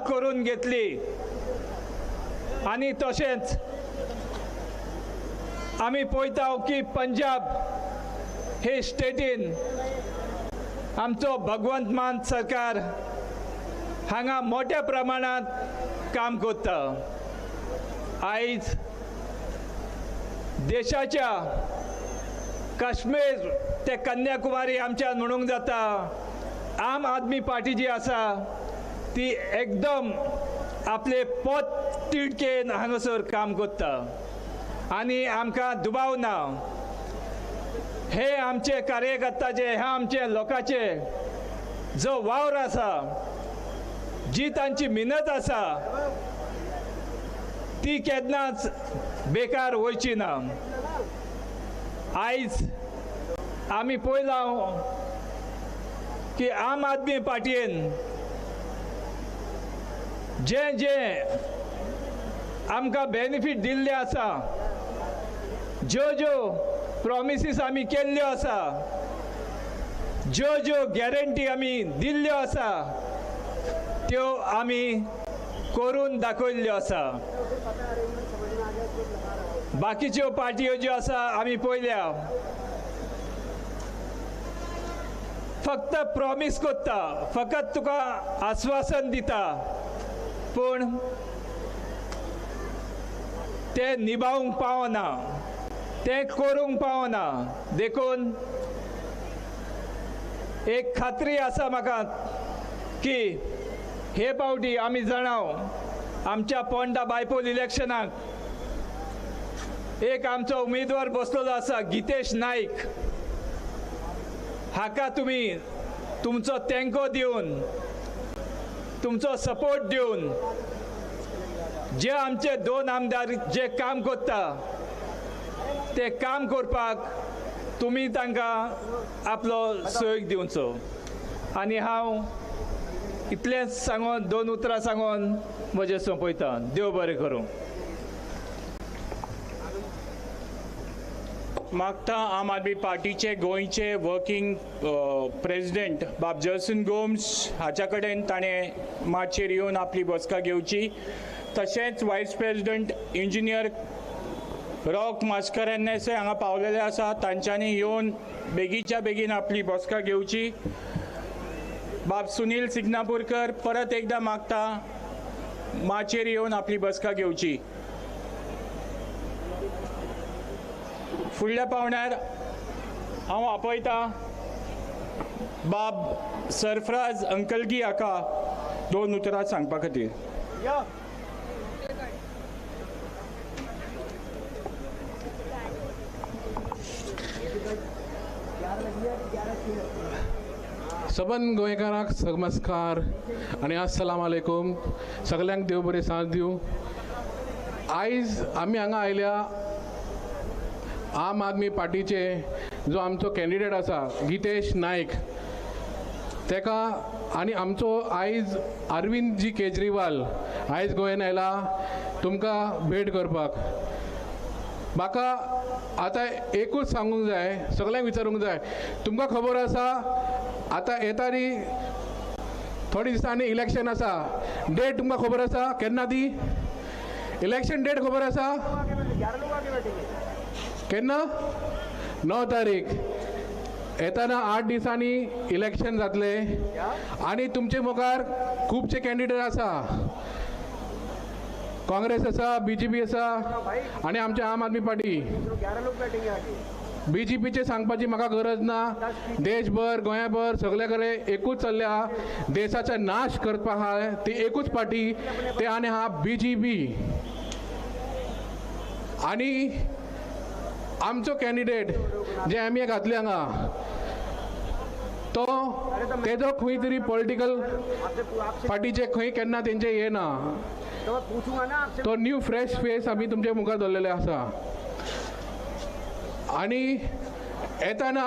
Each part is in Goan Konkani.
करून घेतली। आनी तशेंच आमी पळयता की पंजाब हे स्टेटीन आमचो भगवंत मान सरकार हांगा मोठ्या प्रमाणात काम करता। आयज देशाच्या काश्मीर ते कन्याकुमारी आमच्या म्हणूंक जाता आम आदमी पार्टी जी आसा ती एकदम आपले पोट तिडकेन हांगासर काम करता आनी आमकां दुबाव ना हे आमचे कार्यकर्त्याचे हे आमचे लोकांचे जो वावर आसा जी तांची मेहनत आसा ती केन्नाच बेकार वयची ना। आयज आमी पळयलां की आम आदमी पार्टीन जे जे आमकां बेनिफीट दिल्ले आसा ज्यो ज्यो प्रॉमिसीस आमी केल्ल्यो आसा ज्यो ज्यो गॅरंटी आमी दिल्ल्यो आसा त्यो आमी करून दाखयल्ल्यो आसा। बाकीच्यो पार्ट्यो ज्यो आसा आमी पळयल्या फक्त प्रॉमीस करता फकत तुका आश्वासन दिता पूण ते निभावंक पावना ते करूंक पावना। देखून एक खात्री आसा म्हाका की हे पावटी आमी जाणाव आमच्या पोंडा बायपोल इलेक्शनाक एक आमचो उमेदवार बसलेलो आसा गितेश नायक हाका तुमी तुमचो तेंको दिवन तुमचो सपोर्ट दिवन जे आमचे दोन आमदार जे काम करता ते काम करपाक तुमी तांकां आपलो सहयोग दिवचो। आनी हांव इतलेंच सांगून दोन उतरां सांगून म्हजें सोंपयता। देव बरें करूं। मागता आम आदमी पार्टीचे गोंयचे वर्किंग प्रेजिडेंट बाब जर्सन गोम्स हाच्या कडेन ताणें माचयेर येवन आपली बसका घेवची। तशेंच vice president engineer Roque Mascarenhas हांगा पावलेले आसा तांच्यांनी येवन बेगीच्या बेगीन आपली बसका घेवची। बाब सुनील सिग्नापूरकर परत एकदा मागता माचयेर येवन आपली बसका घेवची। फुडल्या पावण्यार हांव आपयता बाब सरफराज अंकलगी हाका दोन उतरां सांगपा खातीर। सबंद गोंयकारांक नमस्कार आनी अस्सलाम वालेकुम। सगल्यांक देव बरें सांज दिवं। आयज आमी हांगा आयल्या आम आदमी पार्टीचे जो आमचो कॅन्डिडेट आसा गितेश नायक तेका आनी आमचो आयज अरविंद जी केजरीवाल आयज गोंयान आयला तुमकां भेट करपाक। म्हाका आतां एकूच सांगूंक जाय सगल्यांक विचारूंक जाय तुमकां खबर आसा आतां येता न्ही थोडे दिसांनी इलेक्शन आसा डेट तुमकां खबर आसा केन्ना ती इलेक्शन डेट खबर आसा केन्ना 9 तारीख येताना 8 दिसांनी इलेक्शन जातलें आनी तुमचे मुखार खुबशे कॅन्डिडेट आसा काँग्रेस आसा बीजेपी आसा आनी आमचे आम आदमी पार्टी। बीजेपीचे सांगपाची म्हाका गरज ना देशभर गोंयाभर सगळे कडेन एकूच चल्ल्या देशाचा नाश करपा आहा ती एकूच पार्टी ते आनी आहा बीजेपी। आनी आमचो कॅन्डिडेट जे आमी घातले हांगा तो तेजो खंय तरी पॉलिटिकल पार्टीचे खंय केन्ना तेंचे हे ना तो न्यू फ्रेश फेस आमी तुमचे मुखार दवरलेले आसा। आनी येताना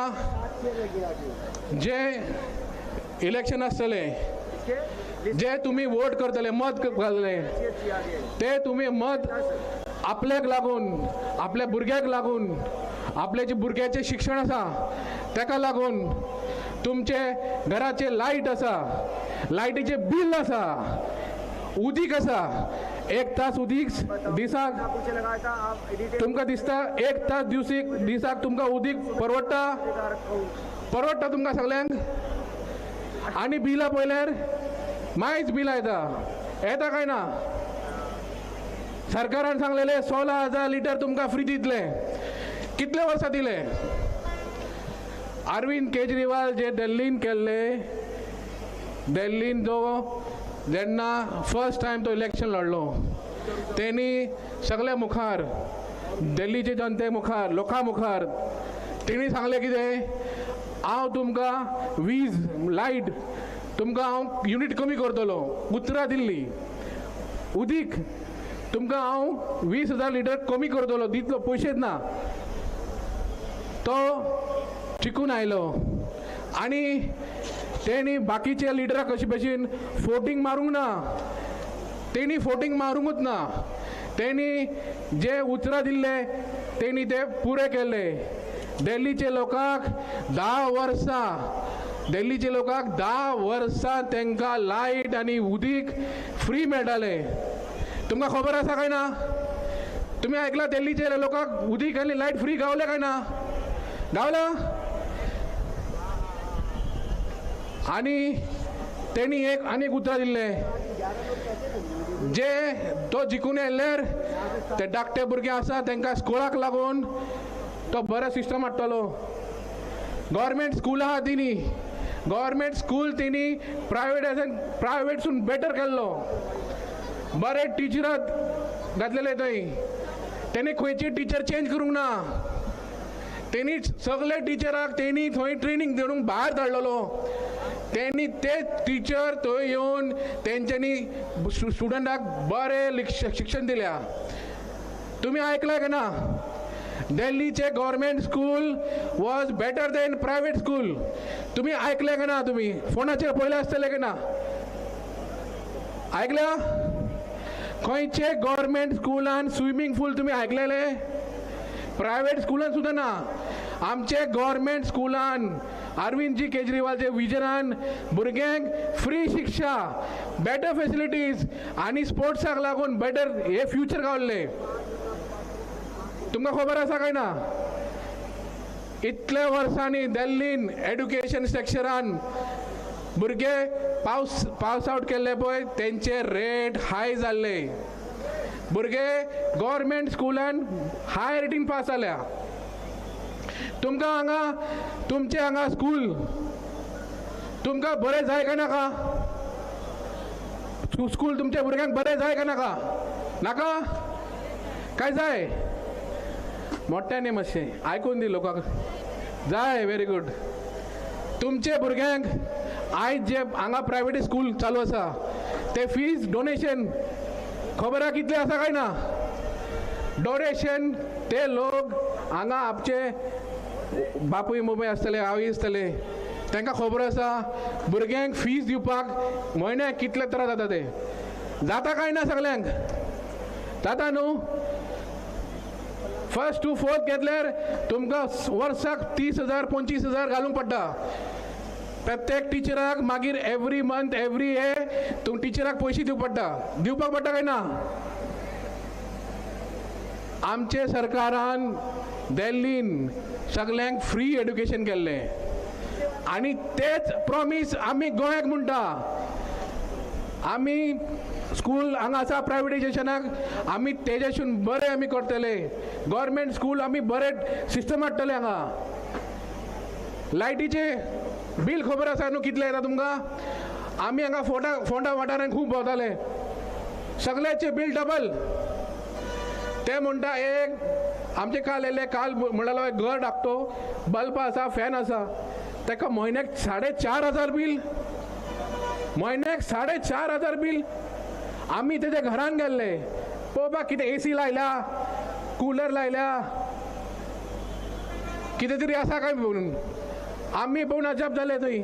जे इलेक्शन आसतलें जे तुमी वोट करतले मत घालतले ते तुमी मत आपल्याक लागून आपल्या भुरग्याक लागून आपल्या जे भुरग्याचें शिक्षण आसा तेका लागून तुमचे घराचे लायट आसा लायटीचें बील आसा उदीक आसा 1 तास उदीक दिसाक तुमकां दिसता 1 तास दिसाक तुमकां उदीक परवडटा परवडटा तुमकां सगल्यांक. आनी बिलां पळयल्यार मायज बिलां येता येता काय ना. सरकारान सांगलेलें 16,000 लिटर तुमकां फ्री दितले. कितले वर्सां दिले. अरविंद केजरीवाल जे दिल्लीन केल्ले, दिल्लीन जो जेन्ना फर्स्ट टायम तो इलेक्शन लढलो तेणी सगल्या मुखार दिल्लीचे जनते मुखार लोकां मुखार तेणी सांगलें कितें, हांव तुमकां वीज लायट तुमकां हांव युनीट कमी करतलो. उतरां दिल्ली. उदीक तुमकां हांव 20,000 लिटर कमी करतलो, दितलो पयशेच ना. तो चिकून आयलो आनी तेणी बाकीच्या लिडराक कशे भशेन फोटींग मारूंक ना, तेणी फोटींग मारूंकूच ना. तेणी जे उतरां दिल्ले तेणी ते पुरे केले. दिल्लीचे लोकांक 10 वर्सां, दिल्लीचे लोकांक 10 वर्सां तांकां लायट आनी उदीक फ्री मेळटालें. तुमकां खबर आसा काय ना? तुमी आयकलां दिल्लीचे लोकांक उदीक आनी लायट फ्री गावलें काय ना? गावला. आनी तेणी एक आनी एक उतरां दिल्लें, जे तो जिखून आयल्यार ते धाकटे भुरगे आसा तांकां स्कुलाक लागून तो बरो सिस्टम हाडटलो. गव्हर्मेंट स्कूल आहा तिणी, गव्हर्मेंट स्कूल तिणी प्रायवेट प्रायवेटसून बेटर केल्लो. बरे टिचराक घातलेले थंय. तेणी खंयची टिचर चेंज करूंक ना. तेणी सगळे टिचराक तेणी थंय ट्रेनींग दिवंक भायर धाडलेलो. तेणी ते टिचर थंय येवन तेंच्यांनी स्टुडंटाक बरें शिक्षण दिल्या. तुमी आयकलां काय ना? दिल्लीचे government school was better than private school. तुमी आयकलें काय ना? तुमी फोनाचेर पळयलें आसतलें काय ना? आयकल्या? खंयचे गव्हर्मेंट स्कुलान स्विमींग पूल तुमी आयकलेले? प्रायवेट स्कुलान सुद्दां ना. आमचे गव्हर्मेंट स्कुलान अरविंदजी केजरीवालचे विजनान भुरग्यांक फ्री शिक्षा, बेटर फेसिलिटीज आनी स्पोर्ट्साक लागून बेटर हे फ्युचर गावल्लें. तुमकां खबर आसा काय ना? इतल्या वर्सांनी दिल्लीन एड्युकेशन सेक्शरान भुरगे पास आवट केल्ले पळय तेंचे रेट हाय जाल्ले. भुरगे गव्हर्मेंट स्कुलान हाय रेटीन पास जाल्या. तुमकां हांगा तुमचे हांगा स्कूल तुमकां बरें जाय काय नाका? स्कूल तुमच्या भुरग्यांक बरें जाय काय नाका? नाका काय जाय? मोठ्याने मातशें आयकून दी लोकांक. जाय. Very good. तुमचे भुरग्यांक आयज जे हांगा प्रायवेट स्कूल चालू आसा ते फीज डोनेशन खबर आहा कितले आसा काय ना? डोनेशन ते लोक हांगा आमचे बापूय मुंबय आसतले, आवय आसतले, तांकां खबर आसा भुरग्यांक फीज दिवपाक म्हयन्याक कितले त्रास जाता ते. जाता काय ना सगल्यांक? जाता न्हू? फर्स्ट टू फोर्थ घेतल्यार तुमकां वर्साक 30,000 25,000 घालूंक पडटा प्रत्येक टिचराक. मागीर एवरी मंथ एवरी हे तुम टिचराक पयशे दिवंक पडटा. दिवपाक पडटा काय ना? आमचे सरकारान दिल्लीन सगल्यांक फ्री एड्युकेशन केल्लें आनी तेच प्रॉमीस आमी गोंयाक म्हणटा. आमी स्कूल हांगा आसा प्रायवेटायजेशनाक आमी तेजेसून बरें आमी करतले. गव्हर्मेंट स्कूल आमी बरें सिस्टम हाडटले हांगा. लायटीचे बील खबर आसा न्हू कितलें येता तुमकां? आमी हांगा फोंडा वाठारान खूब भोंवताले, सगळ्याचे बील डबल. ते म्हणटा एक आमचे काल येयले, काल म्हणलेलो एक घर धाकटो, बल्ब आसा, फॅन आसा, ताका म्हयन्याक 4,500 बील. म्हयन्याक 4,500 बील. आमी तेज्या घरान गेल्ले पळोवपाक कितें एसी लायल्या, कुलर लायल्या, कितें तरी आसा काय म्हणून. आमी पळोवन अजाप जाले थंय.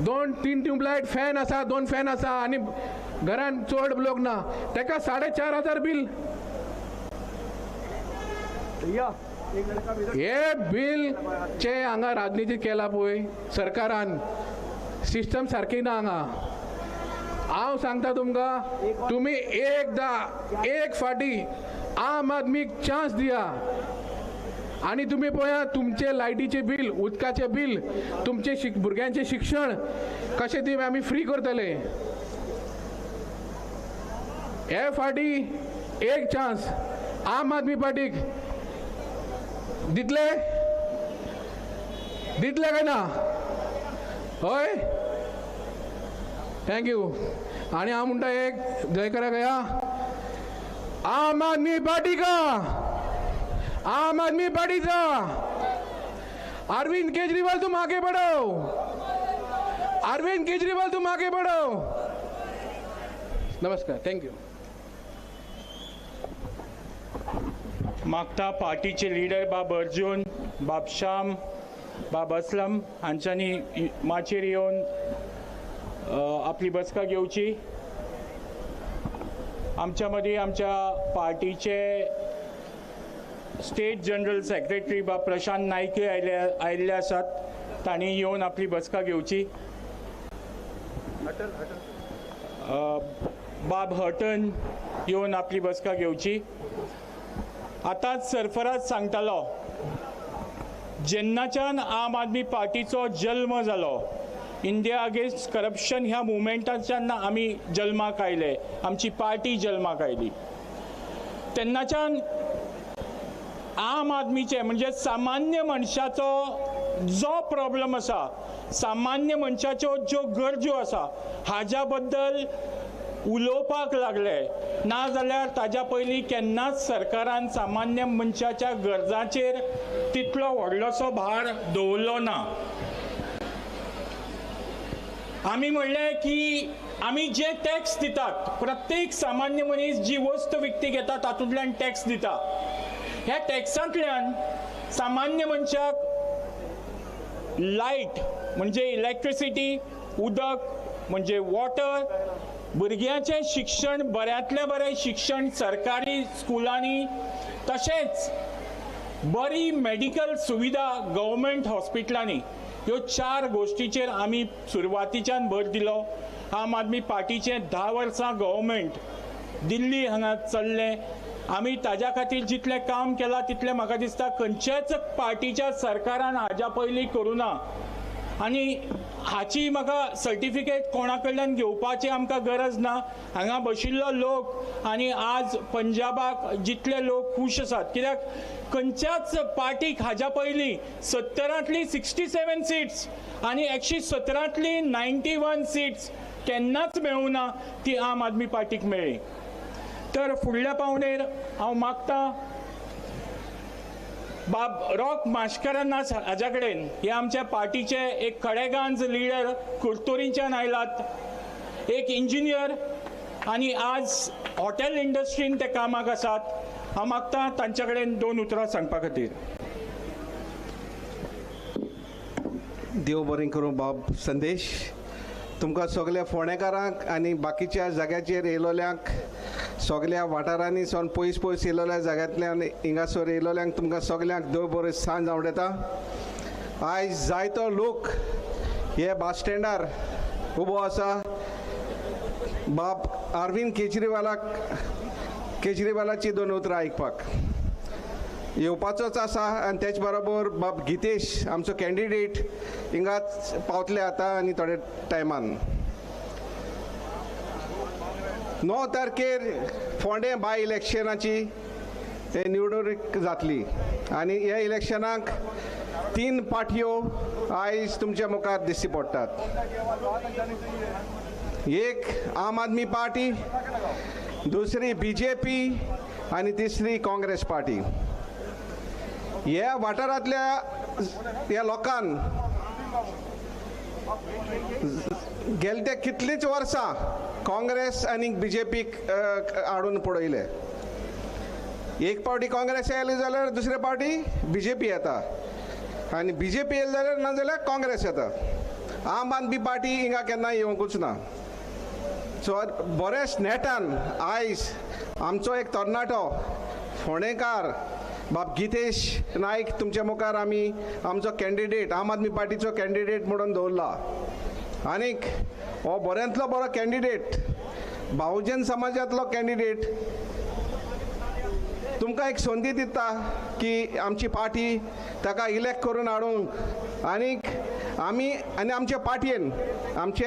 2-3 ट्यूबलायट फॅन आसा, 2 फॅन आसा आनी घरान चड लोक ना, ताका 4,500 बील. हे बील चे हांगा राजनिती केला पळय सरकारान, सिस्टम सारकी ना हांगा. हांव सांगता तुमकां, तुमी एकदां एक फाटी आम आदमीक चान्स दिया आनी तुमी पळया तुमचे लायटीचें बील, उदकाचें बील, तुमचे भुरग्यांचें शिक्षण कशें ती आमी फ्री करतले. हे फाटी एक चान्स आम आदमी पार्टीक दितले? दितले काय ना? हय, thank you. आनी हांव म्हणटा एक जय करा गया आम आदमी पार्टी का, आम आदमी पार्टीचा. अरविंद केजरीवाल तुम आगे बढ़ो, अरविंद केजरीवाल तुम आगे बढ़ो. नमस्कार, thank you. मागता पार्टीचे लिडर बाब अर्जुन, बाब श्याम, बाब असलम हांच्यांनी माचयेर येवन आपली बसका घेवची. आमच्या मदीं आमच्या पार्टीचे स्टेट जनरल सेक्रेटरी बाब प्रशांत नायकय आयिल्ले आसात, तांणी येवन आपली बसका घेवची. बाब हटन येवन आपली बसका घेवची. आतांच सरफराज सांगतालो, जेन्नाच्यान आम आदमी पार्टीचो जल्म जालो, इंडिया अगेन्स्ट करप्शन ह्या मुवमेंटाच्यान आमी जल्माक आयले, आमची पार्टी जल्माक आयली, तेन्नाच्यान आम आदमीचे म्हणजे सामान्य मनशाचो जो प्रॉब्लम आसा, सामान्य मनशाच्यो ज्यो गरजो आसा हाज्या बद्दल उलोवपाक लागले. ना जाल्यार ताज्या पयलीं केन्नाच सरकारान सामान्य मनशाच्या गरजांचेर तितलो व्हडलोसो भार दवरलो ना. आमी म्हणलें की आमी जे टॅक्स दितात, प्रत्येक सामान्य मनीस जी वस्त विकती घेता तातूंतल्यान टॅक्स दिता, ह्या टॅक्सांतल्यान सामान्य मनशाक लायट म्हणजे इलेक्ट्रिसिटी, उदक म्हणजे वॉटर, भुरग्यांचें शिक्षण बऱ्यांतलें बरें शिक्षण सरकारी स्कुलांनी, तशेंच बरी मेडिकल सुविधा गव्हर्मेंट हॉस्पिटलांनी, ह्यो चार गोश्टीचेर आमी सुरवातीच्यान भर दिलो. आम आदमी पार्टीचें 10 वर्सां गव्हर्मेंट दिल्ली हांगा चल्लें. आमी ताज्या खातीर जितलें काम केलां तितलें म्हाका दिसता खंयच्याच पार्टीच्या सरकारान हाज्या पयलीं करूं ना. आनी हाची म्हाका सर्टिफिकेट कोणा कडल्यान घेवपाची आमकां गरज ना. हांगा बशिल्लो लोक आनी आज पंजाबाक जितले लोक खूश आसात, कित्याक खंयच्याच पार्टीक हाज्या पयलीं 70तली 67 सीट्स आनी 117तली 91 सीट्स केन्नाच मेळूं ना, ती आम आदमी पार्टीक मेळ्ळी. तर फुडल्या पावणेर हांव मागता बाब रॉक माश्करान्नास हाज्या कडेन, हे आमच्या पार्टीचे एक खडेगांज लिडर कुर्तोरीच्यान आयलात, एक इंजिनियर आनी आज हॉटेल इंडस्ट्रीन ते कामाक आसात. हांव मागता तांच्या कडेन 2 उतरां सांगपा खातीर. देव बरें करूं बाब संदेश, तुमकां सगल्या फोंडेकारांक आनी बाकीच्या जाग्याचेर येयलोल्यांक, सगल्या वाठारांनी सावन पयस पयस येयलोल्या जाग्यांतल्यान हिंगासर येयलोल्यांक तुमकां सगल्यांक देव बरें सांज आवडटा. आयज जायतो लोक हे बस स्टँडार उबो आसा. बाब अरविंद केजरीवालाची 2 उतरां आयकपाक येवपाचोच आसा आनी तेच बरोबर बाब गितेश आमचो कॅन्डिडेट हिंगाच पावतले आतां आनी थोड्या टायमान. 9 तारखेर फोंडें बाय इलेक्शनाची निवडणूक जातली आनी ह्या इलेक्शनाक 3 पार्टयो आयज तुमच्या मुखार दिश्टी पडटात. एक आम आदमी पार्टी, दुसरी बीजेपी आनी तिसरी काँग्रेस पार्टी. ह्या वाठारांतल्या ह्या लोकांक गेले ते कितलींच वर्सां काँग्रेस आनी बीजेपीक हाडून पडयले. एक पावटी काँग्रेस आयली जाल्यार दुसरे पावटी बीजेपी येता आनी बीजेपी येयली जाल्यार ना जाल्यार काँग्रेस येता. आम आदमी पार्टी हिंगा केन्ना येवंकूच ना. सो बरेच नेटान आयज आमचो एक तरणाटो फोंडेकार बाब गितेश नायक तुमच्या मुखार आमी आमचो कॅन्डिडेट, आम आदमी पार्टीचो कॅन्डिडेट म्हणून दवरला. आनीक हो बऱ्यांतलो बरो कॅन्डिडेट, बहुजन समाजांतलो कॅन्डिडेट तुमकां एक संदी दिता की आमची पार्टी ताका इलेक्ट करून हाडूंक आनीक आमी आनी आमच्या पार्टयेन आमचे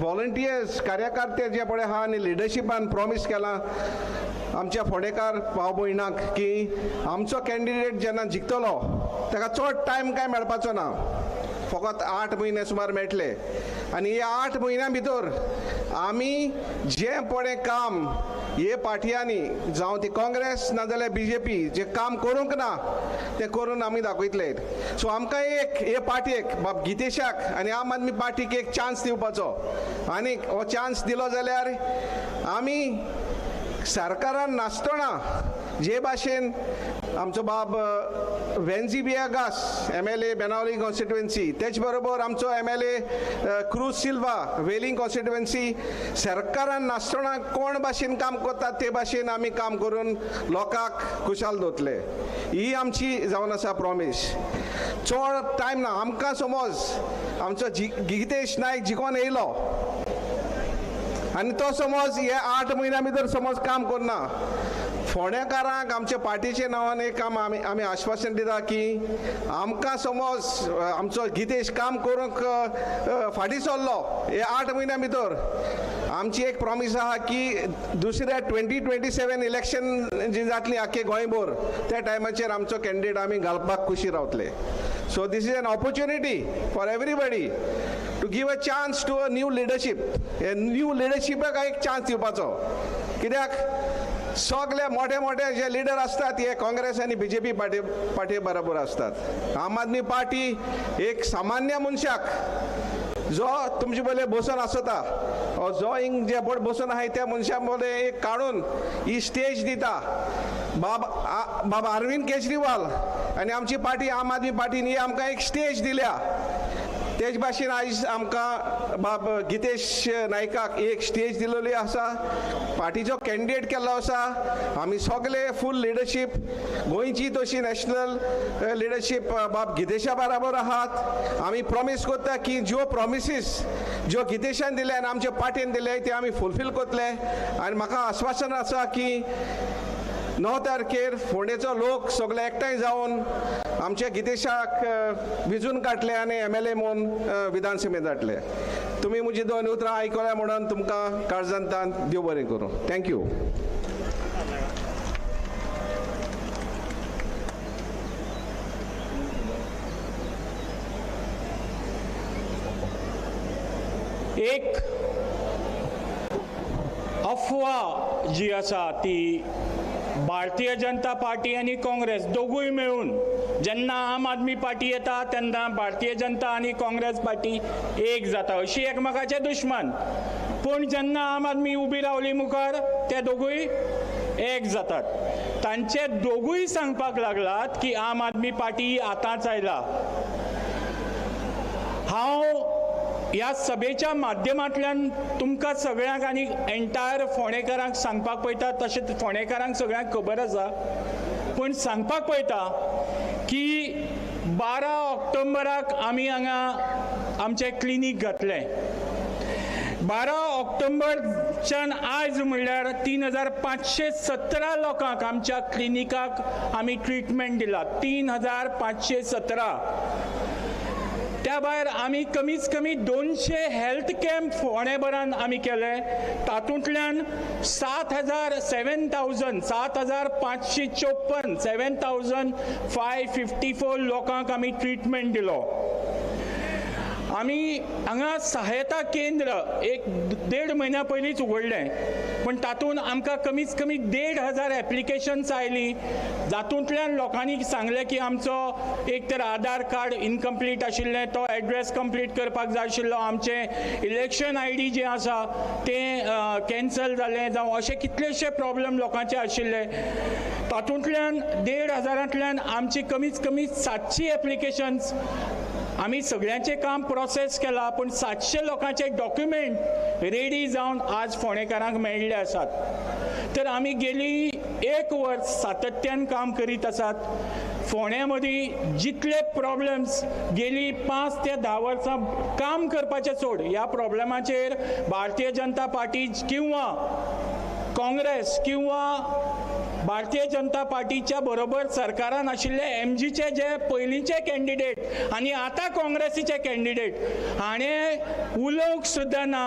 वॉलंटियर्स कार्यकर्ते जे पळय आहा आनी लिडरशिपान प्रॉमीस केलां आमच्या फोंडेकार भाव भयणांक की आमचो कॅन्डिडेट जेन्ना जिखतलो ताका चड टायम कांय मेळपाचो ना, फकत 8 म्हयने सुमार मेळटले आनी ह्या 8 म्हयन्यां भितर आमी जें पळय काम हे पार्टयांनी जावं ती काँग्रेस नाजाल्यार बी जे पी जें काम करूंक ना तें करून आमी दाखयतले. सो आमकां एक हे पार्टयेक बाब गितेशाक आनी आम आदमी पार्टीक एक चान्स दिवपाचो आनीक हो चान्स दिलो जाल्यार आमी सरकारान नासतना जे भाशेन आमचो बाब Venzy Viegas MLA Benaulim constituency, तेच बरोबर आमचो MLA Cruz Silva Velim constituency, सरकारान नासतना कोण भाशेन काम करता ते भाशेन आमी काम करून लोकांक खुशाल दवरतले. ही आमची जावन आसा प्रॉमीस. चड टायम ना आमकां. समज आमचो गितेश नायक जिखोन येयलो आनी तो समज हे 8 म्हयन्या भितर समज काम करना, फोंडेकारांक आमच्या पार्टीच्या नांवान एक काम आमी आमी आश्वासन दिता की आमकां समज आमचो गितेश काम करूंक फाटीं सरलो हे 8 म्हयन्या भितर, आमची एक प्रॉमीस आहा की दुसऱ्या 2027 इलेक्शन जी जातली आख्खे गोंयभर त्या टायमाचेर आमचो कॅन्डिडेट आमी घालपाक खुशी रावतले. So this is an opportunity for everybody to give a chance to a new leadership. हे न्यू लिडरशिपाक एक चान्स दिवपाचो, कित्याक सगळे मोठे मोठे जे लिडर आसतात हे काँग्रेस आनी बी जे पी पार्टी बरोबर आसतात. आम आदमी पार्टी एक सामान्य मनशाक जो तुमचे पयले बसून आसता जो हिंग जे बोट बसून आहाय त्या मनशा मदें एक काडून ही स्टेज दिता. बाब अरविंद केजरीवाल आनी आमची पार्टी आम आदमी पार्टीन ही आमकां एक स्टेज दिल्या. तेच भाशेन आयज आमकां बाब गितेश नायकाक एक स्टेज दिलेली आसा, पार्टीचो कॅन्डिडेट केल्लो आसा. आमी सगळे फूल लिडरशीप गोंयची तशी नॅशनल लिडरशीप बाब गितेशा बराबर आहात. आमी प्रॉमीस करता की ज्यो प्रॉमिसीस ज्यो गितेशान दिले आनी आमच्या पार्टीन दिले ते आमी फुलफील करतले. आनी म्हाका आश्वासन आसा की 9 तारखेर फोंडेचो लोक सगळे एकठांय जावन आमच्या गितेशाक विजून काडले आनी MLA म्हणून विधानसभेंत धाडले. तुमी म्हजी 2 उतरां आयकल्या म्हणून तुमकां काळजांतान देव बरें करूं. Thank you. एक अफवा जी आसा ती भारतीय जनता पार्टी आनी काँग्रेस दोगूय मेळून जेन्ना आम आदमी पार्टी येता तेन्ना भारतीय जनता आनी काँग्रेस पार्टी एक जाता, अशी एकमेकाचे दुश्मन. पूण जेन्ना आम आदमी उबी रावली मुखार ते दोगूय एक जातात. तांचे दोगूय सांगपाक लागलात की आम आदमी पार्टी आतांच आयला. हांव ह्या सभेच्या माध्यमांतल्यान तुमकां सगळ्यांक आनी एंटायर फोंडेकारांक सांगपाक पळयता, तशेंच फोंडेकारांक सगळ्यांक खबर आसा, पूण सांगपाक पळयता की 12 ऑक्टोबराक आमी हांगा आमचें क्लिनीक घातलें. 12 ऑक्टोबरच्यान आयज म्हणल्यार 3517 लोकांक आमच्या क्लिनिकाक आमी ट्रिटमेंट दिला. 3517. त्या भायर आमी कमीत कमी 200 हेल्थ कॅम्प फोंडेभरान आमी केले. तातूंतल्यान 7554 7554 लोकांक आमी ट्रिटमेंट दिलो. आमी हांगा सहायता केंद्र एक 1.5 म्हयन्या पयलींच उगडलें, पूण तातूंत आमकां कमीत कमी 1500 एप्लिकेशन्स आयलीं. जातूंतल्यान लोकांनी सांगलें की आमचो एक तर आधार कार्ड इनकम्प्लीट आशिल्लें, तो एड्रेस कंप्लीट करपाक जाय आशिल्लो, आमचें इलेक्शन ID जें आसा तें कॅन्सल जालें, जावं अशे कितलेशे प्रॉब्लम लोकांचे आशिल्ले. तातूंतल्यान 1500 आमची कमीत कमी 700 एप्लिकेशन्स आमी सगळ्यांचें काम प्रोसेस केलां, पूण 700 लोकांचे डॉक्युमेंट रेडी जावन आज फोंडेकारांक मेळिल्ले आसात. तर आमी गेली 1 वर्स सातत्यान काम करीत आसात. फोंड्या मदीं जितले प्रॉब्लम्स गेली 5 ते 10 वर्सां काम करपाचें सोड, ह्या प्रॉब्लमाचेर भारतीय जनता पार्टी किंवा काँग्रेस किंवा भारतीय जनता पार्टीच्या बरोबर सरकारान आशिल्ले एमजीचे जे पयलींचे कॅन्डिडेट आनी आतां काँग्रेसीचे कॅन्डिडेट हाणें उलोवंक सुद्दां ना,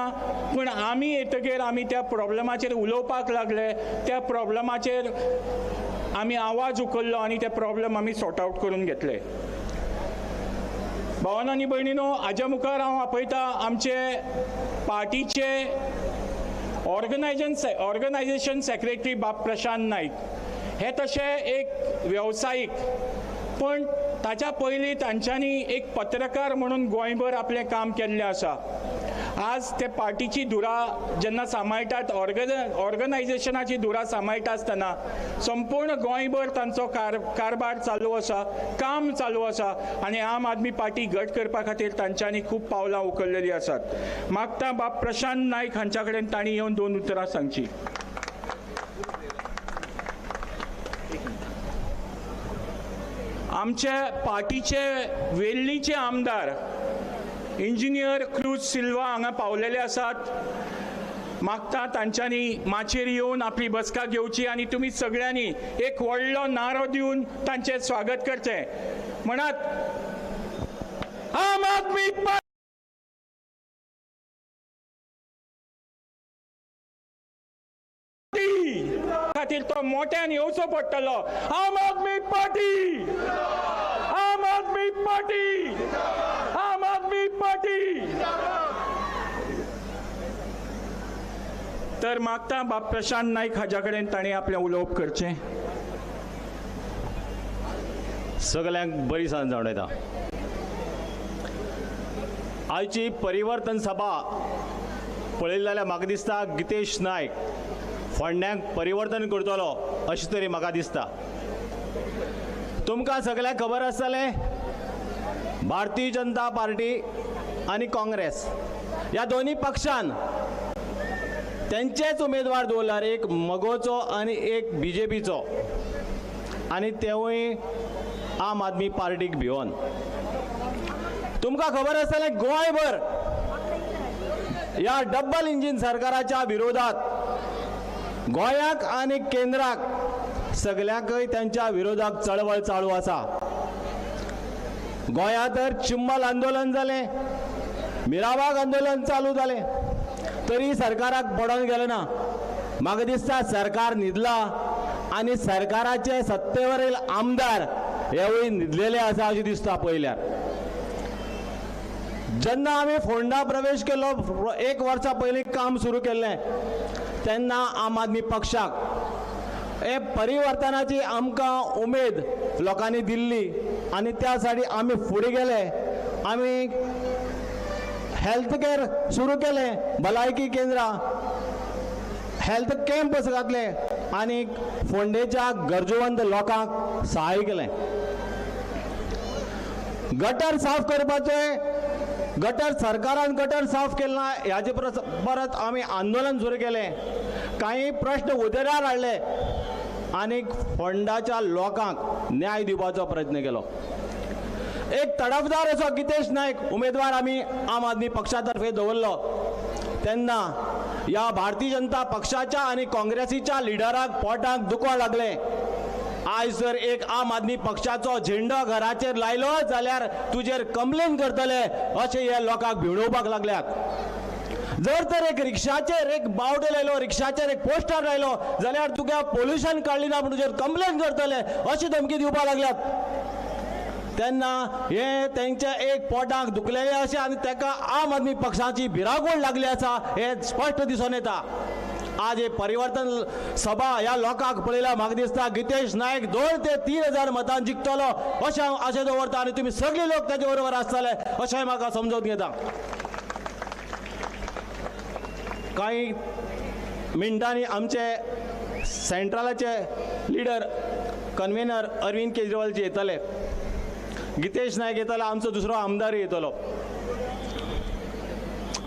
पूण आमी येतगीर आमी त्या प्रॉब्लमाचेर उलोवपाक लागले, त्या प्रॉब्लमाचेर आमी आवाज उखल्लो आनी ते प्रॉब्लम आमी सॉर्ट आवट करून घेतले. भावानो आनी भयणीनो, हाज्या मुखार हांव आपयता आमचे पार्टीचे ऑर्गनायझेशन सेक्रेटरी बाब प्रशांत नाईक. हे तशे एक वेवसायीक, पण ताच्या पयलीं तांच्यांनी एक पत्रकार म्हणून गोंयभर आपलें काम केल्लें आसा. आज ते पार्टीची धुरा जेन्ना सांबाळटात, ऑर्गनायझेशनाची धुरा सांबाळटा आसतना संपूर्ण गोंयभर तांचो कारभार चालू आसा, काम चालू आसा आनी आम आदमी पार्टी घट करपा खातीर तांच्यांनी खूब पावलां उखल्लेलीं आसात. मागता बाब प्रशांत नायक हांच्या कडेन तांणी येवन 2 उतरां सांगची. आमचे पार्टीचे वेल्लीचे आमदार इंजिनियर क्रूज सिल्वा हांगा पावलेले आसात. मागता तांच्यांनी माचयेर येवन आपली बसका घेवची आनी तुमी सगळ्यांनी एक व्हडलो नारो दिवन तांचें स्वागत करचें. म्हणात, आम आदमी पार्टी. खातीर तो मोठ्यान येवचो पडटलो. आम आदमी पार्टी, आम आदमी पार्टी, आम आदमी पार्टी. तर मागता बाब प्रशांत नाईक हाज्या कडेन तांणी आपलें उलोवप करचें. सगल्यांक बरी सांज जावन येता. आयची परिवर्तन सभा पळयली जाल्यार म्हाका दिसता गितेश नायक फोंड्यांक परिवर्तन करतलो अशें तरी म्हाका दिसता. तुमकां सगल्यांक खबर आसतलें, भारतीय जनता पार्टी आनी काँग्रेस ह्या दोनूय पक्षान तेंचेच उमेदवार दवरल्यार, एक मगोचो आनी एक बीजेपीचो, आनी तेवूय आम आदमी पार्टीक भिवन. तुमकां खबर आसतलें गोंयभर ह्या डबल इंजीन सरकाराच्या विरोधात गोंयाक आनी केंद्राक सगल्यांकय त्यांच्या विरोधाक चळवळ चालू आसा. गोंयांत तर चिंबल आंदोलन जालें, मिराबाग आंदोलन चालू जालें, तरी सरकाराक पडोन गेलें ना. म्हाका दिसता सरकार न्हिदला आनी सरकाराचे सत्तेवरील आमदार हेवूय न्हिदलेले आसा अशें दिसता. पळयल्यार जेन्ना आमी फोंडा प्रवेश केलो, 1 वर्सा पयलीं काम सुरू केल्लें, तेन्ना आम आदमी पक्षाक हे परिवर्तनाची आमकां उमेद लोकांनी दिल्ली आनी त्या साठी आमी फुडें गेले. आमी हेल्थ केअर सुरू केलें, भलायकी केंद्रां, हेल्थ कॅम्प घातले आनी फोंडेच्या गरजेवंत लोकांक सहाय्य केलें. गटर साफ करपाचें, गटर सरकारान गटर साफ केलें ना ह्याचे परत आमी आंदोलन सुरू केलें. कांय प्रश्न उदेरार हाडले आनी फोंडाच्या लोकांक न्याय दिवपाचो प्रयत्न केलो. एक तडफदार असो गितेश नायक उमेदवार आमी आम आदमी पक्षा तर्फे दवरलो. तेन्ना ह्या भारतीय जनता पक्षाच्या आनी काँग्रेसीच्या लिडराक पोटाक दुखो लागलें. आयज जर एक आम आदमी पक्षाचो झेंडो घराचेर लायलो जाल्यार तुजेर कंप्लेन करतले अशें हे लोकांक भिडोवपाक लागल्यात. जर तर एक रिक्षाचेर एक बावटो लायलो, रिक्षाचेर एक पोस्टर लायलो जाल्यार तुका पोल्युशन काडली ना म्हूण तुजेर कंप्लेन करतले अशी धमकी दिवपाक लागल्यात. तेन्ना हे तेंच्या एक पोटाक दुखलेले अशें आनी ताका आम आदमी पक्षाची भिरांकूळ लागली आसा हें स्पश्ट दिसून येता. आज हे परिवर्तन सभा ह्या लोकांक पळयल्यार म्हाका दिसता गितेश नायक 2 ते 3 हजार मतां जिखतलो अशें हांव आशा दवरता आनी तुमी सगळे लोक ताचे बरोबर आसतले अशें म्हाका समजून घेता. कांय मिनटांनी आमचे सेंट्रलाचे लिडर कन्व्हेनर अरविंद केजरीवालजी येतले, गितेश नायक येतलो, आमचो दुसरो आमदारूय येतलो.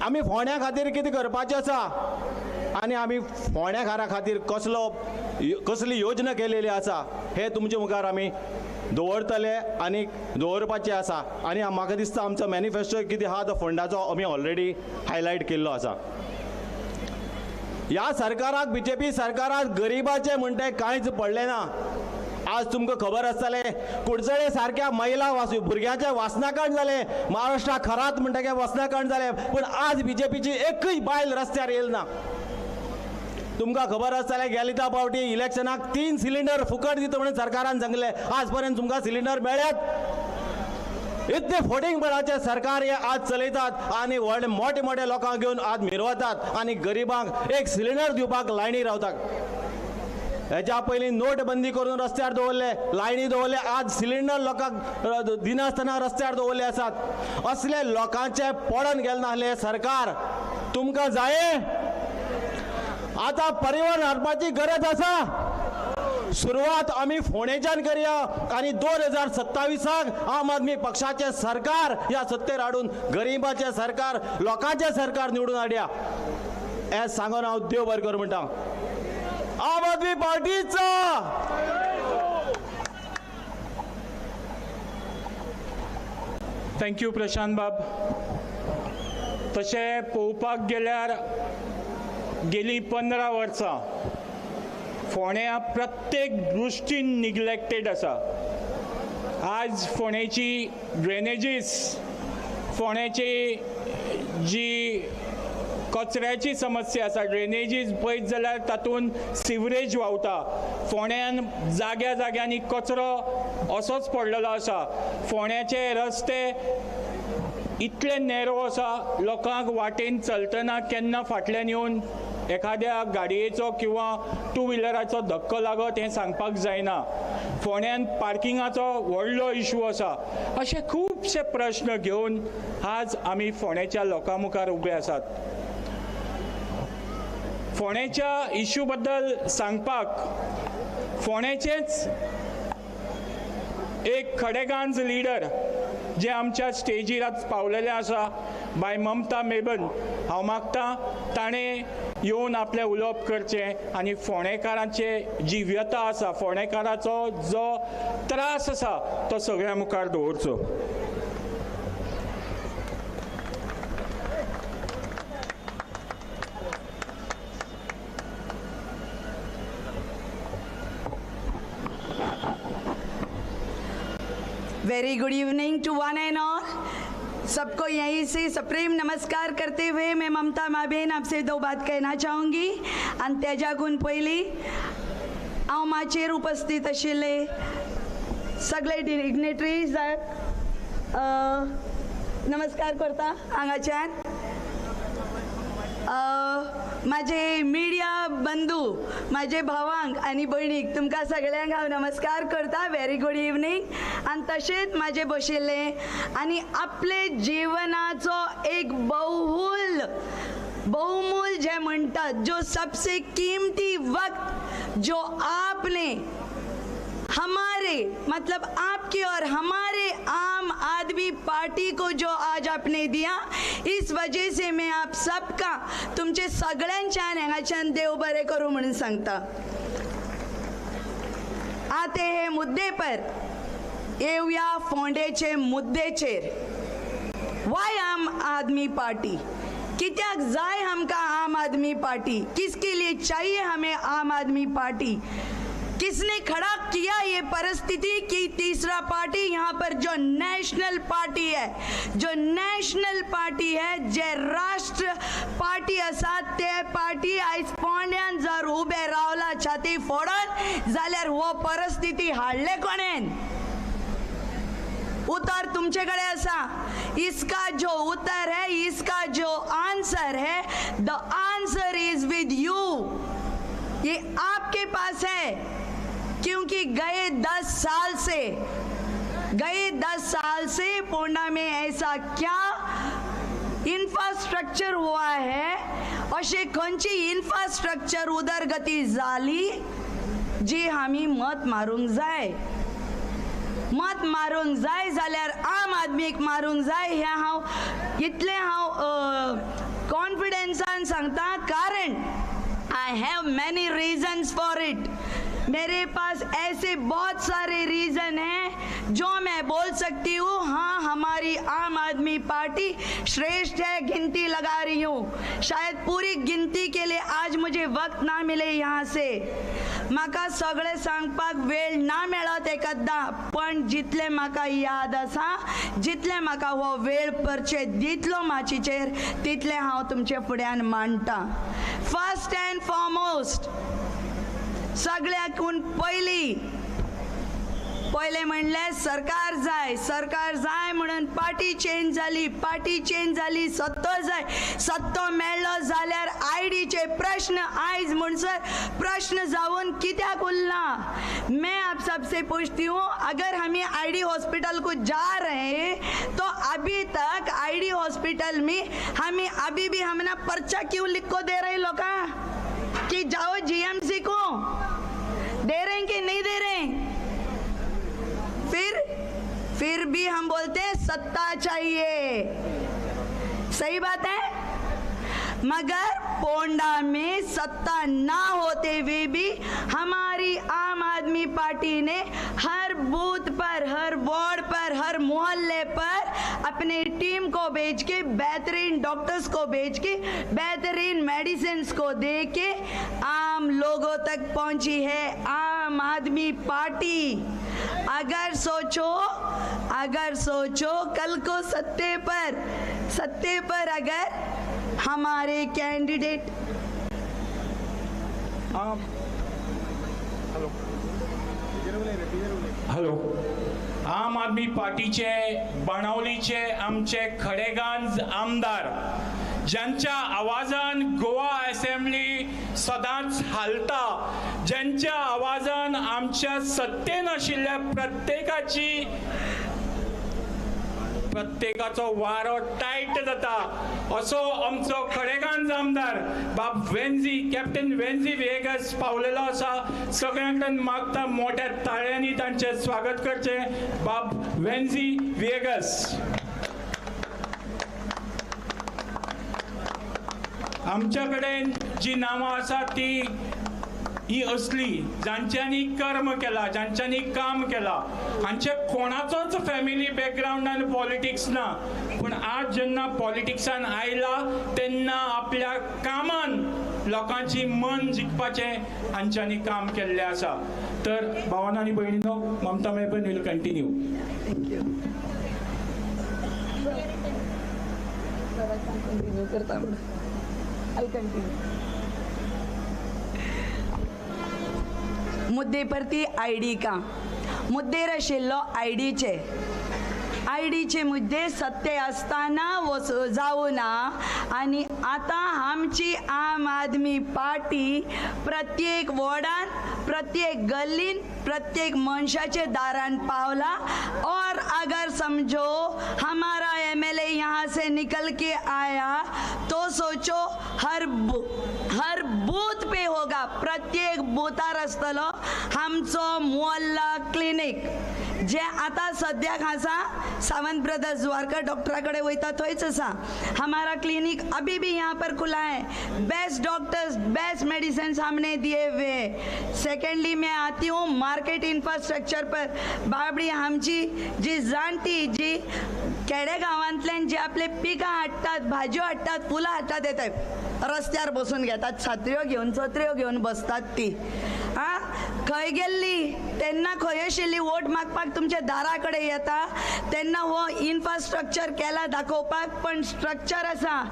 आमी फोंड्या खातीर कितें करपाचें आसा आनी आमी फोंड्याकारा खातीर कसली योजना केलेली आसा हे तुमचे मुखार आमी दवरतले आनी दवरपाचे आसा. आनी म्हाका दिसता आमचो मॅनिफेस्टो कितें आहा तो फंडाचो आमी ऑलरेडी हायलायट केल्लो आसा. ह्या सरकाराक, बीजेपी सरकाराक गरिबाचें म्हणटे कांयच पडलें ना. आज तुमकां खबर आसतलें कुडचडे सारक्या महिला भुरग्यांचें वासनाकांड जालें, महाराष्ट्राक खरात म्हणटकीर वासनाकांड जालें, पूण आज बीजेपीची एकूय बायल रस्त्यार येयल ना. तुमकां खबर आसतलें गेले त्या फावटी इलेक्शनाक 3 सिलिंडर फुकट दिता म्हणून सरकारान सांगलें, आज पर्यंत तुमकां सिलिंडर मेळ्यात? इतले फोटिंगपणाचें सरकार हे आज चलयतात आनी व्हडले मोठे मोठे लोकांक घेवन आज मिरवतात आनी गरिबांक एक सिलिंडर दिवपाक लायनी रावतात. हेच्या पयलीं नोटबंदी करून रस्त्यार दवरले, लायनी दवरले, आज सिलिंडर लोकांक दिनासतना रस्त्यार दवरले आसात. असले लोकांचे पडन गेले नासले सरकार तुमकां जाये. आतां परिवर्तन हाडपाची गरज आसा. सुरवात आमी फोंडेच्यान करया आनी 2027 आम आदमी पक्षाचें सरकार ह्या सत्तेर हाडून गरिबाचें सरकार, लोकांचें सरकार निवडून हाडया. हें सांगून हांव देव बरें करूं म्हणटा. आम आदमी पार्टीचा. Thank you Prashant बाब. तशें पळोवपाक गेल्यार गेली 15 वर्सां फोंड्या प्रत्येक दृश्टीन निग्लेक्टेड आसा. आज फोंडेची ड्रेनेजीस, फोंड्याची जी कचऱ्याची समस्या आसा, ड्रेनेजीस पळयत जाल्यार तातूंत सिवरेज व्हांवता, फोंड्यान जाग्या जाग्यांनी कचरो असोच पडलेलो आसा, फोंड्याचे रस्ते इतले नॅरो आसा, लोकांक वाटेन चलतना केन्ना फाटल्यान येवन एखाद्या गाडयेचो किंवा टू व्हिलराचो धक्को लागत हें सांगपाक जायना. फोंड्यान पार्किंगाचो व्हडलो इशू आसा. अशे खुबशे प्रश्न घेवन आज आमी फोंड्याच्या लोकां मुखार उबे आसात. फोंड्याच्या इशू बद्दल सांगपाक फोंड्याचेच एक खडेगांज लिडर जे आमच्या स्टेजीर आज पावलेले आसा, बाय ममता मेबन, हांव मागता ताणें येवन आपलें उलोवप करचें आनी फोंडेकारांचे जी व्यथा आसा, फोंडेकाराचो जो त्रास आसा तो सगळ्यां मुखार दवरचो. Very good evening to one and all. सबको यहीं से सप्रेम नमस्कार करते हुए मैं ममता माबेन आपसे दो बात कहना चाहूँगी. आनी तेज्याकून पयलीं हांव माचयेर उपस्थित आशिल्ले सगळे डिग्नेटरीज नमस्कार करता हांगाच्यान. माझे मिडिया बंधू, माझे भावांक आनी भयणीक तुमकां सगळ्यांक हांव नमस्कार करता. Very good evening. आनी तशेंच म्हाजे बशिल्ले आनी आपले जिवनाचो एक बहुमूल जे म्हणटात, जो सबसे किमती वक्त जो आपने हमारे, मतलब आपकी और हमारे आम आदमी पार्टी को जो आज आपने दिया, इस वजह से मैं आप सबका तुमचे सगळ्यांच्यान हांगाच्यान देव बरें करूं म्हणून सांगता. आते हे मुद्दे पर, येवया फोंडेचे मुद्देचेर. वाय आम आदमी पार्टी? कित्याक जाय आमकां आम आदमी पार्टी? किसके लिए चाहिए हमें आम आदमी पार्टी? किसने खड़ा किया ये परिस्थिति कि तीसरा पार्टी यहाँ पर जो नेशनल पार्टी है, जो नेशनल पार्टी है, जे राष्ट्र पार्टी आसा ते पार्टी आयज फोंड्यान जर उबे रावला छाती फोडन जाल्यार हो परिस्थिती हाडले कोणेन? उत्तर तुमचे कडे आसा. इसका जो उत्तर है, इसका जो आंसर है, the answer is with you. ये आपके पास है, क्योंकि गए 10 साल से, गए 10 साल से पोंडा में ऐसा क्या इन्फ्रास्ट्रक्चर हुआ है, अशें खंयची इन्फ्रास्ट्रक्चर उदरगती जाली जी आमी मत मारूंक जाय. मत मारूंक जाय जाल्यार आम आदमीक मारूंक जाय हें हांव इतलें हांव कॉन्फिडन्सान सांगता, कारण I have many reasons for it. Mere pass ऐसे बहुत सारे रीज़न हैं जो मैं बोल सकती हूँ, हाँ हमारी आम आदमी पार्टी श्रेष्ठ है। गिनती लगा रही हूँ, शायद पूरी गिनती के लिए आज मुझे वक्त ना मिले। यहाँ से म्हाका सगळें सांगपाक वेळ ना मेळत एकदां, पण जितलें म्हाका याद आसा, जितलें म्हाका हो वेळ परचे दितलो माचीचेर, तितलें हांव तुमचे फुड्यान मांडटा। फर्स्ट अँड फॉरमोस्ट, सगळ्याकून पयलीं पयलें म्हणल्यार सरकार जाय, सरकार जाय म्हणून पार्टी चेंज जाली, पार्टी चेंज जाली, सत्तो जाय, सत्तो मेळ्ळो जाल्यार आयडीचे प्रश्न आयज म्हणसर प्रश्न जावन कित्याक उरला। मैं आप सबसे पूछती हूँ, अगर हम आईडी हॉस्पिटल को जा रहे हैं तो अभी तक आईडी हॉस्पिटल में हमें अभी भी हमने पर्चा क्यों लिख को दे रहे लोग कि जाओ जीएमसी को, दे रहे हैं कि नहीं दे रहे हैं? फिर भी हम बोलते हैं सत्ता चाहिए, सही बात है। मगर पोंडा में सत्ता ना होते हुए भी हमारी आम आदमी पार्टी ने हर बूथ पर, हर वार्ड पर, हर मोहल्ले पर अपने टीम को भेज के, बेहतरीन डॉक्टर्स को भेज के, बेहतरीन मेडिसिन्स को दे के आम लोगों तक पहुंची है आम आदमी पार्टी। अगर सोचो, अगर सोचो कल को सत्ते पर अगर हमारे कैंडिडेट हॅलो आम आदमी पार्टीचे बाणावलीचे आमचे खडेगांज आमदार ज्यांच्या आवाजान गोवा असेंब्ली सदांच हालता, ज्यांच्या आवाजान आमच्या सत्तेन आशिल्ल्या प्रत्येकाची प्रत्येकाचो वारो टायट जाता असो आमचो खडेगांज आमदार बाब वेन्झी, कॅप्टन वेन्झी व्हिएगस पावलेलो आसा। सगळ्यां कडेन मागता मोठ्या ताळ्यांनी तांचें स्वागत करचें। बाब वेन्झी व्हिएगस। आमच्या कडेन जी नांवां आसा ती ही असली जांच्यांनी कर्म केला, जांच्यांनी काम केला, हांचे कोणाचोच फॅमिली बॅकग्रावंडान पॉलिटिक्स ना, पूण आज जेन्ना पॉलिटिक्सान आयला तेन्ना आपल्या कामान लोकांची मन जिखपाचें हांच्यांनी काम केल्लें आसा। तर भावान आनी भयणीनो, Mamta madam will continue. Thank you. I continue. मुद्दे पर ती आयडी का मुद्देर आशिल्लो आयडीचे, आयडीचे मुद्दे सत्य आसतना वच जावना आनी आतां आमची आम आदमी पार्टी प्रत्येक वॉर्डान, प्रत्येक गल्लीन, प्रत्येक मनशाचे दारान पावला। और अगर समझो हमारा एमएलए यहाँ से निकल के आया तो सोचो हर हर बूथ पे होगा, प्रत्येक बुथार आसतलो आमचो मोहल्ला क्लिनिक जे आतां सद्याक आसा सावंत ब्रदर्स द्वारका डॉक्टरा कडेन वयता थंयच आसा। हमारा क्लिनिक अभी भी यहाँ पर खुला है, बेस्ट डॉक्टर्स बेस्ट मेडिसिन हमने दिए हुए। सेकेंडली मैं आती हूँ मार्केट इन्फ्रास्ट्रक्चर पर। बाबडी आमची जी जाणटी जी खेडे गांवांतल्यान जे आपले पिकां हाडटात, भाजयो हाडटात, फुलां हाडटात, येतात रस्त्यार बसून घेतात, छातऱ्यो घेवन चत्र्यो घेवन बसतात ती। आं खंय गेल्ली तेन्ना, खंय आशिल्ली वोट मागपाक तुमच्या दारा कडेन येता तेन्ना हो इन्फ्रास्ट्रक्चर केला दाखोवपाक, पण स्ट्रक्चर आसा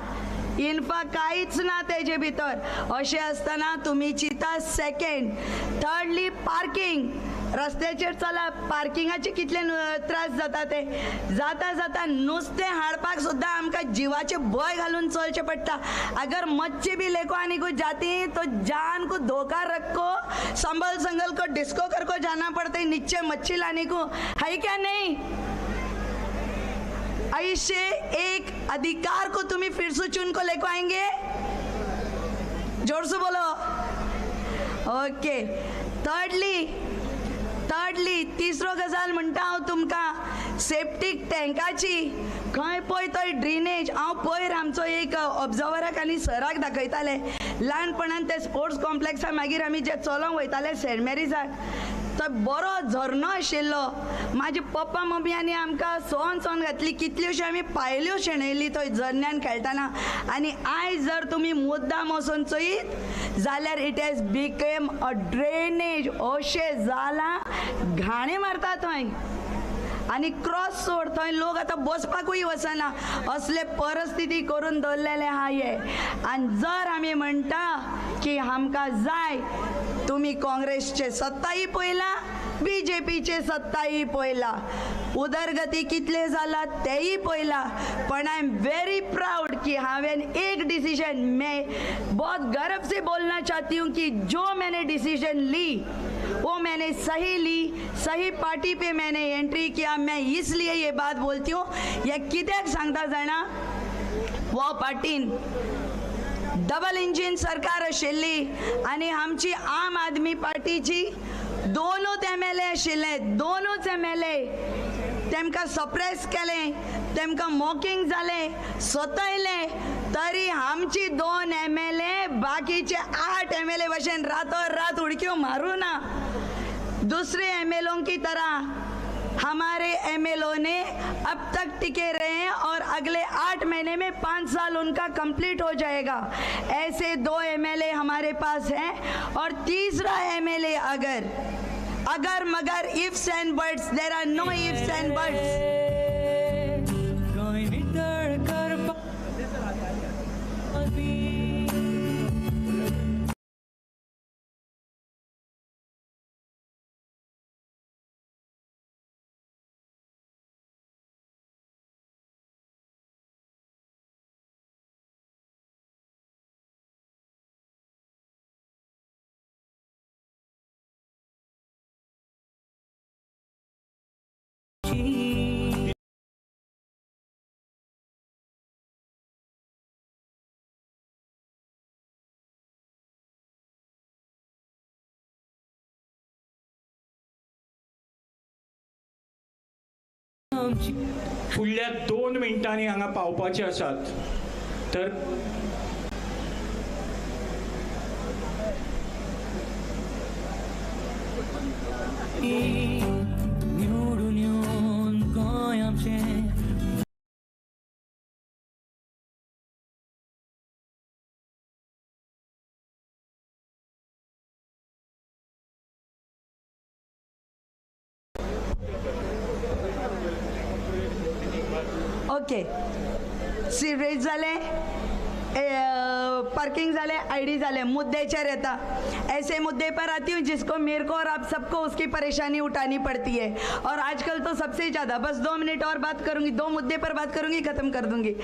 इन्फा कांयच ना तेजे भितर। अशें आसतना तुमी चिंता। सेकेंड थर्डली पार्किंग, रस्त्याचेर चला पार्किंगाचे कितले त्रास जाता ते, जाता जाता नुस्तें हाडपाक सुद्दां आमकां जिवाचे भंय घालून चलचें पडटा। अगर मच्छी भी लेको आनी को जाती तो जान को धोखा रखो, संभल संभल को डिस्को कर को जाना पड़ता नीचे मच्छी लाने को, है क्या नहीं? ऐसे एक अधिकार को तुम्हें फिर से चुन को लेको आएंगे? जोर से बोलो। ओके। थर्डली थर्डली तिसरो गजाल म्हणटा हांव तुमकां, सेप्टीक टँकाची खंय पळय थंय ड्रेनेज. हांव पयर आमचो एक ऑब्जर्वराक आनी सराक दाखयतालें, ल्हानपणान ते स्पोर्ट्स कॉम्प्लेक्सा मागीर आमी जे चलोंक वयताले सेंट मेरीजाक, थंय बरो झरणो आशिल्लो. म्हाजे पप्पा मम्मी आनी आमकां सोन सोन घातली, कितल्योश्यो आमी पायल्यो शेणयली थंय झरण्यान खेळटना. आनी आयज जर तुमी मुद्दाम वचून चोयत जाल्यार it has became a drainage अशें जालां, घाणे मारता थंय. आनी क्रॉस रोड थंय लोक आतां बसपाकूय वचना, असले परिस्थिती करून दवरलेले आहा हे. आनी जर आमी म्हणटा की आमकां जाय, तुमी काँग्रेसचे सत्ताई पळयला, बी जे पीचे सत्ताई पळयला, उदरगती कितले जाला तेय पळयला, पण I am very proud कि हांवें एक डिसीजन, मैं बहुत गर्व से बोलना चाहती हूँ कि जो मैंने डिसीजन ली वो मैंने सही ली, सही पार्टी पे मैंने एंट्री किया. मैं इसलिए ये बात बोलती हूँ. हे कित्याक सांगता जाणा, वो पार्टीन डबल इंजीन सरकार आशिल्ली आनी आमची आम आदमी पार्टीची दोनूच एम एल ए आशिल्ले, दोनूच एम एल ए तेमकां सप्रेस केलें, तेमकां मॉकिंग जालें, सतयलें, तरी आमची 2 एम एल ए बाकीचे 8 एम एल ए भशेन रातो रात उडक्यो मारूं ना. दुसरे एम एल ओ की तरह हमारे एम एल ओ ने अब तक टिके रहे हैं और अगले 8 महीने में 5 साल उनका कंप्लीट हो जाएगा. ऐसे 2 एम एल ए हमारे पास हैं और तीसरा एम एल ए अगर अगर मगर ifs and buts, there are no ifs and buts. फुडल्या 2 मिनटांनी हांगा पावपाचे आसात. तर ओके, सिवरेज जालें, पार्किंग जालें, आईडी जालें, मुद्देचेर येता. ऐसे मुद्दे पर आती हूँ जिसको मेरे को और आप सबको उसकी परेशानी उठानी पड़ती है, और आजकल तो सबसे ज़्यादा. बस 2 मिनट और बात करूँगी, 2 मुद्दे पर बात करूँगी, ख़त्म कर दूँगी.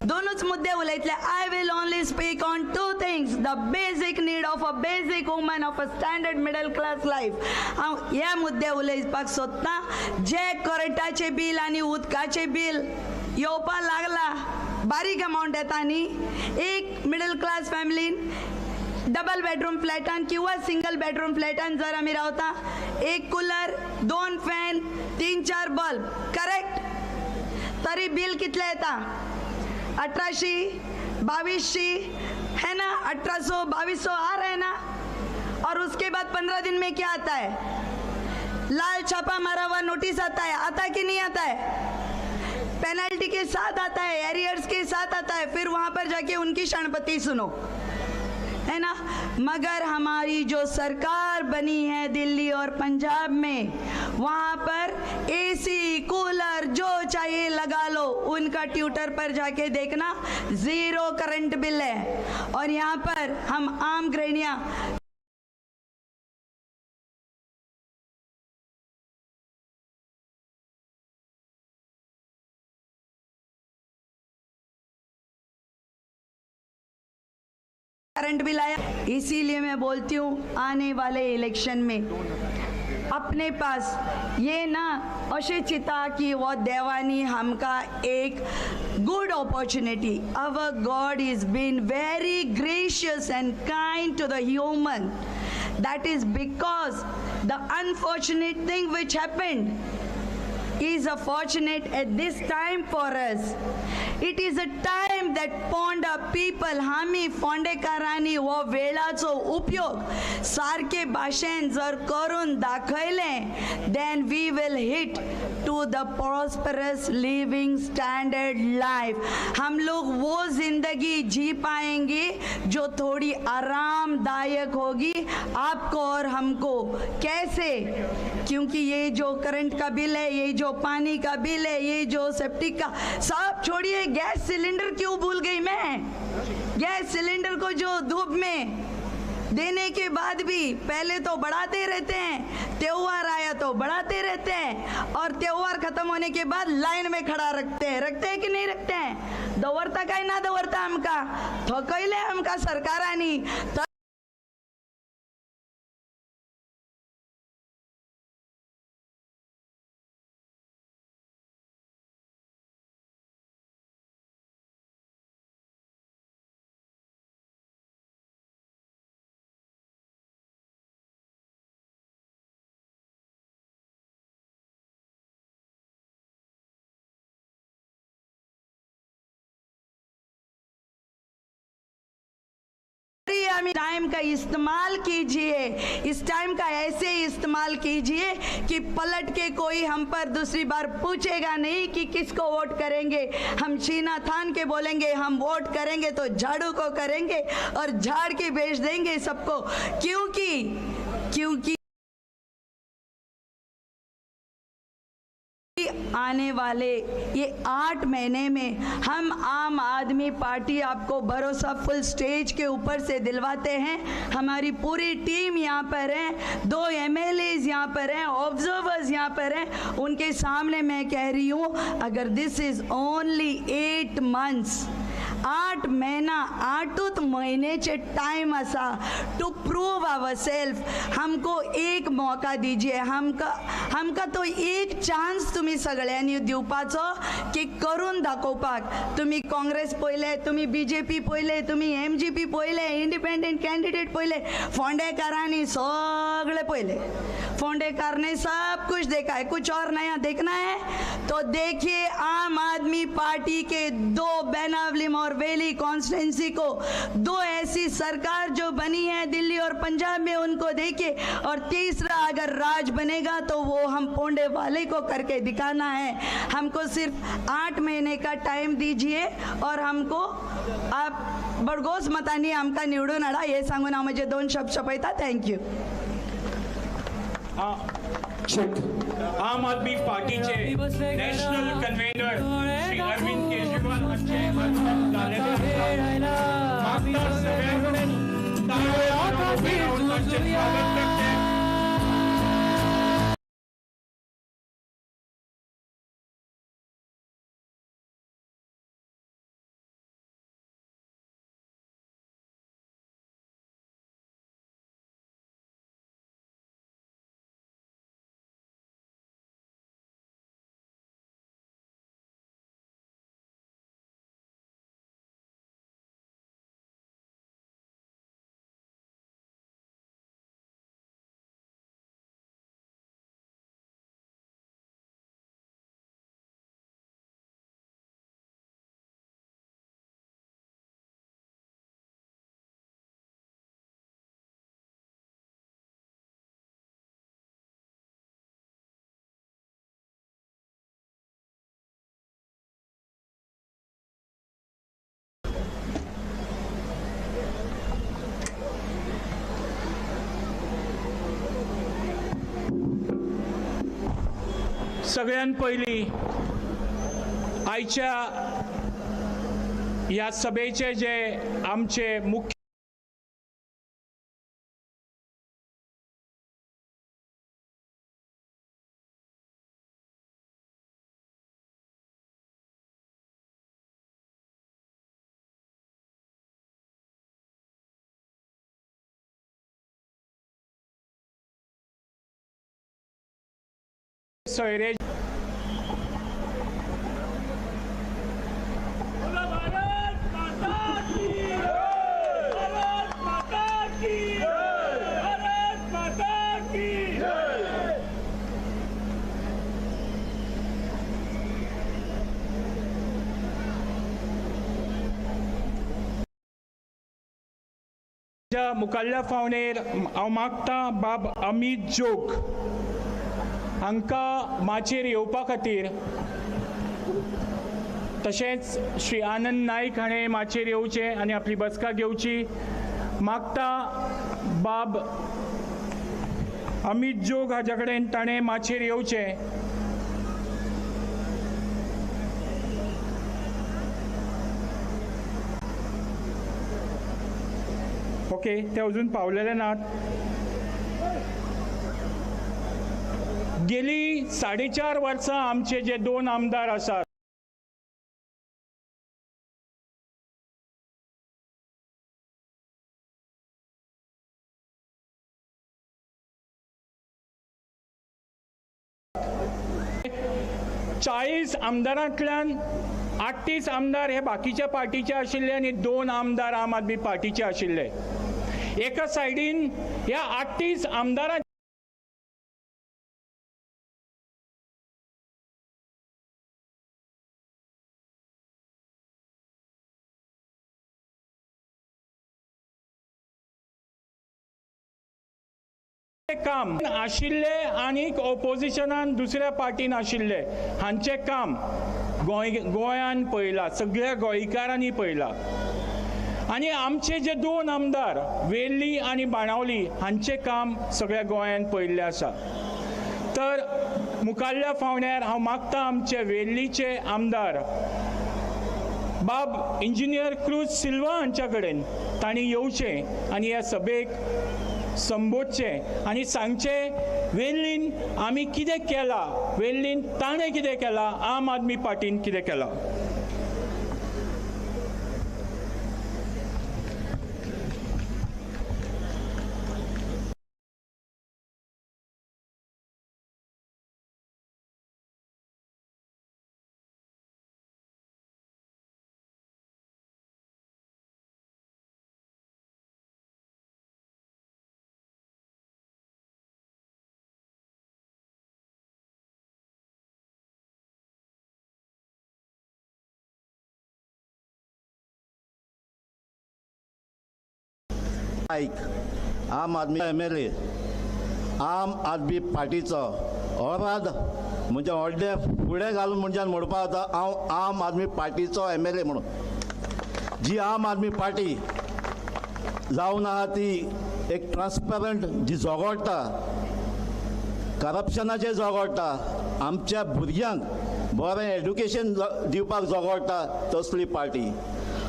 दोनों मुद्दे उलयतले. I will only speak on 2 things, the basic need of a basic woman of a standard middle class life. हांव हे मुद्दे उलयपाक सोदतां. जे करंटाचें बील आनी उदकाचें बील येवपा लागला, बारीक अमावंट येता न्ही. एक मिडल क्लास फॅमिलीन डबल बेडरूम फ्लॅटान किंवा सिंगल बेडरूम फ्लॅटान जर आमी रावता, 1 कूलर, 2 फॅन, 3-4 बल्ब, करेक्ट? तरी बिल कितलें येता? 1800, 2200 है ना, 1800, 2200 आ रहा है ना. और उसके बाद 15 दिन में क्या आता है? लाल छापा मारा हुआ नोटिस आता है. आता कि नहीं आता है? पेनल्टी के साथ आता है, एरियर्स के साथ आता है. फिर वहाँ पर जाके उनकी शरणपति सुनो, है ना. मगर हमारी जो सरकार बनी है दिल्ली और पंजाब में, वहाँ पर एसी, कूलर जो चाहिए लगा लो, उनका ट्विटर पर जाके देखना, 0 करंट बिल है. और यहाँ पर हम आम गृहिणियाँ करंट बिल आया. इसीलिए मैं बोलती हूँ, आने वाले इलेक्शन में अपने पास ये ना अशें चिंता की वो देवानी हमका एक good opportunity. Our God is been very gracious and kind to the human. That is because the unfortunate thing which happened, is a fortunate at this time for us. It is a time that Ponda people, आमी फोंडेकारांनी हो वेळाचो उपयोग सारके भाशेन जर करून दाखयलें then we will hit to the prosperous living standard life. हम लोग वो जिंदगी जी पाएंगे जो थोड़ी आरामदायक होगी आपको और हमको. कैसे? क्योंकि ये जो करंट का बिल है, ये जो पानी का बिल है, ये जो सेप्टिक का, सब छोड़िए, गैस सिलेंडर क्यों भूल गई मैं? गैस सिलेंडर को जो धूप में देने के बाद भी पहले तो बढ़ाते रहते हैं, त्योहार आया तो बढ़ाते रहते हैं, और त्योहार खत्म होने के बाद लाइन में खड़ा रखते हैं. रखते हैं कि नहीं रखते हैं? दवरता काय ना दवरता आमकां थकयले आमकां सरकारांनी. टाइम का इस्तेमाल कीजिए, इस टाइम का ऐसे इस्तेमाल कीजिए कि पलट के कोई हम पर दूसरी बार पूछेगा नहीं कि किसको वोट करेंगे. हम सीना थान के बोलेंगे हम वोट करेंगे तो झाड़ू को करेंगे और झाड़ के भेज देंगे सबको. क्योंकि क्योंकि आने वाले ये 8 महीने में हम आम आदमी पार्टी आपको भरोसा फुल स्टेज के ऊपर से दिलवाते हैं. हमारी पूरी टीम यहाँ पर है, 2 MLAs यहाँ पर हैं, ऑब्जर्वर्स यहाँ पर हैं, उनके सामने मैं कह रही हूँ, अगर this is only 8 months, 8 महीना, 8 महीनेचे टाइम आसा टू प्रूव our self. हमको एक मौका दीजिए, हमका हमका तो एक चान्स तुमी सगळ्यांनी दिवपाचो की करून दाखोवपाक. तुमी काँग्रेस पळयले, तुमी BJP पळयले, तुमी MGP पळयले, इंडिपेंडंट कॅन्डिडेट पळयले, फोंडेकारांनी सगळे पळयले. फोंडेकार ने सब कुछ देखा है, कुछ और नया देखना है तो देखिए आम आदमी पार्टी के 2 बेनावलिम और वेली कॉन्स्टिट्यूंसी को 2 ऐसी सरकार जो बनी है दिल्ली और पंजाब में, उनको देखिए. और तीसरा अगर राज बनेगा तो वो हम पोंडे वाले को करके दिखाना है. हमको सिर्फ 8 महीने का टाइम दीजिए और हमको आप बडगोस मतांनी आमकां निवडून हाडा हे सांगून हांव म्हजे 2 शब्द सोंपयता. Thank you. आम आदमी पार्टीचे नॅशनल कन्व्हेनर श्री अरविंद केजरीवाल हांचे मागता सगळ्यां कडेन ताळयो मारून उबे रावन तांचें स्वागत करचें. सगळ्यात पयलीं आयच्या ह्या सभेचे जे आमचे मुख्य सोयरे आमच्या मुखाल्ल्या फावणेर हांव मागतां बाब अमीत जोग हांकां माचयेर येवपा खातीर, तशेंच श्री आनंद नायक हाणें माचयेर येवचें आनी आपली बसका घेवची. मागता बाब अमीत जोग हाज्या कडेन ताणें माचयेर येवचें. ओके, ते अजून पावलेले नात. गेली 4.5 वर्सां आमचे जे 2 आमदार आसात 40 आमदारांतल्यान 38 आमदार हे बाकीच्या पार्टीचे आशिल्ले आनी 2 आमदार आम आदमी पार्टीचे आशिल्ले. एका सायडीन ह्या 38 आमदारां काम आशिल्ले आनी ऑपोजिशनान दुसऱ्या पार्टीन आशिल्ले हांचें काम गोंयान पळयलां, सगळ्या गोंयकारांनी पळयलां. आनी आमचे जे 2 आमदार वेर्ली आनी बाणावली हांचें काम सगळ्या गोंयान पळयल्लें आसा. तर मुखाल्ल्या फावण्यार हांव मागता आमचे वेर्लीचे आमदार बाब इंजिनियर क्रूज सिल्वा हांच्या कडेन तांणी येवचें आनी ह्या सभेक संबोधचें आनी सांगचें वेर्लीन आमी कितें केलां, वेर्लीन ताणें कितें केलां, आम आदमी पार्टीन कितें केलां. नायक आम आदमी MLA आम आदमी पार्टीचो ओराद म्हणजे व्हडले फुडें घालून मनशान म्हणपाक जाता हांव आम आदमी पार्टीचो MLA म्हणून. जी आम आदमी पार्टी जावन आहा ती एक ट्रान्सपरंट जी झगडटा, करप्शनाचेर झगडटा, आमच्या भुरग्यांक बरें एड्युकेशन दिवपाक झगडटा तसली पार्टी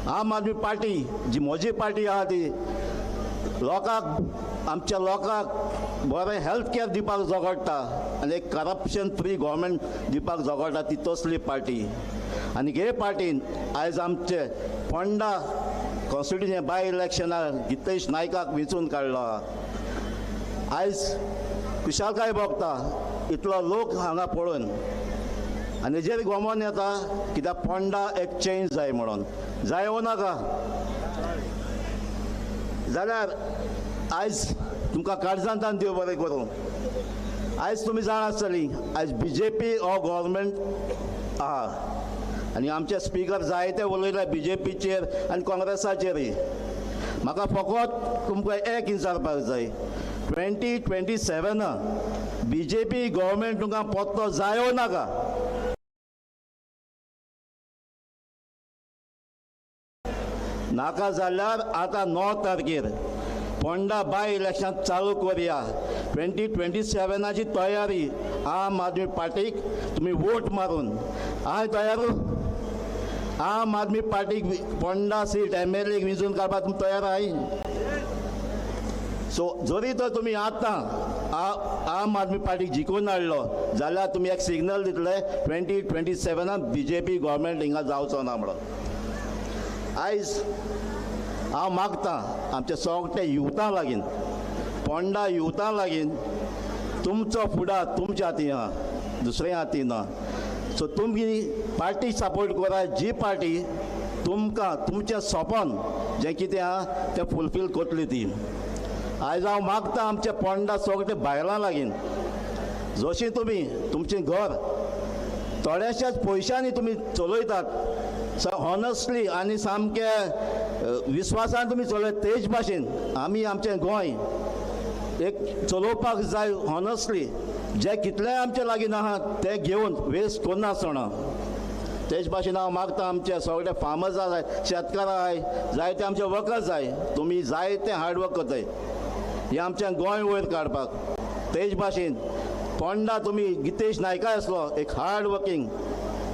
आम आदमी पार्टी. जी म्हजी पार्टी आहा ती लोकांक, आमच्या लोकांक बरें हेल्थ केअर दिवपाक झगडटा आनी एक करप्शन फ्री गव्हर्मेंट दिवपाक झगडटा ती तसली पार्टी. आनी हे पार्टीन आयज आमचे फोंडा कॉन्स्टिट्युएन्सी बाय इलेक्शनाक गितेश नायकाक वेंचून काडलो. आयज खुशालकाय भोगता इतलो लोक हांगा पळोवन आनी हेजेर गोमोन येता कित्याक फोंडा एक चेंज जाय म्हणून. जाय वो नाका जाल्यार आयज तुमकां काळजांतल्यान देव बरें करूं. आयज तुमी जाणा आसतली आयज BJP हो गव्हर्मेंट आहा आनी आमचे स्पिकर जायते उलयले BJPचेर आनी काँग्रेसाचेरय. म्हाका फकत तुमकां एक विचारपाक जाय, 2027 BJP government तुमकां पत्तो जायो नाका? नाका जाल्यार आतां 9 तारखेर फोंडा बाय इलेक्शन चालू करुया. 2027ची तयारी आम आदमी पार्टीक तुमी वोट मारून हांव तयार. आम आदमी पार्टीक फोंडा सीट MLA वेंचून काडपाक तुमी तयार आहाय? सो जरी तर तुमी आतां आम आदमी पार्टीक जिखून हाडलो जाल्यार तुमी एक सिग्नल दितले 2027 BJP government हिंगा जावचो ना म्हणून. आयज हांव मागतां आमच्या सगळे युवतां लागीं, फोंडा युवतां लागीं, तुमचो फुडार तुमच्या हातीन आहा, दुसऱ्या हातीन ना. सो तुमी पार्टी सपोर्ट करा जी पार्टी तुमकां तुमचें सपन जें कितें आहा तें फुलफील करतली ती. आयज हांव मागतां आमच्या फोंडा सगळे बायलां लागीं, जशीं तुमी तुमचें घर थोड्याशाच पयशांनी तुमी चलयतात हॉनस्टली आनी सामकें विस्वासान तुमी चलयता तेच भाशेन आमी आमचें गोंय एक चलोवपाक जाय ऑनस्टली. जे कितलेय आमचे लागीं आहा ते घेवन वेस्ट करनासतना तेच भाशेन हांव मागता आमचे सगळे फार्मर्स आहाय, शेतकार आहाय, जायते आमचे वर्कर्स जाय, तुमी जायते हार्डवर्क करताय हें आमचें गोंय वयर काडपाक. तेच भाशेन फोंडा तुमी गितेश नायका आसलो एक हार्ड वर्कींग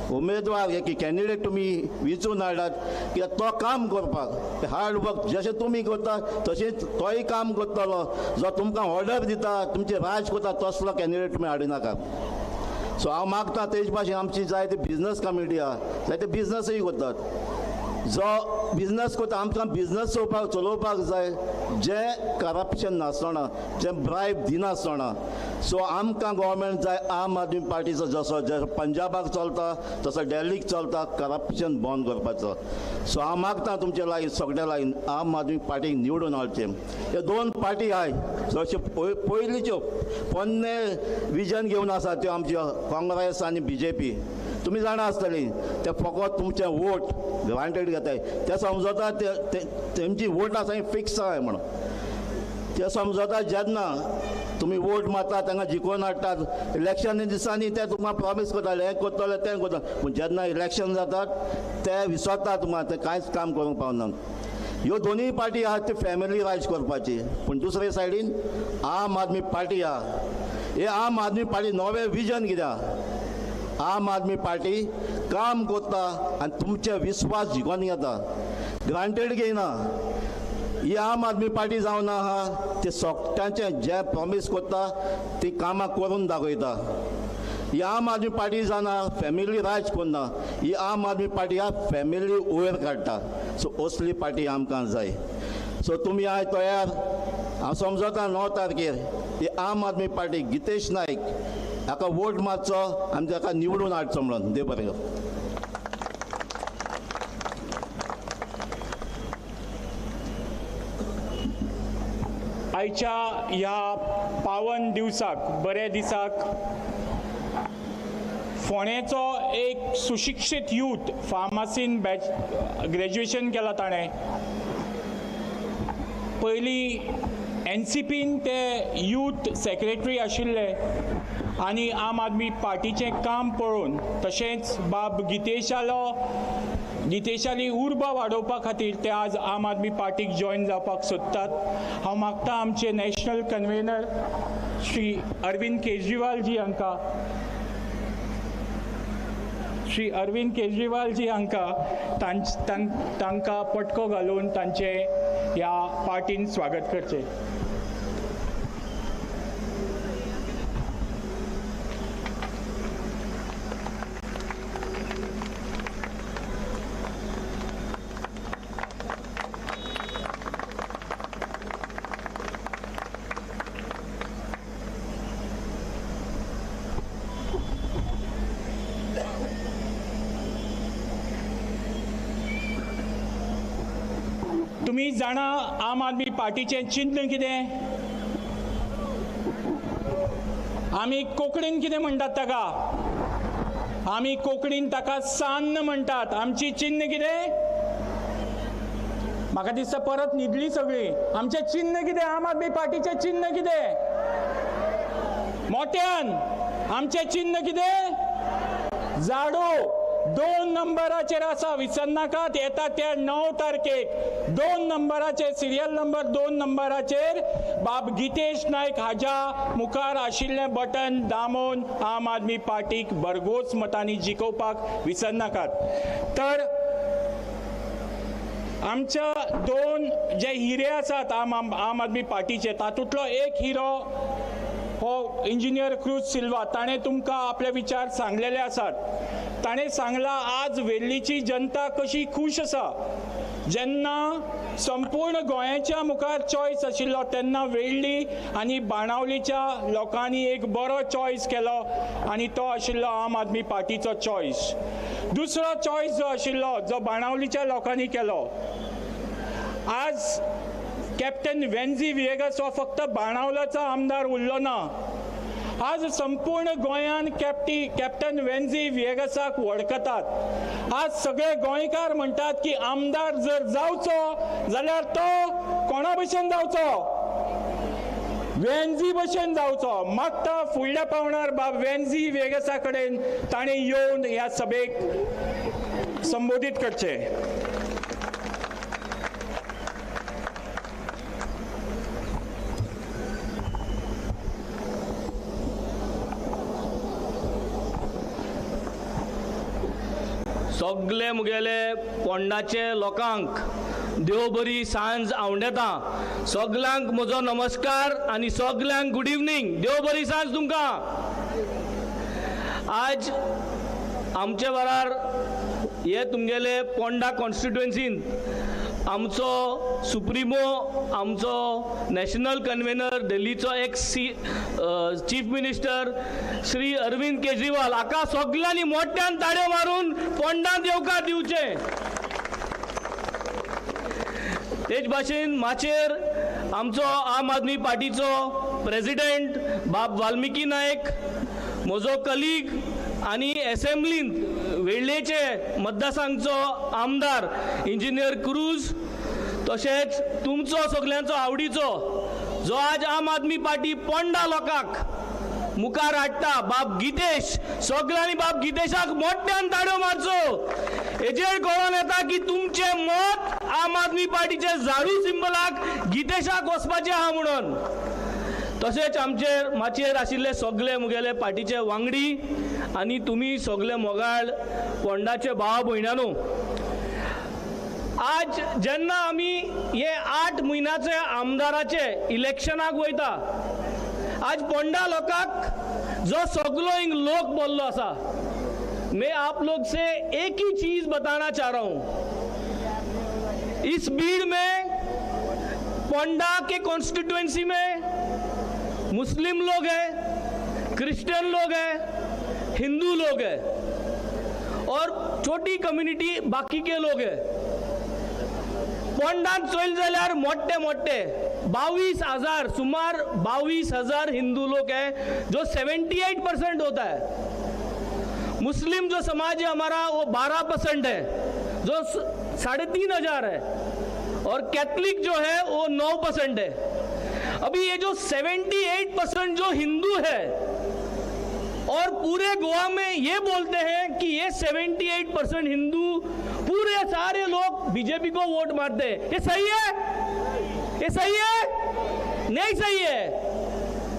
उमेदवार, एक कॅन्डिडेट तुमी विचून हाडात कित्याक तो काम करपाक हार्ड वर्क जशें तुमी करता तशेंच तोय काम करतलो. जो तुमकां ऑर्डर दिता, तुमचें राज करता तसलो कॅन्डिडेट तुमी हाडिनाका. सो हांव मागता तेच भाशेन आमची जायते बिजनस कम्युनिटी आहा, जायते बिजनसूय करतात, जो बिजनस करता आमकां बिजनस चलोवपाक जाय जें करप्शन नासतना, जें ब्रायब दिनासतना. सो आमकां गव्हर्मेंट जाय आम आदमी पार्टीचो, जसो जसो पंजाबाक चलता तसो दिल्लीक चलता, करप्शन बंद करपाचो. सो हांव मागता तुमचे लागीं सगळ्या लागीं आम आदमी पार्टीक निवडून हाडचें. ह्यो दोन पार्टी आहाय जश्यो पयलींच्यो पोन्ने विजन घेवन आसा त्यो आमच्यो काँग्रेस आनी बीजेपी. तुमी जाणा आसतली ते फकत तुमचे वोट ग्रांटेड घेताय, ते समजता तेमची वोट आसा फिक्स आहाय म्हणून. ते समजता जेन्ना तुमी वोट मारता तांकां जिखोवन हाडटात इलेक्शन दिसांनी ते तुमकां प्रॉमीस करताले हें करतले तें करतले, पूण जेन्ना इलेक्शन जातात ते विसरता तुमकां, ते कांयच काम करूंक पावनात. ह्यो दोनूय पार्टी आहात त्यो फॅमिली राज करपाची, पूण दुसरे सायडीन आम आदमी पार्टी आहा. हे आम आदमी पार्टी नवें विजन कित्याक आम आदमी पार्टी काम करता आनी तुमचे विस्वास जिखोवन घेता, ग्रांटेड घेयना. ही आम आदमी पार्टी जावन आहा ते सगळ्यांचें जें प्रॉमीस करता ती कामां करून दाखयता. ही आम आदमी पार्टी जावना फॅमिली राज करना, ही आम आदमी पार्टी आहा फॅमिली वयर काडटा. सो असली पार्टी आमकां जाय. सो तुमी आयज तयार हांव समजता 9 तारखेर ही आम आदमी पार्टी गितेश नायक हाका वोट मारचो आनी ताका निवडून हाडचो म्हणून. देव बरें करूं. आयच्या ह्या पावन दिवसाक, बऱ्या दिसाक फोंडेचो एक सुशिक्षीत यूथ फार्मासीन बॅच ग्रॅज्युएशन केलां ताणें. पयलीं एनसीपीन ते यूथ सेक्रेटरी आशिल्ले आनी आम आदमी पार्टीचें काम पळोवन तशेंच बाब गितेशाली उर्बा वाडोवपा खातीर ते आज आम आदमी पार्टीक जॉयन जावपाक सोदतात. हांव मागता आमचे नॅशनल कन्वेनर श्री अरविंद केजरीवालजी हांकां, श्री अरविंद केजरीवालजी हांकां तांकां पटको घालून तांचें ह्या पार्टीन स्वागत करचें. तुमी जाणा आम आदमी पार्टीचें चिन्न कितें? आमी कोंकणीन कितें म्हणटात ताका? आमी कोंकणीन ताका सान्न म्हणटात. आमची चिन्न कितें? म्हाका दिसता परत न्हिदली सगळीं. आमचें चिन्न कितें? आम आदमी पार्टीचें चिन्न कितें? मोट्यान आमचें चिन्न कितें? झाडू. 2 नंबराचेर आसा, विसरनाकात. येता त्या 9 तारखेक 2 नंबराचेर, सिरियल नंबर 2 नंबराचेर बाब गितेश नायक हाज्या मुखार आशिल्लें बटन दामून आम आदमी पार्टीक भरघोस मतांनी जिखोवपाक विसरनाकात. तर आमच्या 2 जे हिरे आसात आम आदमी पार्टीचे, तातूंतलो एक हिरो हो इंजिनियर क्रूज सिल्वा. ताणें तुमकां आपले विचार सांगलेले आसात. ताणें सांगलां आज वेल्लीची जनता कशी खूश आसा. जेन्ना संपूर्ण गोंयाच्या मुखार चॉयस आशिल्लो तेन्ना वेल्ली आनी बाणावलीच्या लोकांनी एक बरो चॉयस केलो आनी तो आशिल्लो आम आदमी पार्टीचो चॉयस. दुसरो चॉयस जो आशिल्लो जो बाणावलीच्या लोकांनी केलो, आज कॅप्टन वेन्झी व्हिएगस हो फक्त बाणावल्याचो आमदार उरलो ना, आज संपूर्ण गोंयान कॅप्टन वेन्झी व्हिएगसाक वळखतात. आज सगळे गोंयकार म्हणटात की आमदार जर जावचो जाल्यार तो कोणा भशेन जावचो, वेन्झी भशेन जावचो. मागता फुडल्या पावणार बाब वेन्झी वेगसा कडेन ताणें येवन ह्या सभेक संबोधीत करचें. सगळे मुगेले पोंडाचे लोकांक देव बरी सांज आवडेता. सगल्यांक म्हजो नमस्कार आनी सगल्यांक गुड इवनींग. देव बरी सांज तुमकां. आज आमचे बरार हे तुमगेले पोंडा कॉन्स्टिट्युएन्सीन आमचो सुप्रिमो, आमचो नॅशनल कन्वेनर, दिल्लीचो ex chief minister Shri Arvind Kejriwal हाका सगल्यांनी मोठ्यान ताळयो मारून पोंडांत येवकार दिवचें. तेच भाशेन माचयेर आमचो आम आदमी पार्टीचो प्रेजिडेंट बाब वाल्मिकी नायक, म्हजो कलीग आनी एसेंब्लींत वेळ्ळेचे मतदारसंघाचो आमदार इंजिनियर क्रूज, तशेंच तुमचो सगल्यांचो आवडीचो जो आज आम आदमी पार्टी पोंडा लोकांक मुखार हाडटा बाब गितेश, सगल्यांनी बाब गितेशाक मोठ्यान ताळयो मारचो. हेजेर कळोन येता की तुमचें मत आम आदमी पार्टीचे झाडू सिंबलाक गितेशाक वचपाचें आहा म्हणून. तशेंच आमचेर माचयेर आशिल्ले सगळे मुगेले पार्टीचे वांगडी आनी तुमी सगळे मोगाळ पोंडाचे भाव भयणांनो, आज जेन्ना आमी हे 8 म्हयन्याचे आमदाराचे इलेक्शनाक वयता, आज पोंडा लोकांक जो सगलो हिंग लोक बोल्लो आसा, मैं आप लोग से एक ही चीज बताना चाह रहा हूं. इस भीड़ में पोंडा के कॉन्स्टिट्यूएंसी में मुस्लिम लोग हैं, क्रिश्चियन लोग हैं, हिंदू लोग हैं और छोटी कम्युनिटी बाकी के लोग हैं. पोंडांत चोयल जाल्यार मोठे मोठे 22,000, सुमार 22,000 हिंदू लोग हैं जो 78% होता है. मुस्लिम जो समाज है हमारा वो 12% है जो 3,500 है और कैथलिक जो है वो 9% है. अभी ये जो 78% जो हिंदू है और पूरे गोवा में ये बोलते हैं कि ये 78% हिंदू पूरे सारे लोग बीजेपी को वोट मारते हैं. ये सही है? ये सही है? नहीं सही है.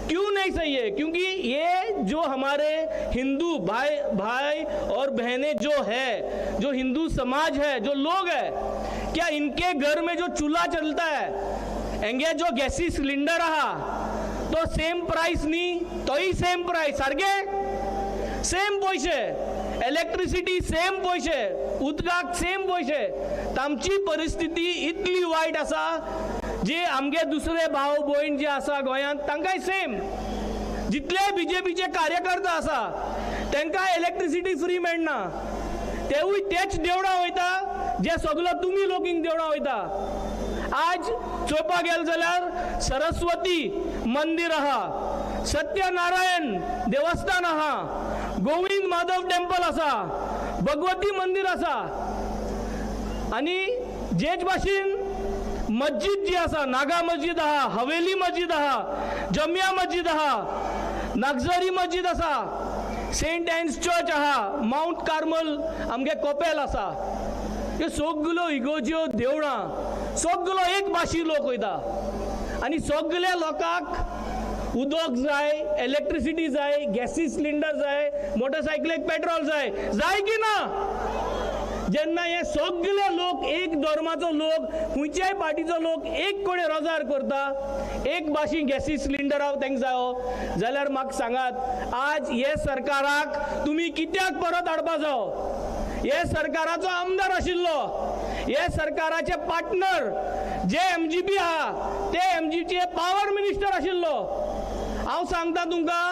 क्यों नहीं सही है? क्योंकि ये जो हमारे हिंदू भाई भाई और बहनें जो है, जो हिंदू समाज है, जो लोग है, क्या इनके घर में जो चूल्हा चलता है, एंगे जो गैसी सिलिंडर आहा तो सेम प्राइस न्ही, तोय सेम प्राइस, सारके सेम पयशे, इलेक्ट्रिसिटी सेम पयशे, उदकाक सेम पयशे. तांची परिस्थिती इतली वायट आसा जे आमगे दुसरे भाव भयण जे आसा गोंयांत तांकांय सेम. जितले बीजेपीचे कार्यकर्ता आसा तांकां इलेक्ट्रिसिटी फ्री मेळना, तेवूय तेच देवळां वयता जे सगलो तुमी लोक हिंग देवळां वयता. आज चोवपाक गेले जाल्यार सरस्वती मंदिर आहा, सत्यनारायण देवस्थान आहा, गोविंद माधव टेम्पल आसा, भगवती मंदिर आसा आनी जेच भाशेन मस्जिद जी आसा, नागा मस्जिद आहा, हवेली मस्जिद आहा, जमिया मस्जिद आहा, नागझरी मस्जिद आसा, सेंट एन्स चर्च आहा, मावंट कार्मल आमगे कोपेल आसा. ह्यो सगल्यो इगोज्यो देवळां सगलो एक भाशी लोक वयता आनी सगल्या लोकांक उदक जाय, इलेक्ट्रिसिटी जाय, गॅसी सिलिंडर जाय, मोटरसायकलीक पेट्रोल जाय. जाय की ना? जेन्ना हे सगळे लोक एक धर्माचो लोक, खंयच्याय पार्टीचो लोक एक कडेन रोजार करता, एक भाशी गॅसी सिलिंडर हांव तांकां जायो जाल्यार म्हाका सांगात आज हे सरकाराक तुमी कित्याक परत हाडपा जायो? हे सरकाराचो आमदार आशिल्लो, हे सरकाराचे पार्टनर जे एमजीपी आहा ते एमजीपीचे पावर मिनिस्टर आशिल्लो. हांव सांगता तुमकां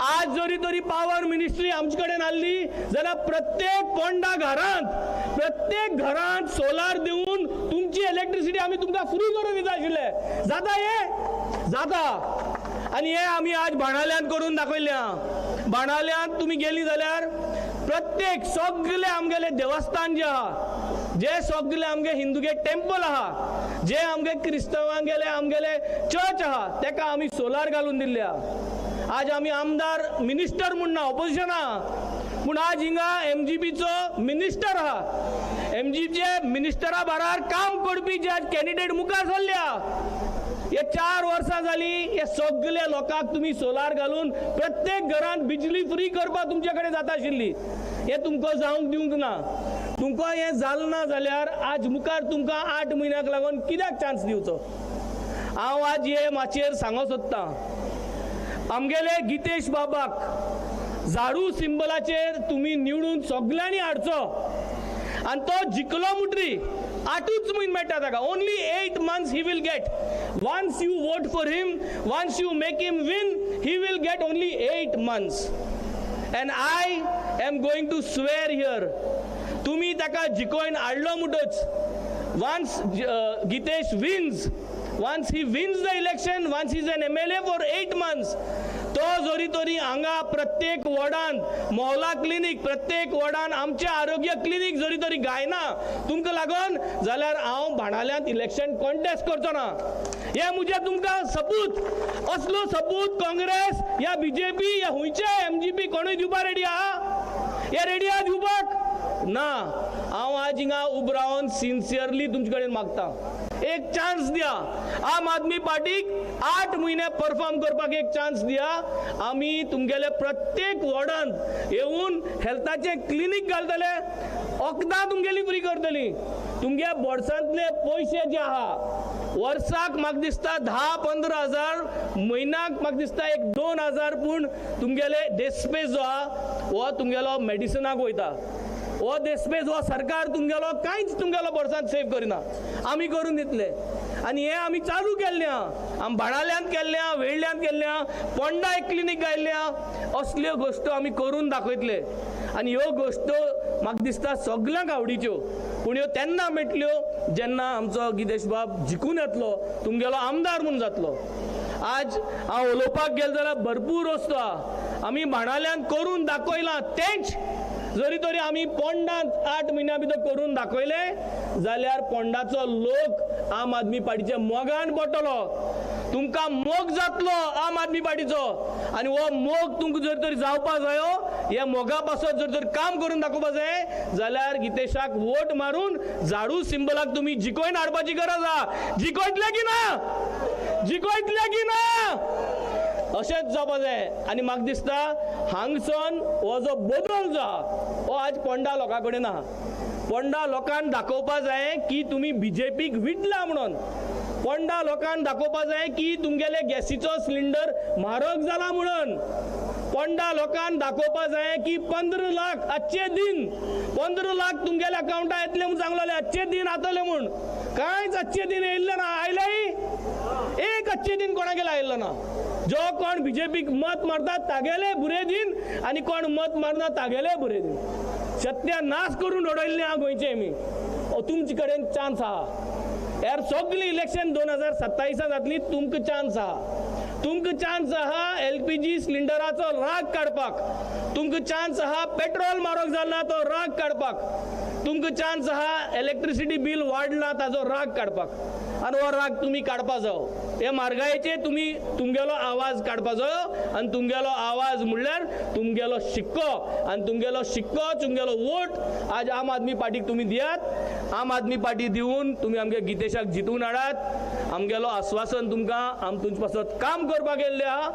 आज जरी तरी पावर मिनिस्ट्री आमचे कडेन आसली जाल्यार प्रत्येक पोंडा घरांत, प्रत्येक घरांत सोलार दिवन तुमची इलेक्ट्रिसिटी आमी तुमकां फ्री करून दिता आशिल्ले. जाता हें? जाता. आनी हें आमी आज बाणाल्यांत करून दाखयलें. बाणाल्यांत तुमी गेली जाल्यार प्रत्येक सगळे आमगेले देवस्थान जे आहा, जे सगळे आमगे हिंदूगे टेम्पल आहा, जे आमगे क्रिस्तांवांगेले आमगेले चर्च आहा, तेका आमी सोलार घालून दिल्ले आहा. आज आमी आमदार मिनिस्टर म्हूण ना, ऑपोजिशन आहा, पूण आज हिंगा एमजीपीचो मिनिस्टर आहा. एमजीपीचे मिनिस्टरा बारार काम करपी जे आज कॅन्डिडेट मुखार सरल्या. हे 4 वर्सां जाली हे सगळे लोकांक तुमी सोलार घालून प्रत्येक घरांत बिजली फ्री करपाक तुमचे कडेन जाता आशिल्ली. हे तुमकां जावंक दिवंक ना. तुमकां हें जालें ना जाल्यार आज मुखार तुमकां 8 म्हयन्याक लागून कित्याक चान्स दिवचो? हांव आज हे माचयेर सांगूंक सोदतां, आमगेले गितेश बाबाक झाडू सिंबलाचेर तुमी निवडून सगल्यांनी हाडचो आनी तो जिखलो म्हणटरी 8च म्हयने मेळटा ताका. Only 8 months he will get. Once you vote for him, once you make him win, he will get only 8 months. And I am going to swear here, तुमी ताका जिखोवन हाडलो म्हणटच, once Gitesh wins, once he wins the election, once he is an MLA for 8 months, तो जरी तरी हांगा प्रत्येक वॉर्डान मोहला क्लिनीक, प्रत्येक वॉर्डान आमचें आरोग्य क्लिनीक जरी तरी गायना तुमकां लागून जाल्यार हांव बाणाल्यांत इलेक्शन कॉन्टेस्ट करचो ना. हे म्हजें तुमकां सपूत. असलो सपूत काँग्रेस या बीजेपी या खंयचे एमजीपी कोणूय दिवपा रेडी आहा? हे रेडी आहा दिवपाक ना. हांव आज हिंगा उब रावन सिन्सियरली तुमचे कडेन मागता, एक चान्स दिया आम आदमी पार्टीक. 8 म्हयने परफॉर्म करपाक एक चान्स दिया. आमी तुमगेले प्रत्येक वॉर्डांत येवन हेल्थाचें क्लिनीक घालतले, वखदां तुमगेली फ्री करतली. तुमगे बोर्सांतले पयशे जे आहा वर्साक म्हाका दिसता 10-15 हजार, म्हयन्याक म्हाका दिसता 1-2 हजार, पूण तुमगेले देस्पेस जो आहा हो तुमगेलो मेडिसिनाक वयता. हो देस्पेस हो सरकार तुमगेलो कांयच तुमगेलो बोर्सांत सेव करिना. आमी करून दितले आनी हें आमी चालू केल्लें आहा. आमी बाणाल्यांत केल्लें आहा, वेळ्ळ्यांत केल्लें आहा, पोंडा एक क्लिनीक घायल्लें आहा. असल्यो गोश्टो आमी करून दाखयतले आनी ह्यो गोश्टो म्हाका दिसता सगल्यांक आवडीच्यो, पूण ह्यो तेन्ना मेळटल्यो जेन्ना आमचो गितेश बाब जिखून येतलो, तुमगेलो आमदार म्हूण जातलो. आज हांव उलोवपाक गेलो जाल्यार भरपूर वस्तू आहा. आमी बाणाल्यांत करून दाखयलां तेंच जरी तरी आमी पोंडांत 8 म्हयन्या भितर करून दाखयलें जाल्यार पोंडाचो लोक आम आदमी पार्टीच्या मोगान पडटलो. तुमकां मोग जातलो आम आदमी पार्टीचो आनी हो मोग तुमकां जर तरी जावपा जायो, ह्या मोगा पासत जर तर काम करून दाखोवपा जाय जाल्यार गितेशाक वोट मारून झाडू सिंबलाक तुमी जिखोवन हाडपाची गरज आहा. जिखयतले की ना? जिखयतले की ना? अशेंच जावपा जाय. आनी म्हाका दिसता हांगसून हो जो बदल जो आहा हो आज पोंडा लोकां कडेन आहा. पोंडा लोकांक दाखोवपा जाय की तुमी बीजेपीक विटला म्हणून. पोंडा लोकांक दाखोवपा जाय की तुमगेले गॅसीचो सिलिंडर म्हारग जाला म्हणून. पोंडा लोकांक दाखोवपा जाय की 15 लाख आजचे दिन 15 लाख तुमगेल्या अकावंटात येतले म्हूण सांगलेले, आजचे दिन आतले म्हूण. कांयच आजचे दिन येयल्ले ना. आयले एक आजचे दिन कोणागेले आयिल्लो ना. जो कोण बीजेपीक मत मारता तागेले बुरे दिन आनी कोण मत मारना तागेले बुरे दिन. सत्यानाश करून उडयल्लें आहा गोंयचें आमी. तुमचे कडेन चान्स आहा. ह्यार सगळीं इलेक्शन 2027 जातली, तुमकां चान्स आहा. तुमकां चान्स आहा एलपीजी सिलिंडराचो राग काडपाक, तुमकां चान्स आहा पेट्रोल म्हारग जाला तो राग काडपाक, तुमकां चान्स आहा इलेक्ट्रिसिटी बील वाडला ताजो राग काडपाक. आनी हो राग तुमी काडपा जावो. हे म्हारगायेचेर तुमी तुमगेलो आवाज काडपा जायो आनी तुमगेलो आवाज म्हणल्यार तुमगेलो शिक्को, आनी तुमगेलो शिक्को तुमगेलो वोट आज आम आदमी पार्टीक तुमी दियात. आम आदमी पार्टी दिवन तुमी आमगे गितेशाक जितून हाडात. आमगेलो आस्वासन तुमकां, आम तुमचे पासत काम करपाक येयल्ले आहा.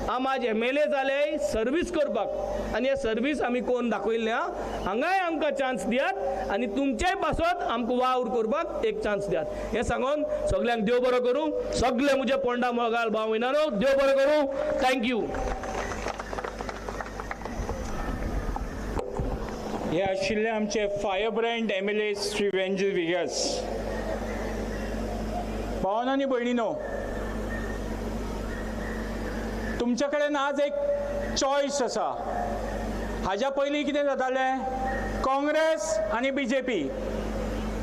आम आज MLA जाले सर्वीस करपाक आनी हे सर्वीस आमी कोण दाखयल्ले आहा. हांगाय आमकां चान्स दियात आनी तुमचेय पासत आमकां वावर करपाक एक चान्स दियात. हें सांगून सगल्यांक देव बरो करूं. सगळे म्हजे पोंडा मोगाल भाव भयणांनो देव बरो करूं. Thank you. हे आशिल्ले आमचे firebrand MLA Shri Vangel Viegas. भावानो आनी भयणीनो, तुमच्या कडेन आज एक चॉयस आसा. हाज्या पयलीं कितें जातालें, काँग्रेस आनी बीजेपी.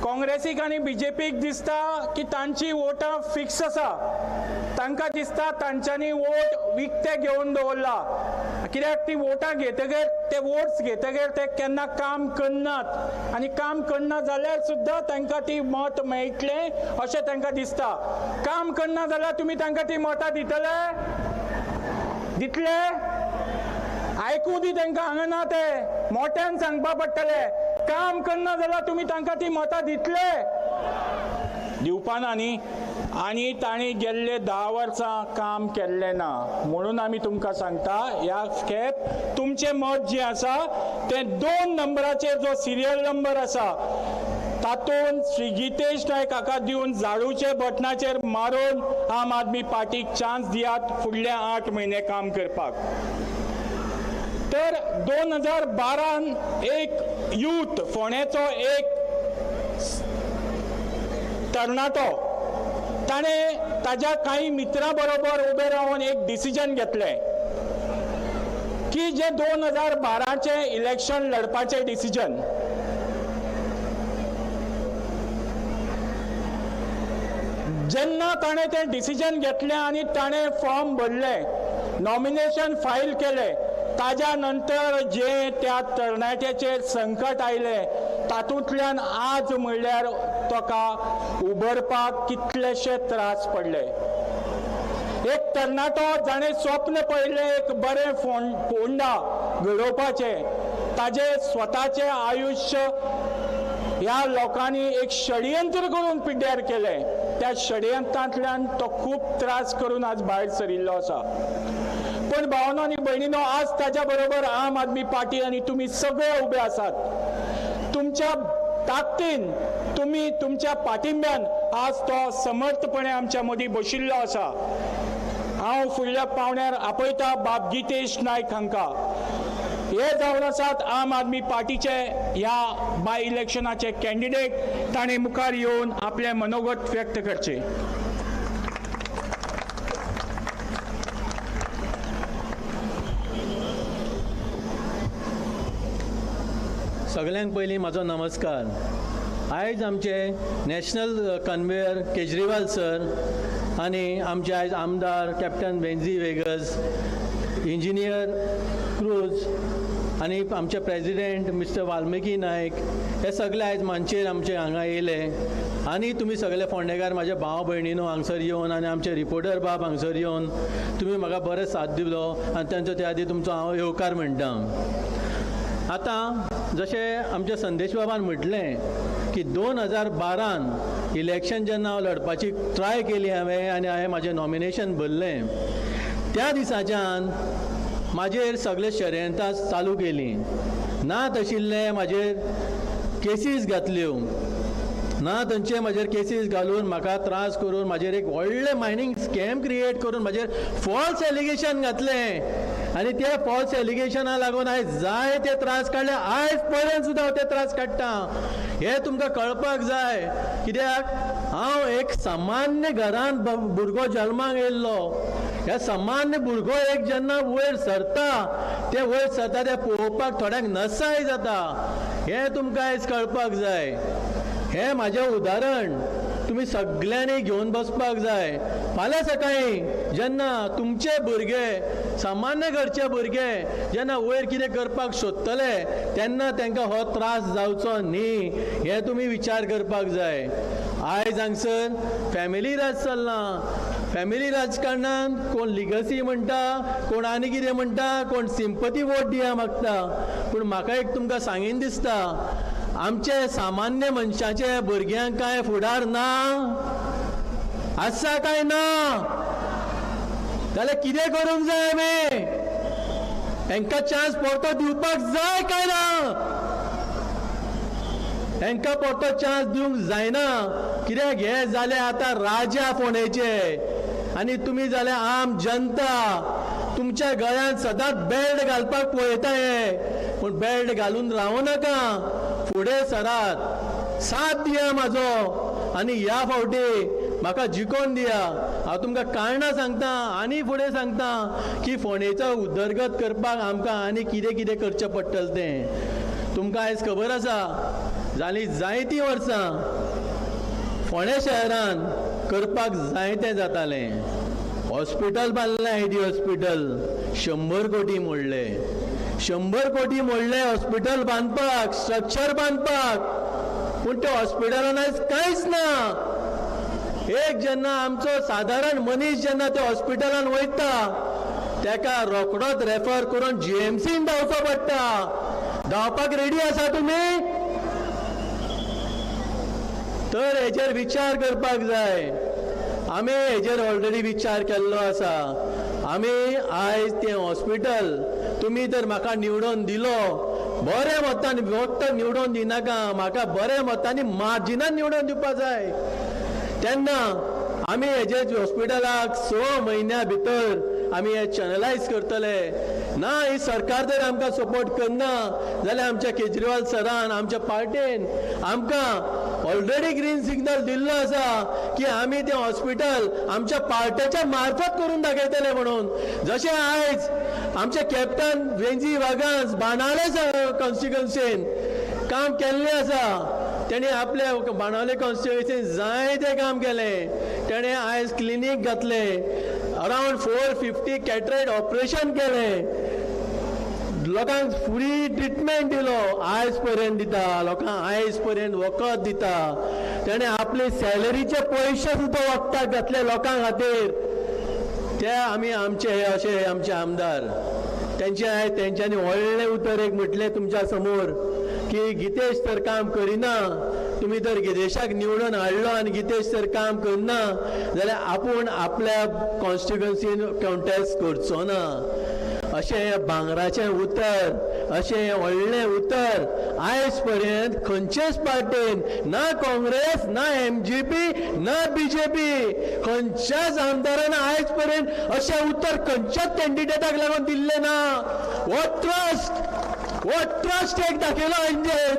काँग्रेसीक आनी बीजेपीक दिसता की तांची वोटां फिक्स आसा. तांकां दिसता तांच्यांनी वोट विकते घेवन दवरला कित्याक ती वोटां घेतगीर ते वोट्स घेतगीर ते केन्ना काम करनात आनी काम करना जाल्यार सुद्दां तांकां ती मत मेळटलें अशें तांकां दिसता. काम करना जाल्यार तुमी तांकां ती मतां दितले? दितले? आयकूं दी तांकां, हांगा ना ते मोठ्यान सांगपा पडटलें. काम करना जाल्यार तुमी तांकां ती मतां दितले? दिवपा ना न्ही. आनी तांणी गेल्ले 10 वर्सां काम केल्लें ना, म्हणून आमी तुमकां सांगता ह्या खेप तुमचें मत जें आसा तें 2 नंबराचेर जो सिरियल नंबर आसा तातूंत श्री गीतेश नायक हाका दिवन झाडूचे बटनाचेर मारून आम आदमी पार्टीक चान्स दियात फुडले 8 म्हयने काम करपाक. तर 2012 एक यूथ फोंडेचो एक तरणाटो ताणें ताज्या कांय मित्रां बरोबर उबे रावन एक डिसिजन घेतलें की जे 2012चें इलेक्शन लढपाचें डिसिजन, जेन्ना ताणें तें डिसिजन घेतलें आनी ताणें फॉर्म भरलें, नॉमिनेशन फायल केलें, ताज्या नंतर जे त्या तरणाट्याचेर संकट आयलें तातूंतल्यान आज म्हणल्यार ताका उबरपाक कितलेशे त्रास पडले. एक तरणाटो जाणें स्वप्न पळयलें एक बरें फोंडा घडोवपाचें, ताजें स्वताचें आयुश्य ह्या लोकांनी एक षडयंत्र करून पिड्ड्यार केलें. त्या षडयंत्रांतल्यान तो खूब त्रास करून आज भायर सरिल्लो आसा. पण भावनो आनी भयणीनो, आज ताज्या बरोबर आम आदमी पार्टी आनी तुमी सगळे उबे आसात. तुमच्या ताकदीन, तुमी तुमच्या पाठिंब्यान आज तो समर्थपणे आमच्या मदीं बशिल्लो आसा. हांव फुडल्या पावण्यार आपयता बाब गीतेश नायक हांकां. हे जावन आसात आम आदमी पार्टीचे ह्या बाय इलेक्शनाचे कॅन्डिडेट. ताणें मुखार येवन आपलें मनोगत व्यक्त करचें. सगळ्यांक पयलीं म्हाजो नमस्कार. आयज आमचे नॅशनल कन्वेयर केजरीवाल सर आनी आमचे आयज आमदार कॅप्टन वेन्झी वेगस, इंजिनियर क्रूज आनी आमचे प्रेजिडेंट मिस्टर वाल्मिकी नायक हे सगळे आयज मांचेर आमचे हांगा येयले. आनी तुमी सगळे फोंडेकार म्हाजे भाव भयणीनो हांगसर येवन आनी आमचे रिपोर्टर बाब हांगसर येवन तुमी म्हाका बरो साथ दिलो आनी तांचो त्या खातीर तुमचो हांव येवकार म्हणटा. आतां जशें आमच्या संदेश बाबान म्हटलें की 2012 इलेक्शन जेन्ना हांव लढपाची ट्राय केली हांवें आनी हांवें म्हाजें नॉमिनेशन भरलें, त्या दिसाच्यान म्हाजेर सगळे षडयंत्रां चालू केलीं. ना तशिल्लें म्हाजेर केसीस घातल्यो, ना थंयचे म्हाजेर केसीस घालून म्हाका त्रास करून म्हाजेर एक व्हडलें मायनींग स्कॅम क्रिएट करून म्हाजेर फॉल्स एलिगेशन घातलें आनी त्या फॉल्स एलिगेशना लागून आयज जाय ते त्रास काडले. आयज पर्यंत सुद्दां हांव ते त्रास काडटा. हें तुमकां कळपाक जाय. कित्याक हांव एक सामान्य घरान भुरगो जल्माक येयल्लो. ह्या सामान्य भुरगो एक जेन्ना वयर सरता, ते वयर सरता ते पळोवपाक थोड्यांक नसाय जाता. हें तुमकां आयज कळपाक जाय. हें म्हाजें उदाहरण तुमी सगळ्यांनी घेवन बसपाक जाय. फाल्यां सकाळीं जेन्ना तुमचे भुरगे, सामान्य घरचे भुरगे जेन्ना वयर कितें करपाक सोदतले तेन्ना तांकां हो त्रास जावचो न्ही, हें तुमी विचार करपाक जाय. आयज हांगसर फॅमिली राज चल्लां. फॅमिली राजकारणान कोण लिगसी म्हणटा, कोण आनी कितें म्हणटा, कोण सिंपती वोट दिया मागता. पूण म्हाका एक तुमकां सांगीन दिसता, आमचे सामान्य मनशाचे भुरग्यांक कांय फुडार ना आसा काय ना? जाल्यार कितें करूंक जाय आमी? हेंकां चान्स परतो दिवपाक जाय काय ना? हेंकां परतो चान्स दिवंक जायना. कित्याक हे जाले आतां राजा फोंडेचे आनी तुमी जाले आम जनता. तुमच्या गळ्यांत सदांच बेल्ट घालपाक पळयता हे, पूण बेल्ट घालून रावूं नाका, फुडें सरात, साथ दिया म्हाजो आनी ह्या फावटी म्हाका जिखोवन दिया. हांव तुमकां कारणां सांगता आनी फुडें सांगता की फोंडेचो उदरगत करपाक आमकां आनी कितें कितें करचें पडटलें तें तुमकां आयज खबर आसा. जालीं जायतीं वर्सां फोंडें शहरान करपाक जायतें जातालें. हॉस्पिटल बांदलें, आयडी हॉस्पिटल 100 कोटी मोडले, 100 कोटी मोडले हॉस्पिटल बांदपाक, स्ट्रक्चर बांदपाक, पूण त्या हॉस्पिटलान आयज कांयच ना. एक जेन्ना आमचो सादारण मनीस जेन्ना त्या हॉस्पिटलान वयता तेका रोखडोच रेफर करून जीएमसीन धांवचो पडटा. धांवपाक रेडी आसा तुमी? तर हेजेर विचार करपाक जाय. आमी हेजेर ऑलरेडी विचार केल्लो आसा. आमी आयज तें हॉस्पिटल तुमी जर म्हाका निवडून दिलो, बऱ्या मतान फक्त निवडून दिनाका, म्हाका बऱ्या मतांनी मार्जिनान निवडून दिवपा जाय. तेन्ना आमी हेजे हॉस्पिटलाक 6 म्हयन्या भितर आमी हे चॅनलायज करतले. ना ही सरकार जर आमकां सपोर्ट करना जाल्यार आमच्या केजरीवाल सरान, आमच्या पार्टेन आमकां ऑलरेडी ग्रीन सिग्नल दिल्लो आसा की आमी तें हॉस्पिटल आमच्या पार्टेच्या मार्फत करून दाखयतले म्हणून. जशें आयज आमचे कॅप्टन वेंजी वागांस बाणावले कॉन्स्टिट्युन्सीन काम केल्लें आसा, तेणी आपल्या बाणावले कॉन्स्टिट्युन्सीन जायतें काम केलें. तेणें आयज क्लिनीक घातलें, अरावंड 450 कॅटरेक्ट ऑपरेशन केलें, लोकांक फ्री ट्रिटमेंट दिलो, आयज पर्यंत दिता लोकांक, आयज पर्यंत वखद दिता. तेणें आपले सॅलरीचे पयशे सुद्दां वखदाक घातले लोकां खातीर. ते आमी आमचे हे अशे आमचे आमदार तेंचे आयज तेंच्यांनी व्हडलें उतर एक म्हटलें तुमच्या समोर की गितेश तर काम करिना, तुमी जर गितेशाक निवडून हाडलो आनी गितेश तर काम करना जाल्यार आपूण आपल्या कॉन्स्टिट्युन्सीन कॉन्टेस्ट करचो ना. अशें हें भांगराचें उतर, अशें हें व्हडलें उतर आयज पर्यंत खंयचेच पार्टेन, ना काँग्रेस, ना एमजीपी, ना बीजेपी, खंयच्याच आमदारान आयज पर्यंत अशें उतर खंयच्याच कॅन्डिडेटाक लागून दिल्लें ना. हो ट्रस्ट, हो ट्रस्ट एक दाखयलो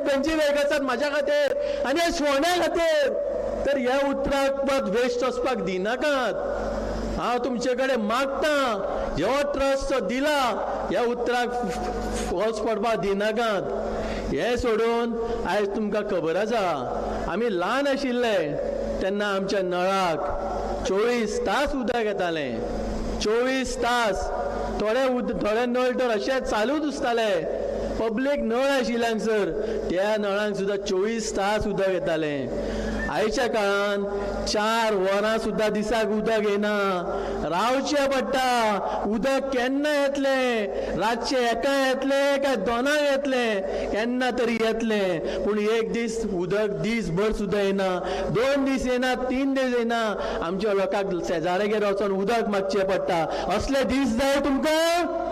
बेंजी वेगसान म्हाज्या खातीर आनी सोण्या खातीर. तर ह्या उतराक मात वेस्ट वचपाक दिनाकात. हांव तुमचे कडेन मागता, ह्यो ट्रस्ट जो दिला ह्या उतराक फॉल्स पडपाक दिनाकात. हें सोडून आयज तुमकां खबर आसा, आमी ल्हान आशिल्ले तेन्ना आमच्या नळाक 24 तास उदक येतालें, 24 तास. थोडे थोडे नळ तर अशें चालूच आसताले, पब्लीक नळ आशिल्ले हांगसर, त्या नळांक सुद्दां 24 तास उदक येतालें. आयच्या काळान 4 वरां सुद्दां दिसाक उदक येना, रावचें पडटा. उदक केन्ना येतलें, रातचें 1 येतलें काय 2 येतलें, केन्ना तरी येतलें, पूण एक दीस उदक दीसभर सुद्दां येना, 2 दीस येना, 3 दीस येना. आमच्या लोकांक शेजाऱ्यागेर वचोन उदक मागचें पडटा. असले दीस जाय तुमकां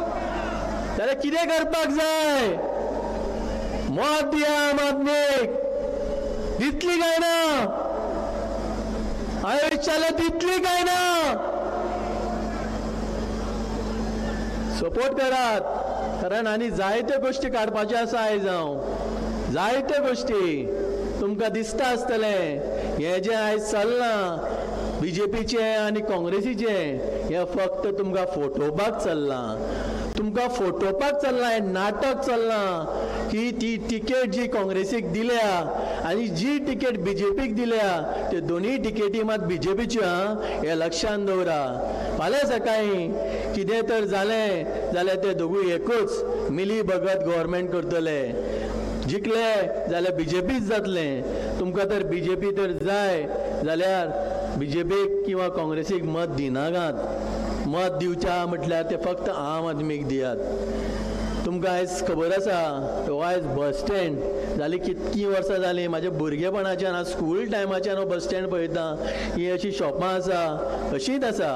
जाल्यार कितें करपाक जाय? मत दिया आम आदमीक, दितली काय ना? हांवें विचारलें दितली काय ना? सपोर्ट करात, कारण आनी जायत्यो गोश्टी काडपाच्यो आसा आयज. हांव जायत्यो गोश्टी तुमकां दिसता आसतलें. हें जें आयज चल्लां बीजेपीचें आनी काँग्रेसीचें, हें फक्त तुमकां फटोवपाक चल्लां, तुमकां फटोवपाक चल्लां. हें नाटक चल्लां की ती तिकेट जी काँग्रेसीक दिल्या आनी जी तिकेट बीजेपीक दिल्या त्यो दोनूय तिकेटी मात बीजेपीच्यो. आं, हें लक्षान दवरा. फाल्यां सकाळीं कितें तर जालें जाल्यार ते दोगूय एकूच मिली भगत गव्हर्मेंट करतले. जिखले जाल्यार बीजेपीच जातलें. तुमकां तर बीजेपी तर जाय जाल्यार बीजेपीक किंवा काँग्रेसीक मत दिनाकात. मत दिवच्या म्हटल्यार ते फक्त आम आदमीक दियात. तुमकां आयज खबर आसा, हो आयज बस स्टँड जाली कितकीं वर्सां जालीं, म्हाज्या भुरगेपणाच्यान हांव स्कूल टायमाच्यान हो बस स्टँड पळयता. ही अशी शॉपां आसा, अशींच आसा.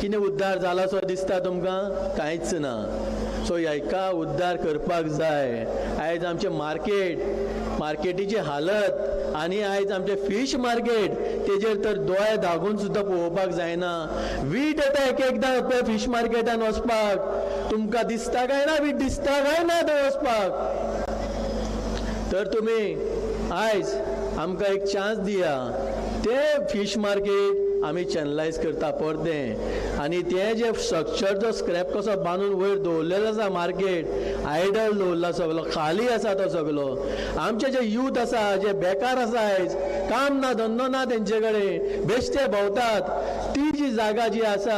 कितें उद्धार जालासो दिसता तुमकां? कांयच ना. सो हेका उद्धार करपाक जाय. आयज आमचें मार्केट, मार्केटीची हालत आनी आयज आमचें फीश मार्केट तेजेर तर दोळे दागून सुद्दां पळोवपाक जायना. वीट येता एक एकदां त्या फीश मार्केटान वचपाक, तुमकां दिसता काय ना? वीट दिसता काय ना थंय वचपाक? तर तुमी आयज आमकां एक चान्स दिया. ते फीश मार्केट आमी चॅनलायज करता परतें, आनी तें जें स्ट्रक्चर जो स्क्रॅप कसो बांदून वयर दवरलेलो आसा, मार्केट आयडल दवरला, सगलो खाली आसा तो सगलो. आमचे जे यूथ आसा, जे बेकार आसा आयज, काम ना धंदो ना तेंचे कडेन, बेश्टे भोंवतात, ती जी जागा जी आसा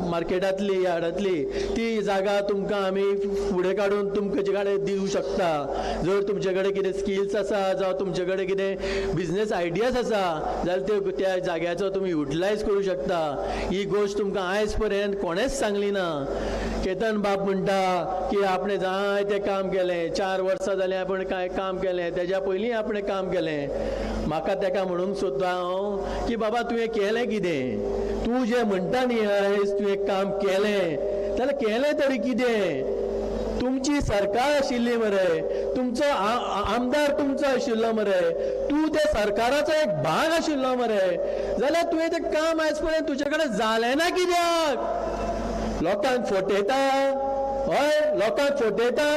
मार्केटांतली यार्डांतली ती जागा तुमकां आमी फुडें काडून तुमचे कडेन दिवंक शकता. जर तुमचे कडेन कितें स्किल्स आसा जावं तुमचे कडेन कितें बिजनेस आयडियाज आसा जाल्यार त्यो त्या जाग्याचो तुमी युटिलायज करूं शकता. ही गोश्ट तुमकां आयज पर्यंत कोणेंच सांगली ना. केतन बाब म्हणटा की आपणें जायतें काम केलें, 4 वर्सां जालीं आपण कांय काम केलें, तेज्या पयलीं आपणें काम केलें. म्हाका तेका म्हणूंक सोदता हांव की बाबा तुवें केलें कितें? तूं जें म्हणटा न्ही आयज तुवें काम केलें जाल्यार केलें तरी कितें? तुमची सरकार आशिल्ली मरे, तुमचो आमदार तुमचो आशिल्लो मरे, तूं त्या सरकाराचो एक भाग आशिल्लो मरे, जाल्यार तुवें तें काम आयज पर्यंत तुजे कडेन जालें ना कित्याक? लोकांक फटयता, हय लोकांक फटयता.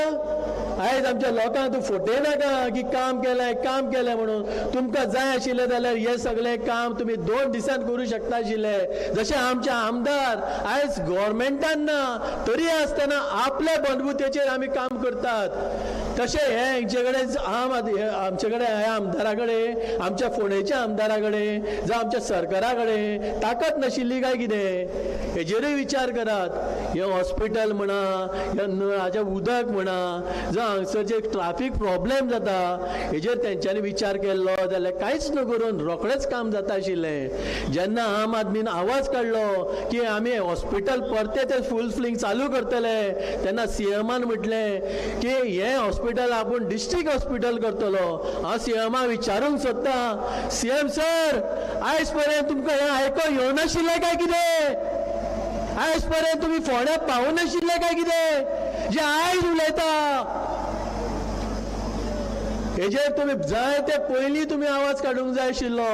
आयज आमच्या लोकांक तूं फटयनाका की काम केलें काम केलें म्हणून. तुमकां जाय आशिल्लें जाल्यार हें सगळें काम तुमी 2 दिसांत करूं शकता आशिल्ले. जशें आमचे आमदार आयज गव्हर्मेंटान ना तरी आसतना आपल्या बलबुतेचेर आमी काम करतात, तशें हे हेंचे कडेन आम आमचे कडेन ह्या आमदारा कडेन, आमच्या फोंडेच्या आमदारा कडेन जावं आमच्या सरकारा कडेन ताकद नाशिल्ली काय कितें हेजेरूय विचार करात. हें हॉस्पिटल म्हणा, ह्या नळाचें उदक म्हणा, जावं हांगसर जे ट्राफीक प्रॉब्लेम जाता हेजेर तेंच्यांनी विचार केल्लो जाल्यार कांयच न करून रोखडेंच काम जाता आशिल्लें. जेन्ना आम आदमीन आवाज काडलो की आमी हॉस्पिटल परते ते फूल फ्लिंग चालू करतले तेन्ना सीएमान म्हटलें की हें हॉस्पिटल आपूण डिस्ट्रिक्ट हॉस्पिटल करतलो. हांव सीएमाक विचारूंक सोदतां, सीएम सर आयज पर्यंत तुमकां हें आयकोंक येवनाशिल्लें काय कितें? आयज पर्यंत तुमी फोंड्या पावनाशिल्ले काय कितें जे आयज उलयता? हेजेर तुमी जाय ते पयलीं तुमी आवाज काडूंक जाय आशिल्लो.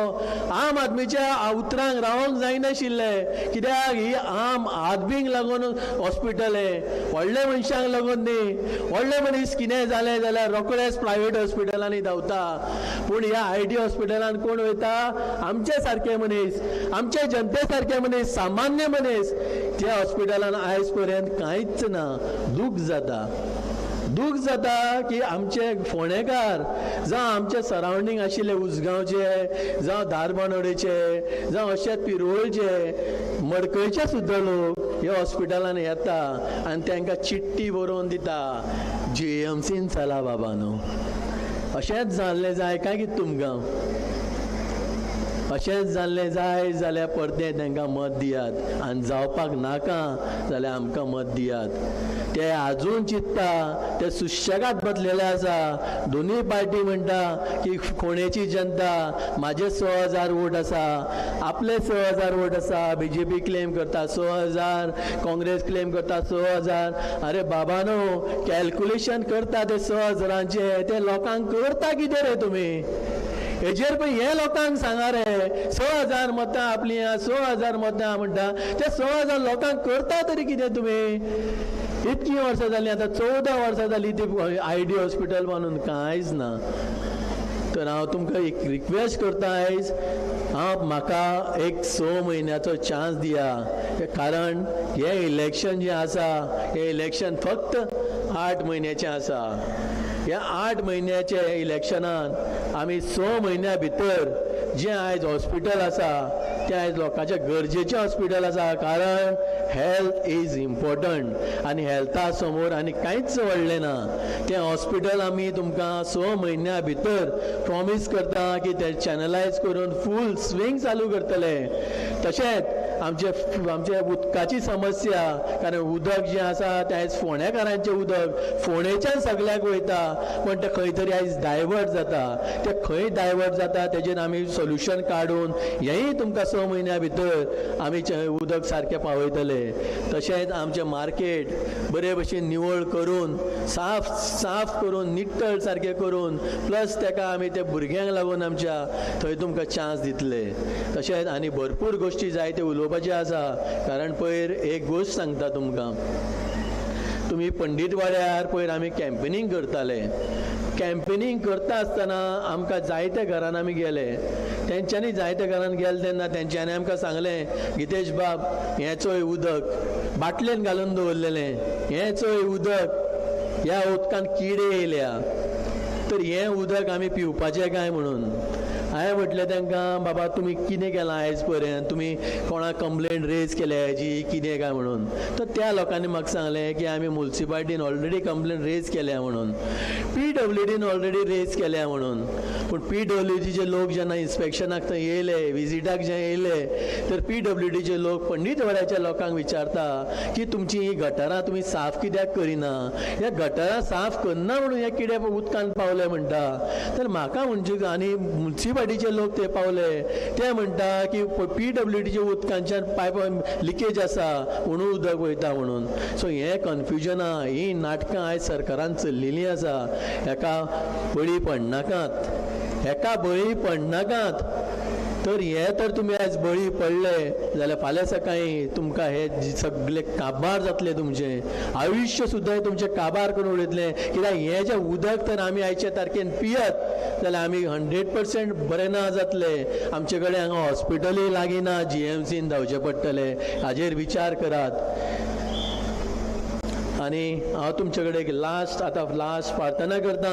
आम आदमीच्या उतरांक रावंक जायनाशिल्लें, कित्याक ही आम आदमीक लागून हॉस्पिटल हें, व्हडल्या मनशांक लागून न्ही. व्हडले मनीस कितें जालें जाल्यार रोखडेच प्रायवेट हॉस्पिटलांनी धांवता, पूण ह्या I D हॉस्पिटलान कोण वयता? आमचे सारके मनीस, आमचे जनते सारके मनीस, सामान्य मनीस. त्या हॉस्पिटलान आयज पर्यंत कांयच ना. दूख जाता, दूख जाता की आमचे फोंडेकार जावं आमचे सरावंडींग आशिल्ले उसगांवचे जावं धारबांदोडेचे जावं अशेच पिरवळचे मडकयचे सुद्दां लोक ह्या हॉस्पिटलान येता आनी तांकां चिट्टी बरोवन दिता जीएमसीन चला बाबा न्हू. अशेंच जाल्लें जाय काय कितें तुमकां? अशेंच जाल्लें जाय जाल्यार परतें तांकां मत दियात आनी जावपाक नाका जाल्यार आमकां मत दियात. ते आजून चिंत्ता, ते सुशेगाद बसलेले आसा. दोनूय पार्टी म्हणटा की फोंडेची जनता म्हाजे 6,000 वोट आसा, आपले 6,000 वोट आसा, बीजेपी क्लेम करता 6,000, काँग्रेस क्लेम करता 6,000. अरे बाबा न्हू, कॅल्कुलेशन करता ते 6,000 ते लोकांक करता कितें रे तुमी? हेजेर पळय हे लोकांक सांगा रे, 6,000 मतां आपली 6,000 मतां म्हणटा ते 6,000 लोकांक करता तरी कितें तुमी? इतकीं वर्सां जालीं, आतां 14 वर्सां जालीं ती I D hospital बांदून कांयच ना. तर हांव तुमकां एक रिक्वेस्ट करता आयज, हांव म्हाका एक 6 म्हयन्याचो चान्स दिया, कारण हें इलेक्शन जें आसा हें इलेक्शन फक्त 8 म्हयन्याचें आसा. ह्या 8 म्हयन्याच्या इलेक्शनान आमी 6 म्हयन्या भितर जें आयज हॉस्पिटल आसा तें आयज लोकांच्या गरजेचें हॉस्पिटल आसा, कारण हेल्थ is important आनी हेल्था समोर आनी कांयच व्हडलें ना. तें हॉस्पिटल आमी तुमकां 6 म्हयन्या भितर प्रॉमीस करता की तें चॅनलायज करून फूल स्विंग चालू करतले. तशेंच आमचे आमचे उदकाची समस्या, कारण उदक जें आसा तें आयज फोंडेकारांचें उदक फोंडेच्यान सगळ्याक वयता, पण तें खंय तरी आयज डायवर्ट जाता. तें खंय डायवर्ट जाता तेजेर आमी सोल्युशन काडून हेंय तुमकां 6 म्हयन्या भितर आमी उदक सारकें पावयतले. तशेंच आमचें मार्केट बरे भशेन निवळ करून साफ साफ करून निट्टळ सारकें करून प्लस तेका आमी ते भुरग्यांक लागून आमच्या थंय तुमकां चान्स दितले. तशेंच आनी भरपूर गोश्टी जाय ते उलोवपाचे आसा, कारण पयर एक गोश्ट सांगता तुमकां, तुमी पंडीतवाड्यार पयर आमी कॅम्पेनींग करताले. कॅम्पेनींग करता आसतना आमकां जायत्या घरान आमी गेले, तेंच्यांनी जायत्या घरान गेले तेन्ना तेंच्यांनी आमकां सांगलें, गितेश बाब हें चोय उदक बाटलेन घालून दवरलेलें, हें चोय उदक, ह्या उदकान किडे येयल्या, तर हें उदक आमी पिवपाचें काय म्हणून. हांवें म्हटलें तांकां, बाबा तुमी कितें केलां आयज पर्यंत, तुमी कोणाक कंप्लेन रेज केल्या हेजी कितें काय म्हणून. तर त्या लोकांनी म्हाका सांगलें की आमी मुन्सिपाल्टीन ऑलरेडी कंप्लेन रेज केल्या म्हणून, पी डब्ल्यू डीन ऑलरेडी रेज केल्या म्हणून. पूण पी डब्ल्यू डीचे लोक जेन्ना इन्स्पेक्शनाक थंय येयले, विजिटाक जे येयले, तर पी डब्ल्यू डीचे लोक पंडीतवाड्याच्या लोकांक विचारता की तुमची ही गटारां तुमी साफ कित्याक करिना, ह्या गटारां साफ करना म्हणून हे किडे उदकान पावले म्हणटा. तर म्हाका म्हणजे आनी मुन्सिपाल्टीचे लोक ते पावले ते म्हणटा की पी डब्ल्यू डीच्या उदकांच्यान पायप लिकेज आसा म्हणून उदक वयता म्हणून. सो हें कन्फ्युजनां, ही नाटकां आयज सरकारान चल्लेलीं आसा. हेका बळी पडनाकात, हेका बळी पडनाकात. तर हे तर तुमी आयज बळी पडले जाल्यार फाल्यां सकाळीं तुमकां हे सगळे काबार जातले, तुमचें आयुश्य सुद्दां तुमचें काबार करून उडयतलें. कित्याक हें जें उदक तर आमी आयच्या तारखेन पियत जाल्यार आमी 100% बरें ना जातले. आमचे कडेन हांगा हॉस्पिटलूय लागीं ना, जीएमसीन धांवचें पडटलें. हाजेर विचार करात. आनी हांव तुमचे कडेन एक लास्ट, आतां लास्ट प्रार्थना करता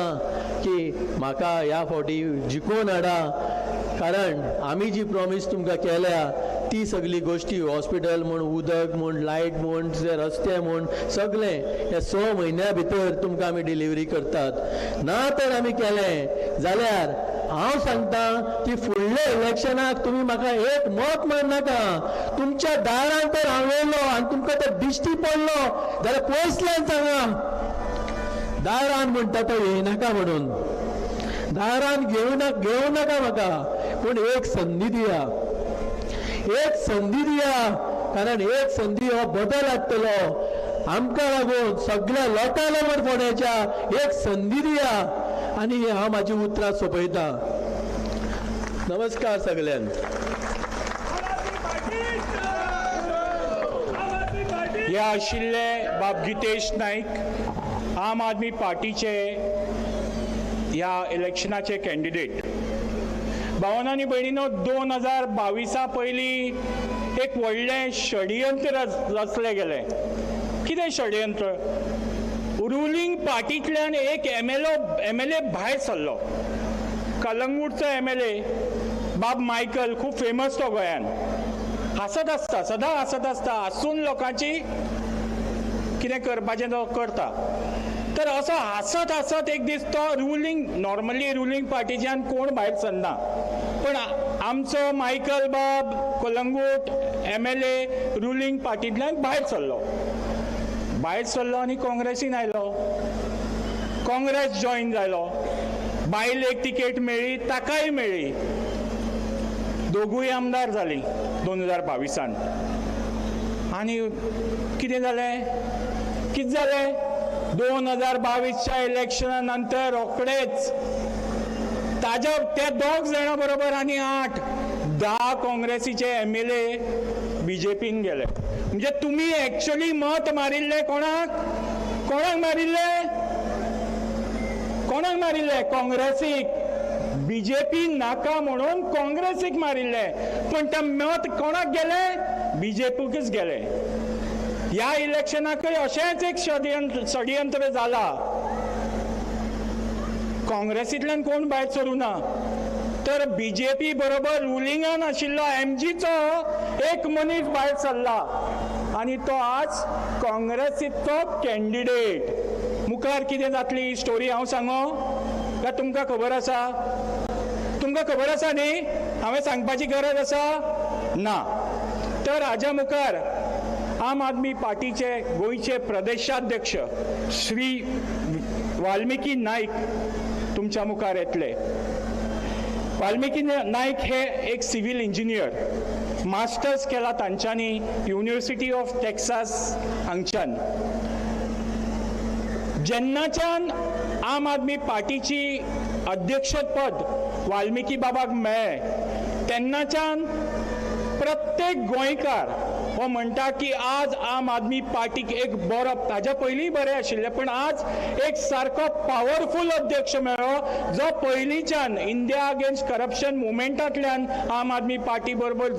की म्हाका ह्या फावटी जिखोवन हाडा, कारण आमी जी प्रॉमीस तुमकां केल्या ती सगळी गोश्टी, हॉस्पिटल म्हूण, उदक म्हूण, लायट म्हूण, रस्ते म्हूण, सगळें ह्या 6 म्हयन्या भितर तुमकां आमी डिलिवरी करतात. ना तर आमी केलें जाल्यार हांव सांगता की फुडल्या इलेक्शनाक तुमी म्हाका एक मत मारनाका. तुमच्या दारान तर हांव येयलो आनी तुमकां तर दिश्टी पडलो जाल्यार पयसल्यान सांगा, दारान म्हणटा तो येयनाका म्हणून, दारान घेवं नाका म्हाका, पूण एक संदी दिया, एक संदी दिया. कारण एक संदी हो बदल हाडटलो आमकां लागून, सगळ्या लोकां लागून फोंड्याच्या एक संदी दिया. आनी हांव म्हाजी उतरां सोंपयतां. नमस्कार सगल्यांक. हे आशिल्ले बाब गितेश नायक, आम आदमी पार्टीचे ह्या इलेक्शनाचे कॅन्डिडेट. भावानो आनी भयणीनो, 2022 पयलीं एक व्हडलें षडयंत्र रचलें गेलें. कितें षडयंत्र? रुलींग पार्टींतल्यान एक एमएलए भायर सरलो, कलंगूटचो एमएलए बाब मायकल, खूब फेमस तो गोंयान, हांसत आसता, सदां हांसत आसता, हांसून लोकांची कितें करपाचें तो करता. तर असो हांसत हांसत एक दीस तो रुलींग, नॉर्मली रुलींग पार्टीच्यान कोण भायर सरना, पण आमचो मायकल बाब कलंगूट एमएलए रुलींग पार्टींतल्यान भायर सरलो, भायर सरलो आनी काँग्रेसीन आयलो, काँग्रेस जॉयन जालो. बायलेक तिकेट मेळ्ळी, ताकाय मेळ्ळी, दोगूय आमदार जालीं 2022. आनी कितें जालें, कितें जालें, 2022च्या इलेक्शना नंतर रोखडेच ताज्या त्या दोग जाणां बरोबर आनी 8-10 काँग्रेसीचे एमएलए बीजेपीन गेले. म्हणजे तुमी एक्चुअली मत मारिल्ले कोणाक, कोणाक मारिल्ले, कोणाक मारिल्ले? काँग्रेसीक. बीजेपी नाका म्हणून काँग्रेसीक मारिल्ले, पण ते मत कोणाक गेले? बीजेपीकच गेले. ह्या इलेक्शनाकय अशेंच एक षडयंत्र जाला. काँग्रेसींतल्यान कोण भायर सरूं ना, तर बीजेपी बरोबर रुलिंगान आशिल्लो एमजीचो एक मनीस भायर सरला आनी तो आज काँग्रेसीचो कॅन्डिडेट. मुखार कितें जातली ही स्टोरी हांव सांगो काय तुमकां खबर आसा? तुमकां खबर आसा न्ही? हांवें सांगपाची गरज आसा ना. तर हाज्या मुखार आम आदमी पार्टीचे गोंयचे प्रदेशाध्यक्ष श्री वाल्मिकी नायक तुमच्या मुखार येतले. वाल्मिकी नायक हे एक सिव्हील इंजिनियर, मास्टर्स केला तांच्यांनी युनिव्हर्सिटी ऑफ टेक्सास हांगच्यान. जेन्नाच्यान आम आदमी पार्टीची अध्यक्षपद वाल्मिकी बाबाक मेळ्ळें तेन्नाच्यान प्रत्येक गोंयकार हो म्हणटा की आज आम आदमी पार्टीक एक बरो, ताज्या पयलींय बरें आशिल्लें, पण आज एक सारको पावरफूल अध्यक्ष मेळ्ळो जो पयलींच्यान इंडिया अगेन्स्ट करप्शन मुवमेंटांतल्यान आम आदमी पार्टी बरोबर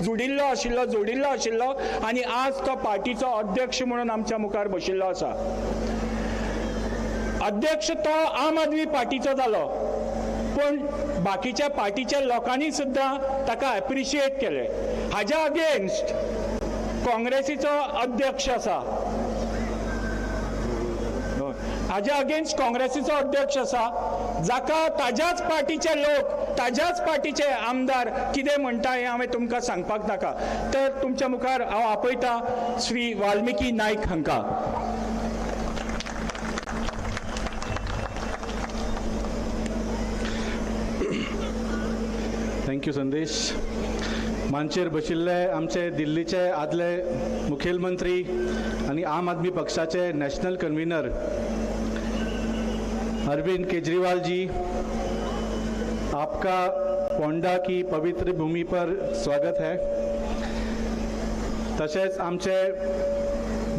जुडिल्लो आशिल्लो आनी आज तो पार्टीचो अध्यक्ष म्हणून आमच्या मुखार बशिल्लो आसा. अध्यक्ष तो आम आदमी पार्टीचो जालो, पूण बाकीच्या पार्टीच्या लोकांनी सुद्दां ताका एप्रिशिएट केलें. हाज्या अगेन्स्ट काँग्रेसीचो अध्यक्ष आसा, हाज्या अगेन्स्ट काँग्रेसीचो अध्यक्ष आसा जाका ताज्याच पार्टीचे लोक, ताज्याच पार्टीचे आमदार कितें म्हणटा हें हांवें तुमकां सांगपाक नाका. तर तुमच्या मुखार हांव आपयता श्री वाल्मिकी नायक हांकां. Thank you संदेश. मांचेर बशिल्ले आमचे दिल्लीचे आदले मुखेलमंत्री आनी आम आदमी पक्षाचे नॅशनल कन्व्हिनर अरविंद केजरीवाल जी, आपका पोंडा की पवित्र भूमि पर स्वागत है. तशेंच आमचे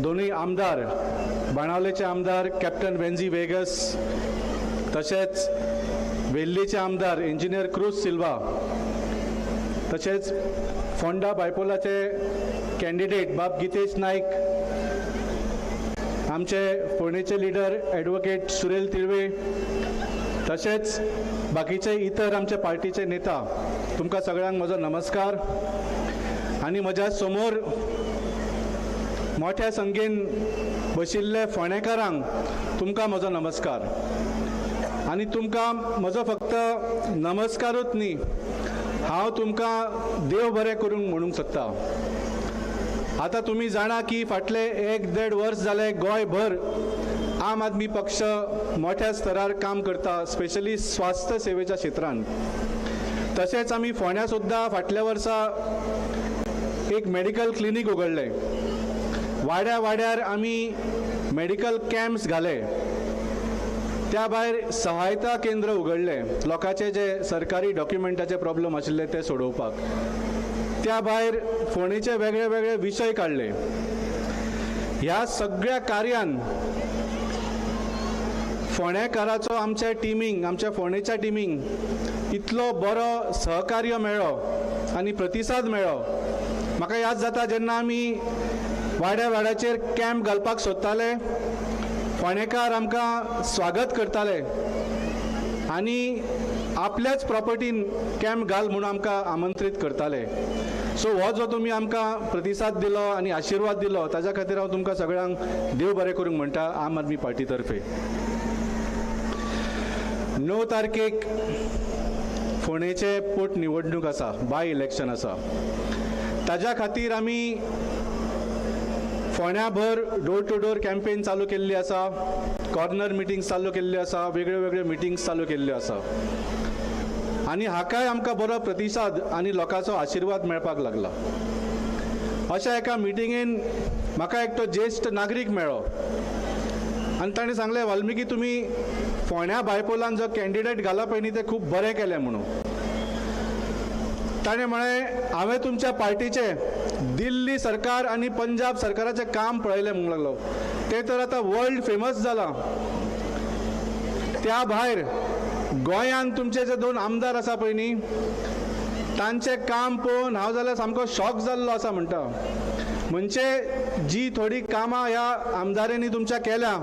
दोनूय आमदार, बाणावलेचे आमदार कॅप्टन वेन्झी वेगस, तशेंच वेल्लीचे आमदार इंजिनियर क्रूज सिल्वा, तशेंच फोंडा बायपोलाचे कॅन्डिडेट बाब गितेश नायक, आमचे फोंडेचे लिडर ॲडवोकेट सुरेल तिळवे, तशेंच बाकीचे इतर आमचे पार्टीचे नेता, तुमकां सगळ्यांक म्हजो नमस्कार. आनी म्हज्या समोर मोठ्या संख्येन बशिल्ले फोंडेकारांक तुमकां म्हजो नमस्कार. आनी तुमकां म्हजो फक्त नमस्कारूच न्ही, हांव तुमकां देव बरें करूंक म्हणूंक सोदता. आतां तुमी जाणा की फाटले 1-1.5 वर्स जाले गोंयभर आम आदमी पक्ष मोठ्या स्तरार काम करता, स्पेशली स्वास्थ्य सेवेच्या क्षेत्रांत. तशेंच आमी फोंड्या सुद्दां फाटल्या वर्सा एक मेडिकल क्लिनीक उगडलें. वाड्या वाड्यार आमी मेडिकल कॅम्प्स घाले. त्या भायर सहायता केंद्र उगडलें लोकांचे जे सरकारी डॉक्युमेंटाचे प्रॉब्लम आशिल्ले ते सोडोवपाक. त्या भायर फोंडेचे वेगळे वेगळे विशय काडले. ह्या सगळ्या कार्यान फोंडेकाराचो आमच्या टिमींक, आमच्या फोंडेच्या टिमींक इतलो बरो सहकार्य मेळ्ळो आनी प्रतिसाद मेळ्ळो. म्हाका याद जाता जेन्ना आमी वाड्या वाड्याचेर कॅम्प घालपाक सोदताले, फोंडेकार आमकां स्वागत करताले आनी आपल्याच प्रॉपर्टीन कॅम्प घाल म्हणून आमकां आमंत्रीत करताले. सो हो जो तुमी आमकां प्रतिसाद दिलो आनी आशिर्वाद दिलो ताज्या खातीर हांव तुमकां सगळ्यांक देव बरें करूंक म्हणटा आम आदमी पार्टी तर्फे. 9 तारखेक फोंडेचे पोट निवडणूक आसा, बाय इलेक्शन आसा. ताज्या खातीर आमी फोंड्याभर डोर टू डोर कॅम्पेन चालू केल्ली आसा, कॉर्नर मिटिंग्स चालू केल्ल्यो आसा, वेगळ्यो वेगळ्यो मिटिंग्स चालू केल्ल्यो आसा आनी हाकाय आमकां बरो प्रतिसाद आनी लोकांचो आशिर्वाद मेळपाक लागला. अशा एका मिटिंगेन म्हाका एकटो ज्येश्ठ नागरीक मेळ्ळो आनी ताणें सांगलें, वाल्मिकी तुमी फोंड्या बायपोलान जो कॅन्डिडेट घाला पळय न्ही तें खूब बरें केलें म्हणून. ताणें म्हळें, हांवें तुमच्या पार्टीचें दिल्ली सरकार आनी पंजाब सरकाराचें काम पळयलें म्हणूंक लागलो, तें तर आतां वर्ल्ड फेमस जालां. त्या भायर गोंयांत तुमचे जे 2 आमदार आसा पळय न्ही तांचें काम पळोवन हांव जाल्यार सामको शॉक जाल्लो आसा म्हणटा. म्हणजे जी थोडी कामां ह्या आमदारांनी तुमच्या केल्या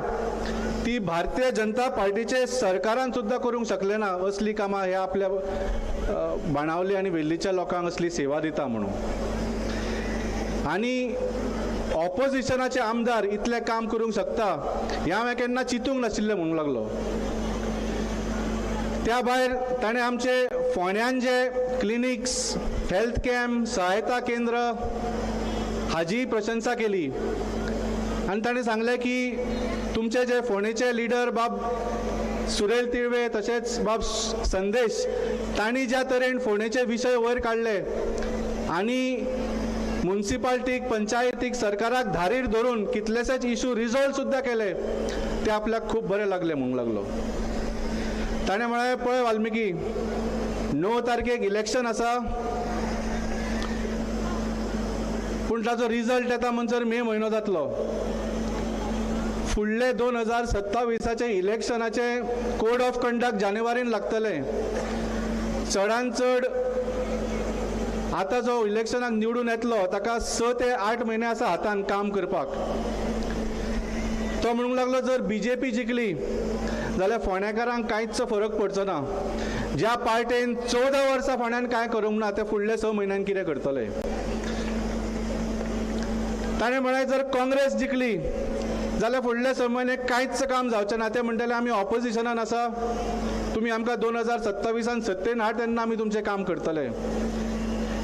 ती भारतीय जनता पार्टीचे सरकारान सुद्दां करूंक शकले ना असली कामां ह्या आपल्या बाणावली आनी वेल्लीच्या लोकांक असली सेवा दिता म्हणून. आनी ऑपोजिशनाचे आमदार इतलें काम करूंक शकता हें हांवें केन्ना चिंतूंक नाशिल्लें म्हणूंक लागलो. त्या भायर ताणें आमचे फोंड्यान जे क्लिनिक्स, हेल्थ कॅम्प, सहायता केंद्र हाजी प्रशंसा केली आनी ताणें सांगलें की तुमचे जे फोंडेचे लिडर बाब सुरेल तिळवे तशेंच बाब संदेश तांणी ज्या तरेन फोंडेचे विशय वयर काडले आनी मुन्सिपाल्टीक, पंचायतीक, सरकाराक धारीर धरून कितलेशेच इशू रिजॉल्व सुद्दां केले ते आपल्याक खूब बरें लागलें म्हणूंक लागलो. ताणें म्हळें, पळय वाल्मिकी, 9 तारखेक इलेक्शन आसा पूण ताचो रिजल्ट येता म्हणसर मे म्हयनो जातलो. फुडले 2027 इलेक्शनाचे कोड ऑफ कंडक्ट जानेवारीन लागतले. चडान चड आतां जो इलेक्शनाक निवडून येतलो ताका 6 ते 8 म्हयने आसा हातान काम करपाक. तो म्हणूंक लागलो, जर बीजेपी जिखली जाल्यार फोंडेकारांक कांयच फरक पडचो ना, ज्या पार्टेन 14 वर्सां फोंड्यान कांय करूंक ना ते फुडले 6 म्हयन्यान कितें करतले. ताणें म्हळें जर काँग्रेस जिखली जाल्यार फुडले 6 म्हयने कांयच काम जावचें ना. ते म्हणटले आमी ऑपोजिशनान आसा, तुमी आमकां 2027 सत्तेन हाड, तेन्ना आमी तुमचें काम करतले.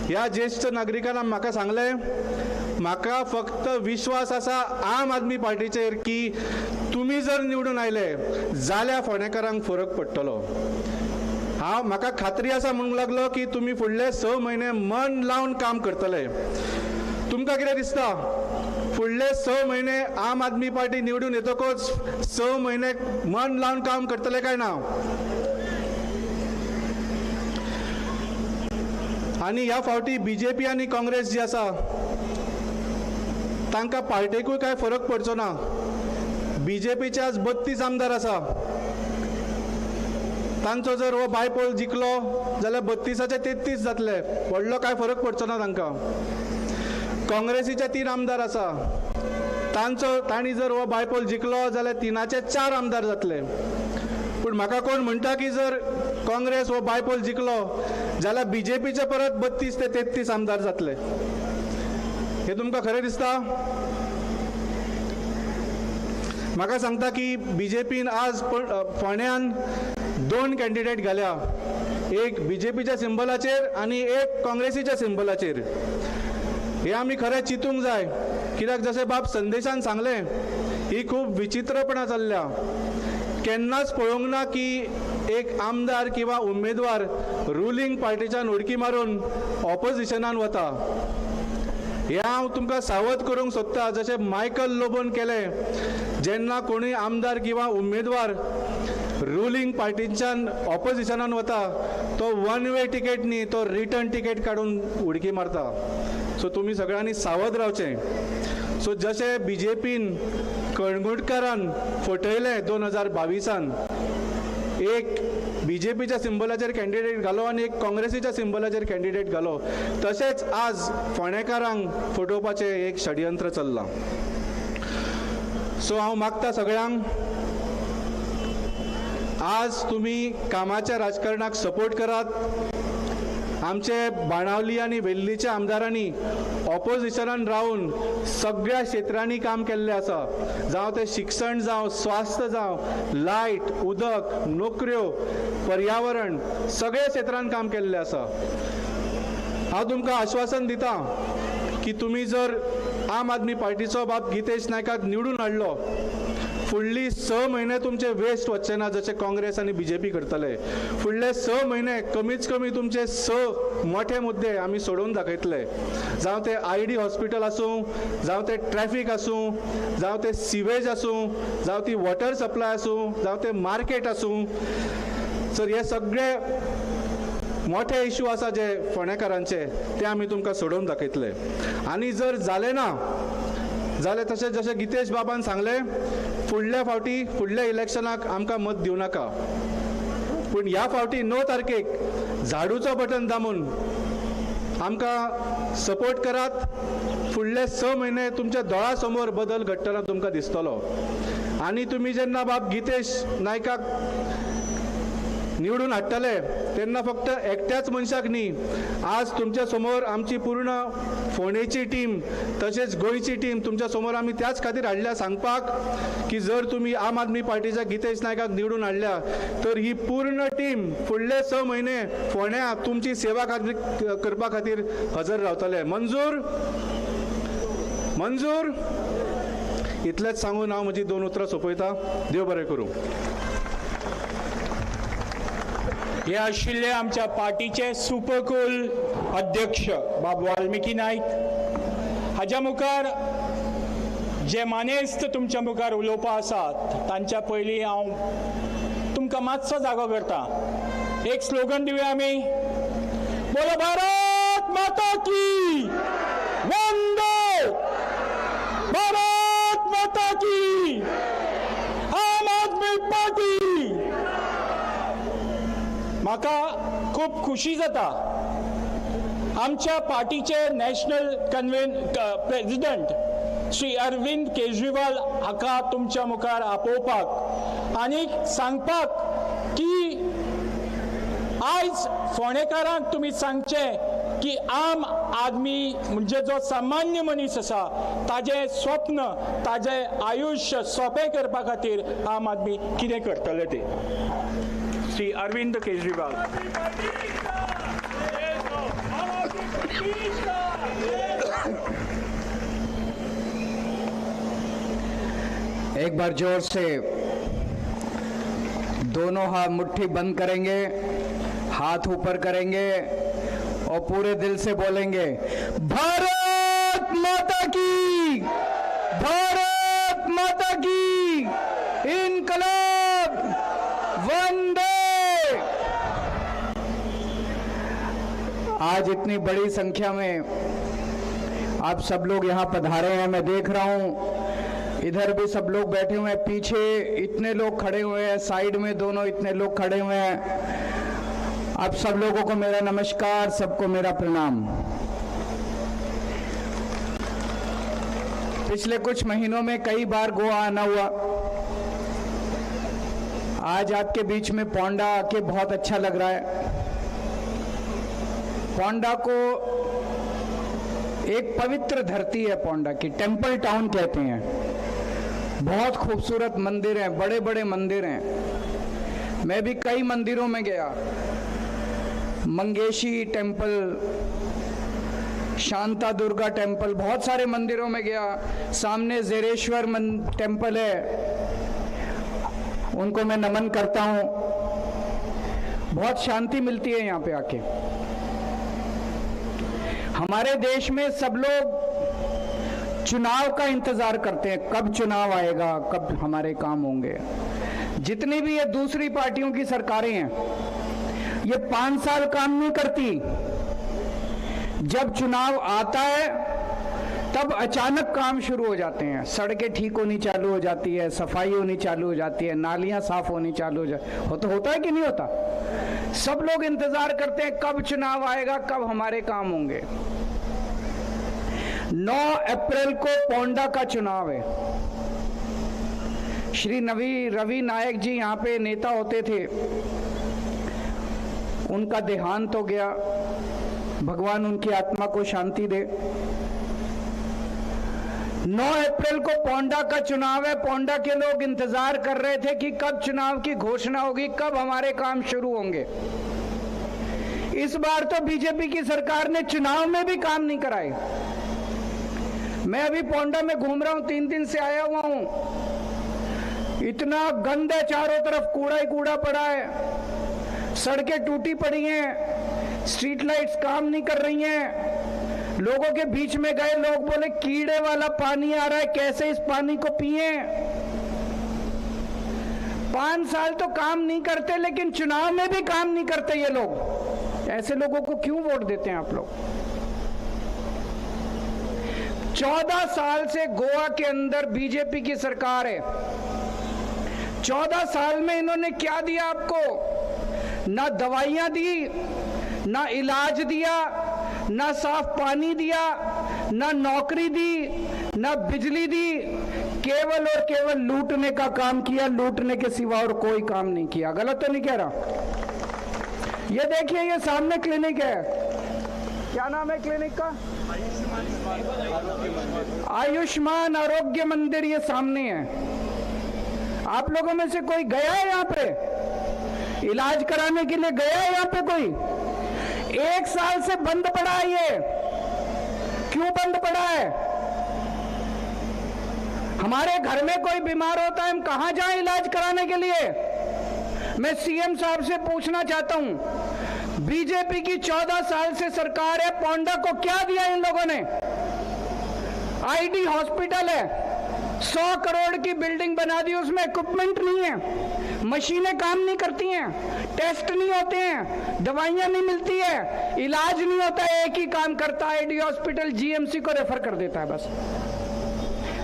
ह्या ज्येश्ठ नागरिकान म्हाका सांगलें, म्हाका फक्त विश्वास आसा आम आदमी पार्टीचेर की तुमी जर निवडून आयले जाल्यार फोंडेकारांक फरक पडटलो. हांव म्हाका खात्री आसा म्हणूंक लागलो की तुमी फुडले 6 म्हयने मन लावन काम करतले. तुमकां कितें दिसता, फुडले 6 म्हयने आम आदमी पार्टी निवडून येतकच 6 म्हयने मन लावन काम करतले काय ना? आनी ह्या फावटी बीजेपी आनी काँग्रेस जी आसा तांकां पार्टेकूय कांय फरक पडचो ना. बीजेपीचे आज 32 आमदार आसा, तांचो जर हो बायपोल जिखलो जाल्यार 32 33 जातले, व्हडलो कांय फरक पडचो ना तांकां. काँग्रेसीचे 3 आमदार आसा, तांचो तांणी जर हो बायपोल जिखलो जाल्यार 3 4 आमदार जातले. पूण म्हाका कोण म्हणटा की जर काँग्रेस हो बायपोल जिखलो जाल्यार बीजेपीचे परत 32 ते 33 आमदार जातले. हे तुमकां खरें दिसता? म्हाका सांगता की बीजेपीन आज फोंड्यान 2 कॅन्डिडेट घाल्या, एक बीजेपीच्या सिंबलाचेर आनी एक काँग्रेसीच्या सिंबलाचेर. हे आमी खरें चिंतूंक जाय, कित्याक जशें बाब संदेशान सांगलें ही खूब विचित्रपणां चल्ल्या. केन्नाच पळोवंक ना की एक आमदार किंवा उमेदवार रुलींग पार्टीच्यान उडकी मारून ऑपोजिशनान वता. हें हांव तुमकां सावध करूंक सोदता, जशें मायकल लोबोन केलें, जेन्ना कोणूय आमदार किंवा उमेदवार रुलींग पार्टीच्यान ऑपोजिशनान वता तो वन वे टिकेट न्ही, तो रिटर्न टिकेट काडून उडकी मारता. सो तुमी सगळ्यांनी सावध रावचें. सो जशें बीजेपीन कळंगुटकारान फटयलें 2022 एक बीजेपीच्या सिंबलाचेर कॅन्डिडेट घालो आनी एक काँग्रेसीच्या सिंबलाचेर कॅन्डिडेट घालो, तशेंच आज फोंडेकारांक फटोवपाचें एक षडयंत्र चल्लां. सो हांव मागता सगळ्यांक, आज तुमी कामाच्या राजकारणाक सपोर्ट करात. आमचे बाणावली आनी वेल्लीच्या आमदारांनी ऑपोजिशनान रावन सगळ्या क्षेत्रांनी काम केल्लें आसा, जावं तें शिक्षण जावं, स्वास्थ्य जावं, लायट, उदक, नोकऱ्यो, पर्यावरण, सगळ्या क्षेत्रान काम केल्लें आसा. हांव तुमकां आश्वासन दिता की तुमी जर आम आदमी पार्टीचो बाब गितेश नायकाक निवडून हाडलो, फुडली 6 म्हयने तुमचे वेस्ट वचचे ना जशे काँग्रेस आनी बीजेपी करतले. फुडले 6 म्हयने कमीच कमी तुमचे 6 मोठे मुद्दे आमी सोडोवन दाखयतले, जावं ते आयडी हॉस्पिटल आसूं, जावं ते ट्रॅफिक आसूं, जावं ते सिवेज आसूं, जावं ती वॉटर सप्लाय आसूं, जावं ते मार्केट आसूं. सर हे सगळे मोठे इशू आसा जे फोंडेकारांचे, ते आमी तुमकां सोडोवन दाखयतले. आनी जर जालें ना जाल्यार तशें जशें गितेश बाबान सांगलें, फुडल्या फावटी फुडल्या इलेक्शनाक आमकां मत दिवं नाका, पूण ह्या फावटी 9 तारखेक झाडूचो बटन दामून आमकां सपोर्ट करात. फुडले 6 म्हयने तुमच्या दोळा समोर बदल घडटना तुमकां दिसतलो. आनी तुमी जेन्ना बाब गितेश नायकाक निवडून हाडटले तेन्ना फक्त एकट्याच मनशाक न्ही, आज तुमच्या समोर आमची पूर्ण फोंडेची टीम तशेंच गोंयची टीम तुमच्या समोर आमी त्याच खातीर हाडल्या सांगपाक की जर तुमी आम आदमी पार्टीच्या गितेश नायकाक निवडून हाडल्या तर ही पूर्ण टीम फुडले 6 म्हयने फोंड्या तुमची सेवा खातीर करपा खातीर हजर रावतले. मंजूर? मंजूर? इतलेंच सांगून हांव म्हजी 2 उतरां सोंपयता. देव बरें करूं. हे आशिल्ले आमच्या पार्टीचे सुपरकूल अध्यक्ष बाब वाल्मिकी नायक. हाज्या मुखार जे मानेस्त तुमच्या मुखार उलोवपा आसात तांच्या पयलीं हांव तुमकां मातसो जागो करता. एक स्लोगन दिवया आमी, बोलो भारत माता की, वंदे भारत माता की, आम आदमी पार्टी. म्हाका खूब खुशी जाता आमच्या पार्टीचे national president Shri Arvind Kejriwal हाका तुमच्या मुखार आपोवपाक आनी सांगपाक की आयज फोंडेकारांक तुमी सांगचें की आम आदमी म्हणजे जो सामान्य मनीस आसा ताजें स्वप्न, ताजें आयुश्य सोंपें करपा खातीर आम आदमी कितें करतले ते. श्री अरविंद केजरीवाल. एक बार जोर से दोनों हाथ मुट्ठी बंद करेंगे, हाथ ऊपर करेंगे और पूरे दिल से बोलेंगे, भारत माता की, भारत माता की, इनकलाब वंदे। आज इतनी बड़ी संख्या में आप सब लोग यहाँ पधारे हैं। मैं देख रहा हूँ इधर भी सब लोग बैठे हुए हैं, पीछे इतने लोग खड़े हुए हैं, साइड में दोनों इतने लोग खड़े हुए हैं। आप सब लोगों को मेरा नमस्कार, सबको मेरा प्रणाम। पिछले कुछ महीनों में कई बार गोवा आना हुआ। आज आपके बीच में पोंडा आके बहुत अच्छा लग रहा है। पोंडा को एक पवित्र धरती है, पोंडा की टेम्पल टाउन कहते हैं। बहुत खूबसूरत मंदिर हैं, बड़े बड़े मंदिर हैं। मैं भी कई मंदिरों में गया, मंगेशी टेम्पल, शांता दुर्गा टेम्पल, बहुत सारे मंदिरों में गया। सामने जेरेश्वर टेम्पल है, उनको मैं नमन करता हूँ। बहुत शांति मिलती है यहाँ पे आके। हमारे देश में सब लोग चुनाव का इंतज़ार करते हैं, कब चुनाव आएगा, कब हमारे काम होंगे। जितनी भी ये दूसरी पार्टियों की सरकारें हैं, ये 5 साल काम नहीं करती। जब चुनाव आता है तब अचानक काम शुरू हो जाते हैं। सड़कें ठीक होनी चालू हो जाती है, सफाई होनी चालू हो जाती है, नालियां साफ होनी चालू हो जाती हो। होता है कि नहीं होता? सब लोग इंतजार करते हैं कब चुनाव आएगा, कब हमारे काम होंगे। 9 अप्रैल को पोंडा का चुनाव है। श्री रवि नायक जी यहाँ पे नेता होते थे, उनका देहांत हो गया। भगवान उनकी आत्मा को शांति दे। 9 अप्रैल को पोंडा का चुनाव है। पोंडा के लोग इंतजार कर रहे थे कि कब चुनाव की घोषणा होगी, कब हमारे काम शुरू होंगे। इस बार तो बीजेपी की सरकार ने चुनाव में भी काम नहीं कराए। मैं अभी पोंडा में घूम रहा हूं, 3 दिन से आया हुआ हूं। इतना गंद है, चारों तरफ कूड़ा ही कूड़ा पड़ा है, सड़कें टूटी पड़ी हैं, स्ट्रीट लाइट्स काम नहीं कर रही हैं। लोगों के बीच में गए, लोग बोले कीड़े वाला पानी आ रहा है, कैसे इस पानी को पिए। 5 साल तो काम नहीं करते, लेकिन चुनाव में भी काम नहीं करते ये लोग। ऐसे लोगों को क्यों वोट देते हैं आप लोग? 14 साल से गोवा के अंदर बीजेपी की सरकार है। 14 साल में इन्होंने क्या दिया आपको? ना दवाइयां दी, ना इलाज दिया, ना साफ पानी दिया, ना नौकरी दी, ना बिजली दी। केवल और केवल लूटने का काम किया, लूटने के सिवा और कोई काम नहीं किया। गलत तो नहीं कह रहा? ये देखिए, ये सामने क्लिनिक है। क्या नाम है क्लिनिक का? आयुष्मान आरोग्य मंदिर, ये सामने है। आप लोगों में से कोई गया है यहाँ पे इलाज कराने के लिए? गया है यहाँ पे कोई? 1 साल से बंद पड़ा है ये। क्यों बंद पड़ा है? हमारे घर में कोई बीमार होता है, हम कहां जाएं इलाज कराने के लिए? मैं सीएम साहब से पूछना चाहता हूं, बीजेपी की 14 साल से सरकार है, पोंडा को क्या दिया इन लोगों ने? आईडी हॉस्पिटल है, 100 करोड़ की बिल्डिंग बना दी, उसमें इक्विपमेंट नहीं है, मशीनें काम नहीं करती हैं, टेस्ट नहीं होते हैं, दवाइयां नहीं मिलती है, इलाज नहीं होता है। एक ही काम करता है आईडी हॉस्पिटल, जीएमसी को रेफर कर देता है बस।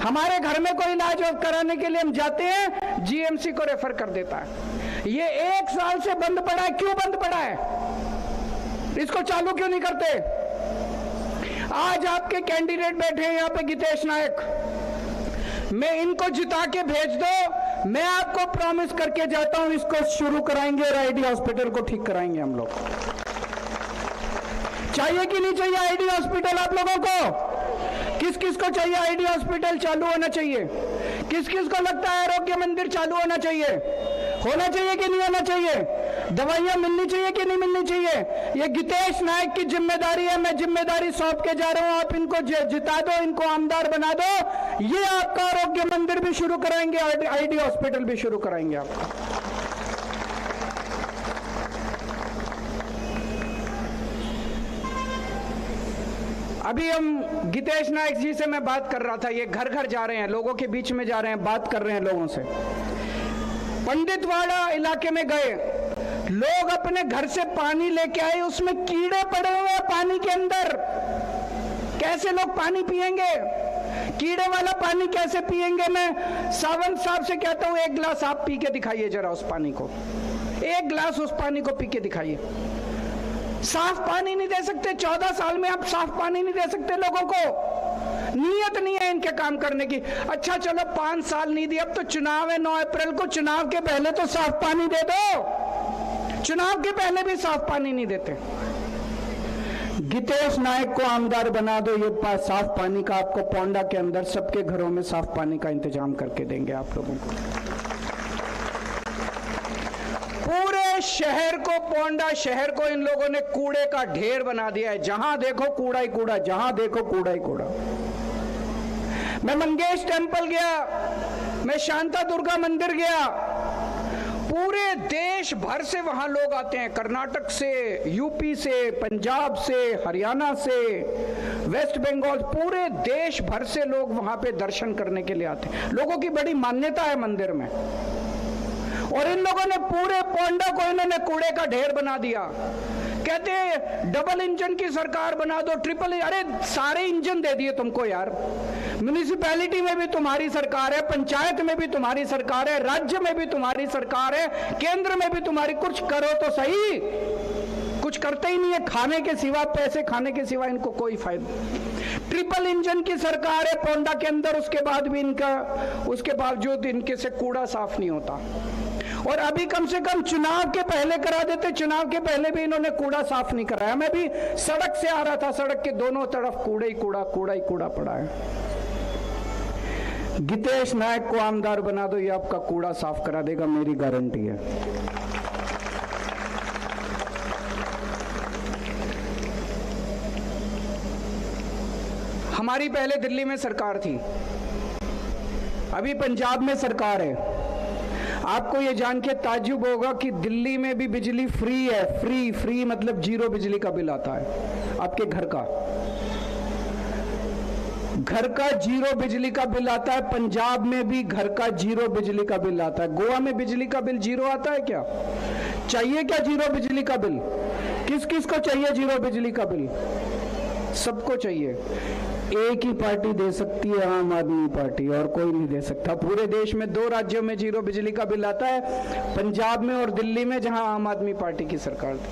हमारे घर में कोई इलाज कराने के लिए हम जाते हैं, जीएमसी को रेफर कर देता है। ये 1 साल से बंद पड़ा है। क्यों बंद पड़ा है? इसको चालू क्यों नहीं करते? आज आपके कैंडिडेट बैठे हैं यहां पे, गितेश नायक। मैं इनको जिता के भेज दो, मैं आपको प्रॉमिस करके जाता हूं इसको शुरू कराएंगे और आईडी हॉस्पिटल को ठीक कराएंगे हम लोग। चाहिए कि नहीं चाहिए आईडी हॉस्पिटल आप लोगों को? किस किस को चाहिए आईडी हॉस्पिटल चालू होना चाहिए? किस किस को लगता है आरोग्य मंदिर चालू होना चाहिए? होना चाहिए कि नहीं होना चाहिए? दवाइयां मिलनी चाहिए कि नहीं मिलनी चाहिए? ये गितेश नायक की जिम्मेदारी है, मैं जिम्मेदारी सौंप के जा रहा हूं। आप इनको जिता दो, इनको आमदार बना दो, ये आपका आरोग्य मंदिर भी शुरू कराएंगे, आईडी हॉस्पिटल भी शुरू कराएंगे आपका। अभी हम गितेश नायक जी से मैं बात कर रहा था, ये घर घर जा रहे हैं, लोगों के बीच में जा रहे हैं, बात कर रहे हैं लोगों से। पंडितवाड़ा इलाके में गए, लोग अपने घर से पानी लेके आए, उसमें कीड़े पड़े हुए हैं पानी के अंदर। कैसे लोग पानी पिएंगे? कीड़े वाला पानी कैसे पिएंगे? मैं सावंत साहब से कहता हूं एक गिलास आप पी के दिखाइए जरा उस पानी को, एक गिलास उस पानी को पी के दिखाइए। साफ पानी नहीं दे सकते, 14 साल में आप साफ पानी नहीं दे सकते लोगों को। नीयत नहीं है इनके काम करने की। अच्छा चलो 5 साल नहीं दिया, अब तो चुनाव है 9 अप्रैल को, चुनाव के पहले तो साफ पानी दे दो। चुनाव के पहले भी साफ पानी नहीं देते। गितेश नायक को आमदार बना दो, ये साफ पानी का आपको पोंडा के अंदर सबके घरों में साफ पानी का इंतजाम करके देंगे आप लोगों को। पूरे शहर को, पोंडा शहर को इन लोगों ने कूड़े का ढेर बना दिया है। जहां देखो कूड़ा ही कूड़ा, जहां देखो कूड़ा ही कूड़ा। मैं मंगेश टेम्पल गया, मैं शांता दुर्गा मंदिर गया, पूरे देश भर से वहां लोग आते हैं, कर्नाटक से, यूपी से, पंजाब से, हरियाणा से, वेस्ट बंगाल, पूरे देश भर से लोग वहां पे दर्शन करने के लिए आते हैं। लोगों की बड़ी मान्यता है मंदिर में। और इन लोगों ने पूरे पोंडा को इन्होंने कूड़े का ढेर बना दिया। कहते हैं डबल इंजन की सरकार बना दो, ट्रिपल, अरे सारे इंजन दे दिए तुमको यार। म्यूनिसिपैलिटी में भी तुम्हारी सरकार है, पंचायत में भी तुम्हारी सरकार है, राज्य में भी तुम्हारी सरकार है, केंद्र में भी तुम्हारी। कुछ करो तो सही, कुछ करते ही नहीं है। खाने के सिवा, पैसे खाने के सिवा इनको कोई फायदा। ट्रिपल इंजन की सरकार है पोंडा के अंदर, उसके बाद भी इनका, उसके बावजूद इनके से कूड़ा साफ नहीं होता। और अभी कम से कम चुनाव के पहले करा देते, चुनाव के पहले भी इन्होंने कूड़ा साफ नहीं कराया। मैं भी सड़क से आ रहा था, सड़क के दोनों तरफ कूड़ा ही कूड़ा, कूड़ा ही कूड़ा पड़ा है। गितेश नायक को आमदार बना दो, ये आपका कूड़ा साफ करा देगा, मेरी गारंटी है। हमारी पहले दिल्ली में सरकार थी, अभी पंजाब में सरकार है। आपको ये जान के ताज्जुब होगा कि दिल्ली में भी बिजली फ्री है। फ्री, फ्री मतलब जीरो बिजली का बिल आता है आपके घर का, घर का जीरो बिजली का बिल आता है। पंजाब में भी घर का जीरो बिजली का बिल आता है। गोवा में बिजली का बिल जीरो आता है क्या? चाहिए क्या जीरो बिजली का बिल? किस किस को चाहिए जीरो बिजली का बिल? सबको चाहिए। एक ही पार्टी दे सकती है, आम आदमी पार्टी, और कोई नहीं दे सकता। पूरे देश में 2 राज्यों में जीरो बिजली का बिल आता है, पंजाब में और दिल्ली में, जहां आम आदमी पार्टी की सरकार थी।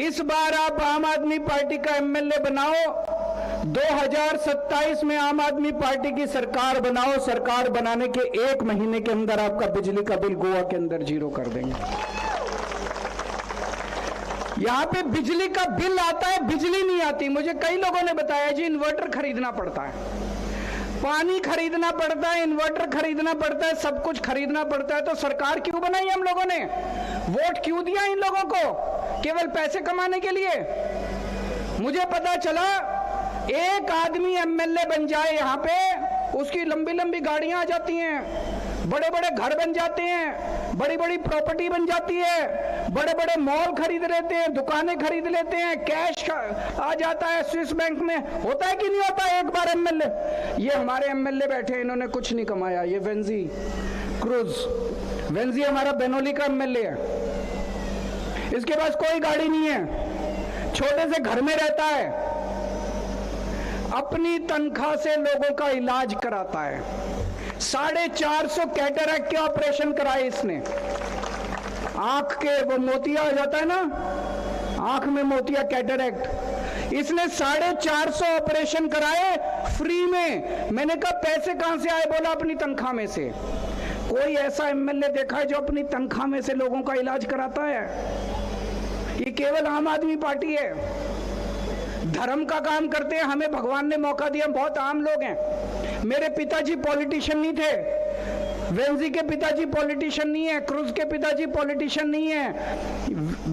इस बार आप आम आदमी पार्टी का एमएलए बनाओ, 2027 में आम आदमी पार्टी की सरकार बनाओ। सरकार बनाने के 1 महीने के अंदर आपका बिजली का बिल गोवा के अंदर जीरो कर देंगे। यहां पे बिजली का बिल आता है, बिजली नहीं आती। मुझे कई लोगों ने बताया जी इन्वर्टर खरीदना पड़ता है, पानी खरीदना पड़ता है, इन्वर्टर खरीदना पड़ता है, सब कुछ खरीदना पड़ता है। तो सरकार क्यों बनाई हम लोगों ने? वोट क्यों दिया इन लोगों को? केवल पैसे कमाने के लिए? मुझे पता चला एक आदमी एमएलए बन जाए यहां पे, उसकी लंबी लंबी गाड़ियां आ जाती हैं, बड़े बड़े घर बन जाते हैं, बड़ी बड़ी प्रॉपर्टी बन जाती है, बड़े बड़े मॉल खरीद लेते हैं, दुकानें खरीद लेते हैं, कैश आ जाता है स्विस बैंक में। होता है कि नहीं होता है? एक बार एमएलए, ये हमारे एमएलए बैठे हैं, इन्होंने कुछ नहीं कमाया। ये वेंजी क्रूज, वेंजी हमारा बेनोली का एमएलए है, इसके पास कोई गाड़ी नहीं है, छोटे से घर में रहता है, अपनी तनख्वाह से लोगों का इलाज कराता है। 450 कैटरेक्ट के ऑपरेशन कराए इसने। आंख के वो मोतिया हो जाता है ना, आंख में मोतिया, कैटरेक्ट, इसने 450 ऑपरेशन कराए, फ्री में। मैंने कहा पैसे कहां से आए? बोला अपनी तनख्वाह में से। कोई ऐसा एमएलए देखा है जो अपनी तनख्वाह में से लोगों का इलाज कराता है? ये केवल आम आदमी पार्टी है। धर्म का काम करते हैं, हमें भगवान ने मौका दिया, हम बहुत आम लोग हैं। मेरे पिताजी पॉलिटिशियन नहीं थे, वेंजी के पिताजी पॉलिटिशियन नहीं है, क्रूज के पिताजी पॉलिटिशियन नहीं है,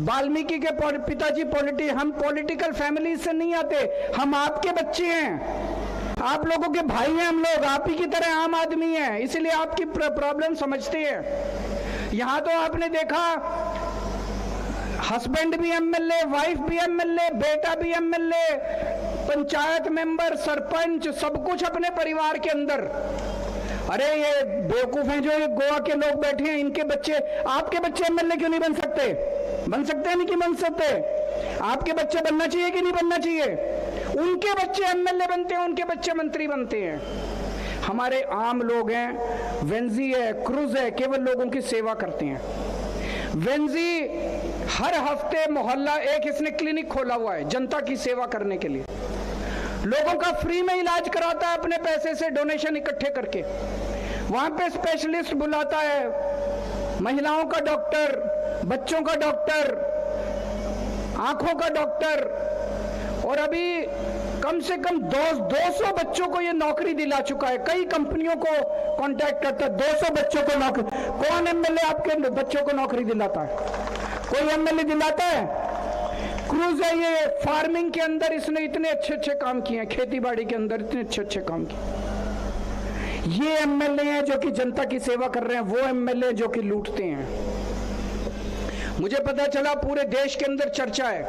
वाल्मीकि के पिताजी हम पॉलिटिकल फैमिली से नहीं आते, हम आपके बच्चे हैं, आप लोगों के भाई हैं, हम लोग आप ही की तरह आम आदमी हैं, इसलिए आपकी प्रॉब्लम समझते हैं। यहां तो आपने देखा हस्बैंड भी एमएलए, वाइफ भी एमएलए, बेटा भी एमएलए, पंचायत मेंबर, सरपंच, सब कुछ अपने परिवार के अंदर। अरे ये बेवकूफ हैं जो ये गोवा के लोग बैठे हैं, इनके बच्चे, आपके बच्चे एमएलए क्यों नहीं बन सकते? बन सकते हैं नहीं कि बन सकते? आपके बच्चे बनना चाहिए कि नहीं बनना चाहिए? उनके बच्चे एमएलए बनते हैं, उनके बच्चे मंत्री बनते हैं। हमारे आम लोग हैं, वेंजी है, क्रूज है, केवल लोगों की सेवा करते हैं। वेंजी हर हफ्ते मोहल्ला एक इसने क्लिनिक खोला हुआ है जनता की सेवा करने के लिए, लोगों का फ्री में इलाज कराता है अपने पैसे से, डोनेशन इकट्ठे करके। वहां पे स्पेशलिस्ट बुलाता है, महिलाओं का डॉक्टर, बच्चों का डॉक्टर, आंखों का डॉक्टर, और अभी कम से कम 200 बच्चों को ये नौकरी दिला चुका है। कई कंपनियों को कांटेक्ट करता है, 200 बच्चों को नौकरी। कौन एमएलए आपके बच्चों को नौकरी दिलाता है? कोई एमएलए दिलाता है? क्रूज है ये, फार्मिंग के अंदर इसने इतने अच्छे अच्छे काम किए हैं, खेती बाड़ी के अंदर इतने अच्छे अच्छे काम किए। ये एमएलए हैं जो कि जनता की सेवा कर रहे हैं, वो एमएलए जो कि लूटते हैं। मुझे पता चला पूरे देश के अंदर चर्चा है,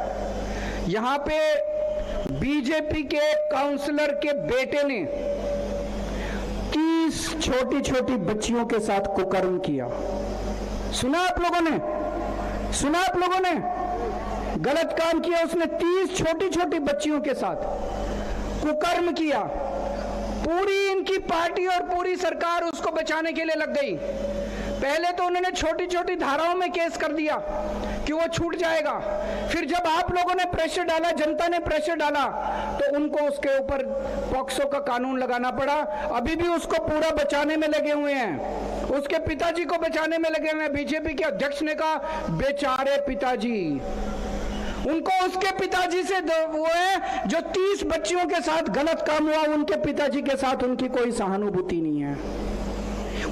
यहां पे बीजेपी के काउंसलर के बेटे ने 30 छोटी छोटी बच्चियों के साथ कुकर्म किया। सुना आप लोगों ने? सुना आप लोगों ने? गलत काम किया उसने, 30 छोटी छोटी बच्चियों के साथ कुकर्म किया। पूरी इनकी पार्टी और पूरी सरकार उसको बचाने के लिए लग गई। पहले तो उन्होंने छोटी छोटी धाराओं में केस कर दिया कि वो छूट जाएगा, फिर जब आप लोगों ने प्रेशर डाला, जनता ने प्रेशर डाला, तो उनको उसके ऊपर पॉक्सो का कानून लगाना पड़ा। अभी भी उसको पूरा बचाने में लगे हुए हैं, उसके पिताजी को बचाने में लगे हुए हैं। बीजेपी के अध्यक्ष ने कहा बेचारे पिताजी, उनको उसके पिताजी से वो है जो 30 बच्चियों के साथ गलत काम हुआ, उनके पिताजी के साथ उनकी कोई सहानुभूति नहीं है।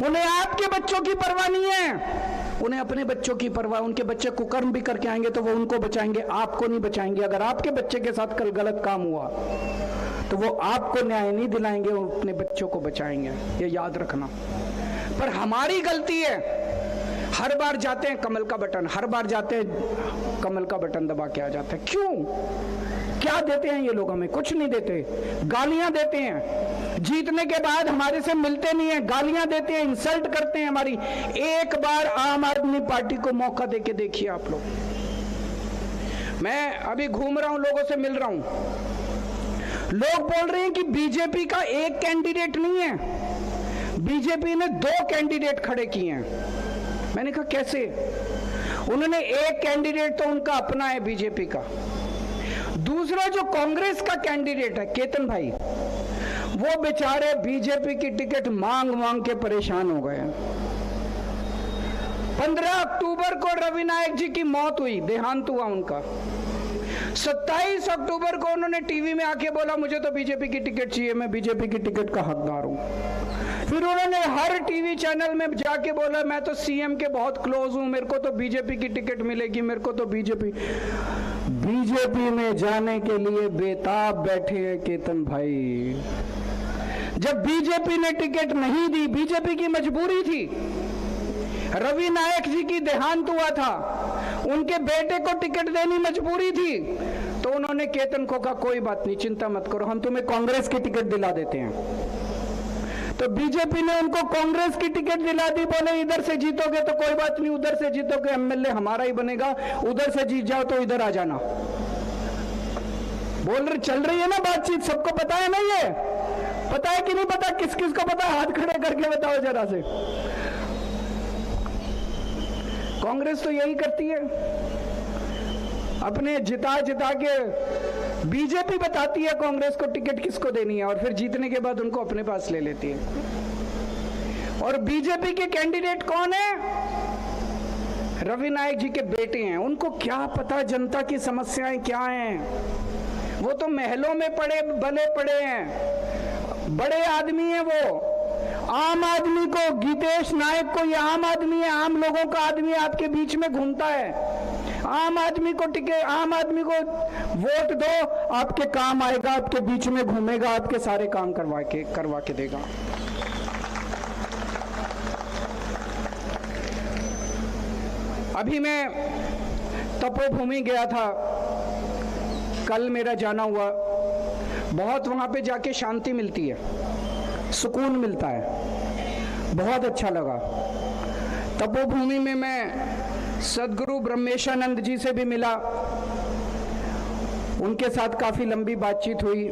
उन्हें आपके बच्चों की परवाह नहीं है, उन्हें अपने बच्चों की परवाह। उनके बच्चे कुकर्म भी करके आएंगे तो वो उनको बचाएंगे, आपको नहीं बचाएंगे। अगर आपके बच्चे के साथ कल गलत काम हुआ तो वो आपको न्याय नहीं दिलाएंगे, वो अपने बच्चों को बचाएंगे, ये याद रखना। पर हमारी गलती है, हर बार जाते हैं कमल का बटन, हर बार जाते हैं कमल का बटन दबा के आ जाते हैं। क्यों? क्या देते हैं ये लोग हमें? कुछ नहीं देते, गालियां देते हैं। जीतने के बाद हमारे से मिलते नहीं है, गालियां देते हैं, इंसल्ट करते हैं हमारी। एक बार आम आदमी पार्टी को मौका देके देखिए आप लोग। मैं अभी घूम रहा हूं, लोगों से मिल रहा हूं, लोग बोल रहे हैं कि बीजेपी का एक कैंडिडेट नहीं है, बीजेपी ने 2 कैंडिडेट खड़े किए हैं। मैंने कहा कैसे? उन्होंने एक कैंडिडेट तो उनका अपना है बीजेपी का, दूसरा जो कांग्रेस का कैंडिडेट है केतन भाई, वो बेचारे बीजेपी की टिकट मांग मांग के परेशान हो गए। 15 अक्टूबर को रवि नायक जी की मौत हुई, देहांत हुआ उनका। 27 अक्टूबर को उन्होंने टीवी में आके बोला मुझे तो बीजेपी की टिकट चाहिए, मैं बीजेपी की टिकट का हकदार हूं। फिर उन्होंने हर टीवी चैनल में जाके बोला मैं तो सीएम के बहुत क्लोज हूं, मेरे को तो बीजेपी की टिकट मिलेगी, मेरे को तो बीजेपी में जाने के लिए बेताब बैठे हैं केतन भाई। जब बीजेपी ने टिकट नहीं दी, बीजेपी की मजबूरी थी, रवि नायक जी की देहांत हुआ था, उनके बेटे को टिकट देनी मजबूरी थी, तो उन्होंने केतन को कहा कोई बात नहीं, चिंता मत करो, हम तुम्हें कांग्रेस की टिकट दिला देते हैं। तो बीजेपी ने उनको कांग्रेस की टिकट दिला दी, बोले इधर से जीतोगे तो कोई बात नहीं, उधर से जीतोगे एमएलए हमारा ही बनेगा, उधर से जीत जाओ तो इधर आ जाना। बोल रहे, चल रही है ना बातचीत, सबको पता है ना, ये पता है कि नहीं पता? किस किस को पता है? हाथ खड़े करके बताओ जरा से। कांग्रेस तो यही करती है, अपने जिता जिता के बीजेपी बताती है कांग्रेस को टिकट किसको देनी है और फिर जीतने के बाद उनको अपने पास ले लेती है। और बीजेपी के कैंडिडेट कौन है? रवि नायक जी के बेटे हैं। उनको क्या पता जनता की समस्याएं क्या हैं? वो तो महलों में पड़े भले पड़े हैं, बड़े आदमी हैं वो। आम आदमी को, गीतेश नायक को, ये आम आदमी है, आम लोगों का आदमी है, आपके बीच में घूमता है। आम आदमी को टिके, आम आदमी को वोट दो, आपके काम आएगा, आपके बीच में घूमेगा, आपके सारे काम करवा के देगा। अभी मैं तपोभूमि गया था, कल मेरा जाना हुआ। बहुत वहाँ पे जाके शांति मिलती है, सुकून मिलता है, बहुत अच्छा लगा। तपोभूमि में मैं सदगुरु ब्रह्मेशानंद जी से भी मिला, उनके साथ काफ़ी लंबी बातचीत हुई,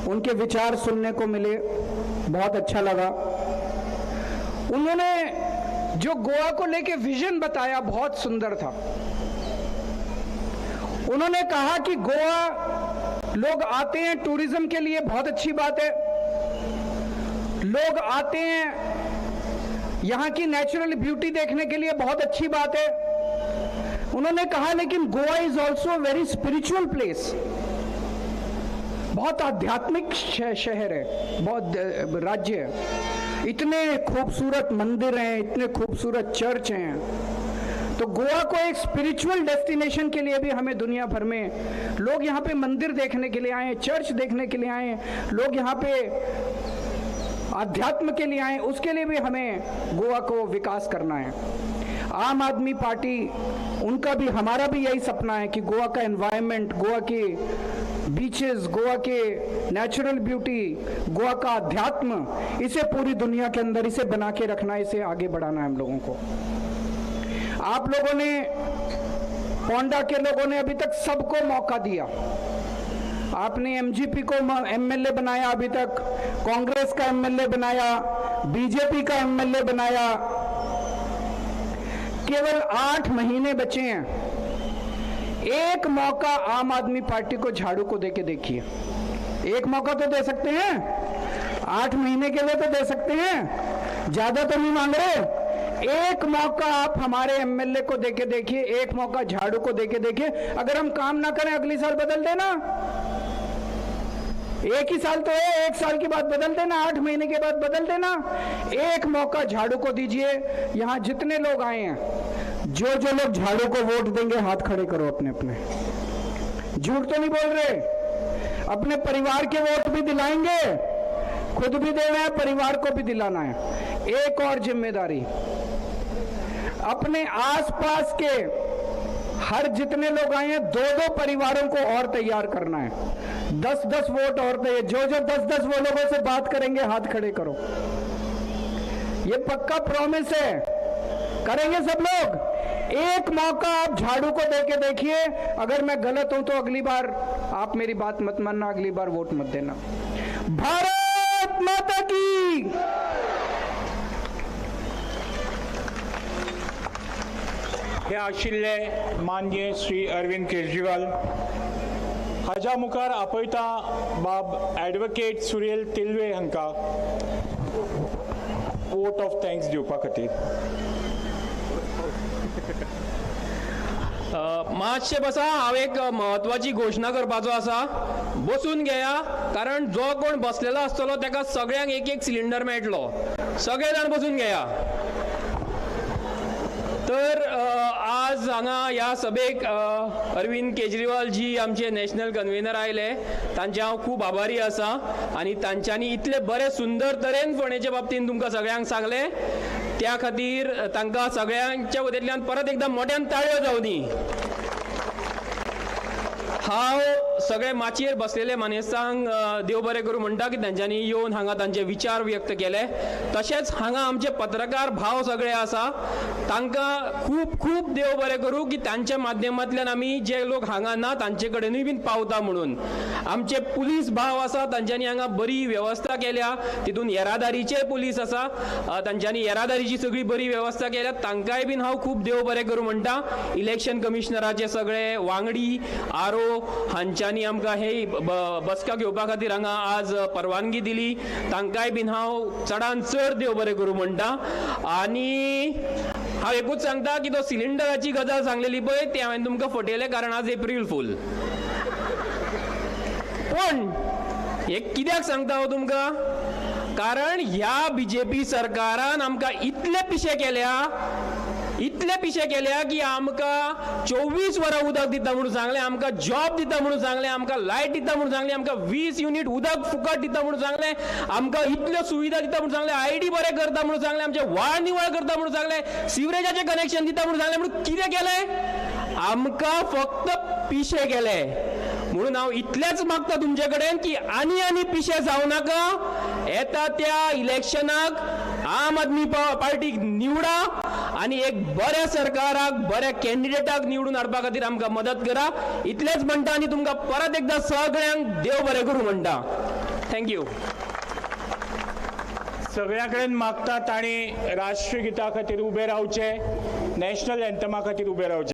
उनके विचार सुनने को मिले, बहुत अच्छा लगा। उन्होंने जो गोवा को लेके विजन बताया बहुत सुंदर था। उन्होंने कहा कि गोवा लोग आते हैं टूरिज्म के लिए, बहुत अच्छी बात है, लोग आते हैं यहाँ की नेचुरल ब्यूटी देखने के लिए, बहुत अच्छी बात है। उन्होंने कहा लेकिन Goa is also very spiritual place, बहुत आध्यात्मिक शहर है, बहुत राज्य है, इतने खूबसूरत मंदिर हैं, इतने खूबसूरत चर्च हैं। तो गोवा को एक स्पिरिचुअल डेस्टिनेशन के लिए भी हमें दुनिया भर में लोग यहाँ पे मंदिर देखने के लिए आए हैं, चर्च देखने के लिए आए हैं, लोग यहाँ पे आध्यात्म के लिए आए, उसके लिए भी हमें गोवा को विकास करना है। आम आदमी पार्टी, उनका भी हमारा भी यही सपना है कि गोवा का environment, Goa K beaches, Goa K natural beauty, Goa का अध्यात्म, इसे पूरी दुनिया के अंदर इसे बना के रखना है, इसे आगे बढ़ाना है हम लोगों को। आप लोगों ने, पोंडा के लोगों ने अभी तक सबको मौका दिया। आपने एमजीपी को एमएलए बनाया, अभी तक कांग्रेस का एमएलए बनाया, बीजेपी का एमएलए बनाया। केवल 8 महीने बचे हैं। एक मौका आम आदमी पार्टी को झाड़ू को देके देखिए, एक मौका तो दे सकते हैं, 8 महीने के लिए तो दे सकते हैं, ज्यादा तो नहीं मांग रहे। एक मौका आप हमारे एमएलए को देके देखिए, एक मौका झाड़ू को देके देखिए। अगर हम काम ना करें अगली साल बदल देना, एक ही साल तो है, 1 साल के बाद बदल देना, 8 महीने के बाद बदल देना। एक मौका झाड़ू को दीजिए। यहां जितने लोग आए हैं, जो जो लोग झाड़ू को वोट देंगे हाथ खड़े करो अपने अपने। झूठ तो नहीं बोल रहे? अपने परिवार के वोट भी दिलाएंगे, खुद भी देना है, परिवार को भी दिलाना है। एक और जिम्मेदारी, अपने आसपास के हर जितने लोग आए हैं 2-2 परिवारों को और तैयार करना है, 10-10 वोट और तैयार। जो जो 10-10 वो लोगों से बात करेंगे हाथ खड़े करो। ये पक्का प्रॉमिस है, करेंगे सब लोग। एक मौका आप झाड़ू को देके देखिए। अगर मैं गलत हूं तो अगली बार आप मेरी बात मत मानना, अगली बार वोट मत देना। भारत माता की। हे आशिल्ले माननीय श्री अरविंद केजरीवाल हाज्या मुखार आपयता बाब एडवोकेट सुरेल तिल्वे हांकां वोट ऑफ thanks दिवपा खातीर। मातशें बसा, हांव एक म्हत्वाची घोशणा करपाचो आसा। बसून घेया, कारण जो कोण बसलेलो आसतलो ताका सगळ्यांक एक एक सिलिंडर मेळटलो। सगळे जाण बसून घेया। तर आज हांगा ह्या सभेक अरविंद केजरीवाल जी आमचे नॅशनल कन्व्हेनर आयले, तांचे हांव खूब आभारी आसा आनी तांच्यांनी इतले बरे सुंदर तरेन फोंडेचे बाबतीन तुमकां सगळ्यांक सांगलें, त्या खातीर तांकां सगळ्यांच्या वतींतल्यान परत एकदां मोठ्यान ताळयो जावं दी। हांव सगळे माचयेर बसलेले मानेस्तांक देव बरें करूं म्हणटा की तांच्यांनी येवन हांगा तांचे विचार व्यक्त केले। तशेंच हांगा आमचे पत्रकार भाव सगळे आसा, तांकां खूब खूब देव बरें करूं की तांच्या माध्यमांतल्यान आमी जे लोक हांगा ना तांचे कडेनूय बीन पावता म्हणून। आमचे पुलीस भाव आसा, तांच्यांनी हांगा बरी वेवस्था केल्या, तितून येरादारीचे पुलीस आसा, तांच्यांनी येरादारीची सगळी बरी वेवस्था केल्या, तांकांय बीन हांव खूब देव बरें करूं म्हणटा। इलेक्शन कमिशनराचे सगळे वांगडी, आर ओ हांच्या हांच्यांनी आमकां हे बसका घेवपा खातीर हांगा आज परवानगी दिली, तांकांय बीन हांव चडान चड देव बरें करूं म्हणटा. आनी हांव एकूच सांगता की तो सिलिंडराची गजाल सांगलेली पळय ती हांवें तुमकां फटयलें, कारण आज एप्रील फूल. पूण हे कित्याक सांगता हांव तुमकां, कारण ह्या बीजेपी सरकारान आमकां इतले पिशे केल्या, इतले पिशे केल्या की आमकां 24 वरां उदक दिता म्हणून सांगलें, आमकां जॉब दिता म्हणून सांगलें, आमकां लायट दिता म्हणून सांगलें, आमकां 20 युनीट उदक फुकट दिता म्हणून सांगलें, आमकां इतल्यो सुविधा दिता म्हणून सांगलें, आयडी बरें करता म्हणून सांगलें, आमचें व्हाळ निवळ करता म्हणून सांगलें, सिवरेजाचें कनेक्शन दिता म्हणून सांगलें, म्हणून कितें केलें, आमकां फक्त पिशे केले. म्हणून हांव इतलेंच मागता तुमचे कडेन की आनी आनी पिशे जावं नाका, येता त्या इलेक्शनाक आम आदमी पार्टीक निवडा आनी एक बऱ्या सरकाराक, बऱ्या कॅन्डिडेटाक निवडून हाडपा खातीर आमकां मदत करा, इतलेंच म्हणटा आनी तुमकां परत एकदां सगळ्यांक देव बरें करूं म्हणटा. Thank you. सगळ्यां कडेन मागता तांणी राष्ट्रगिता खातीर उबे रावचे, नॅशनल एंथमा खातीर उबे रावचे.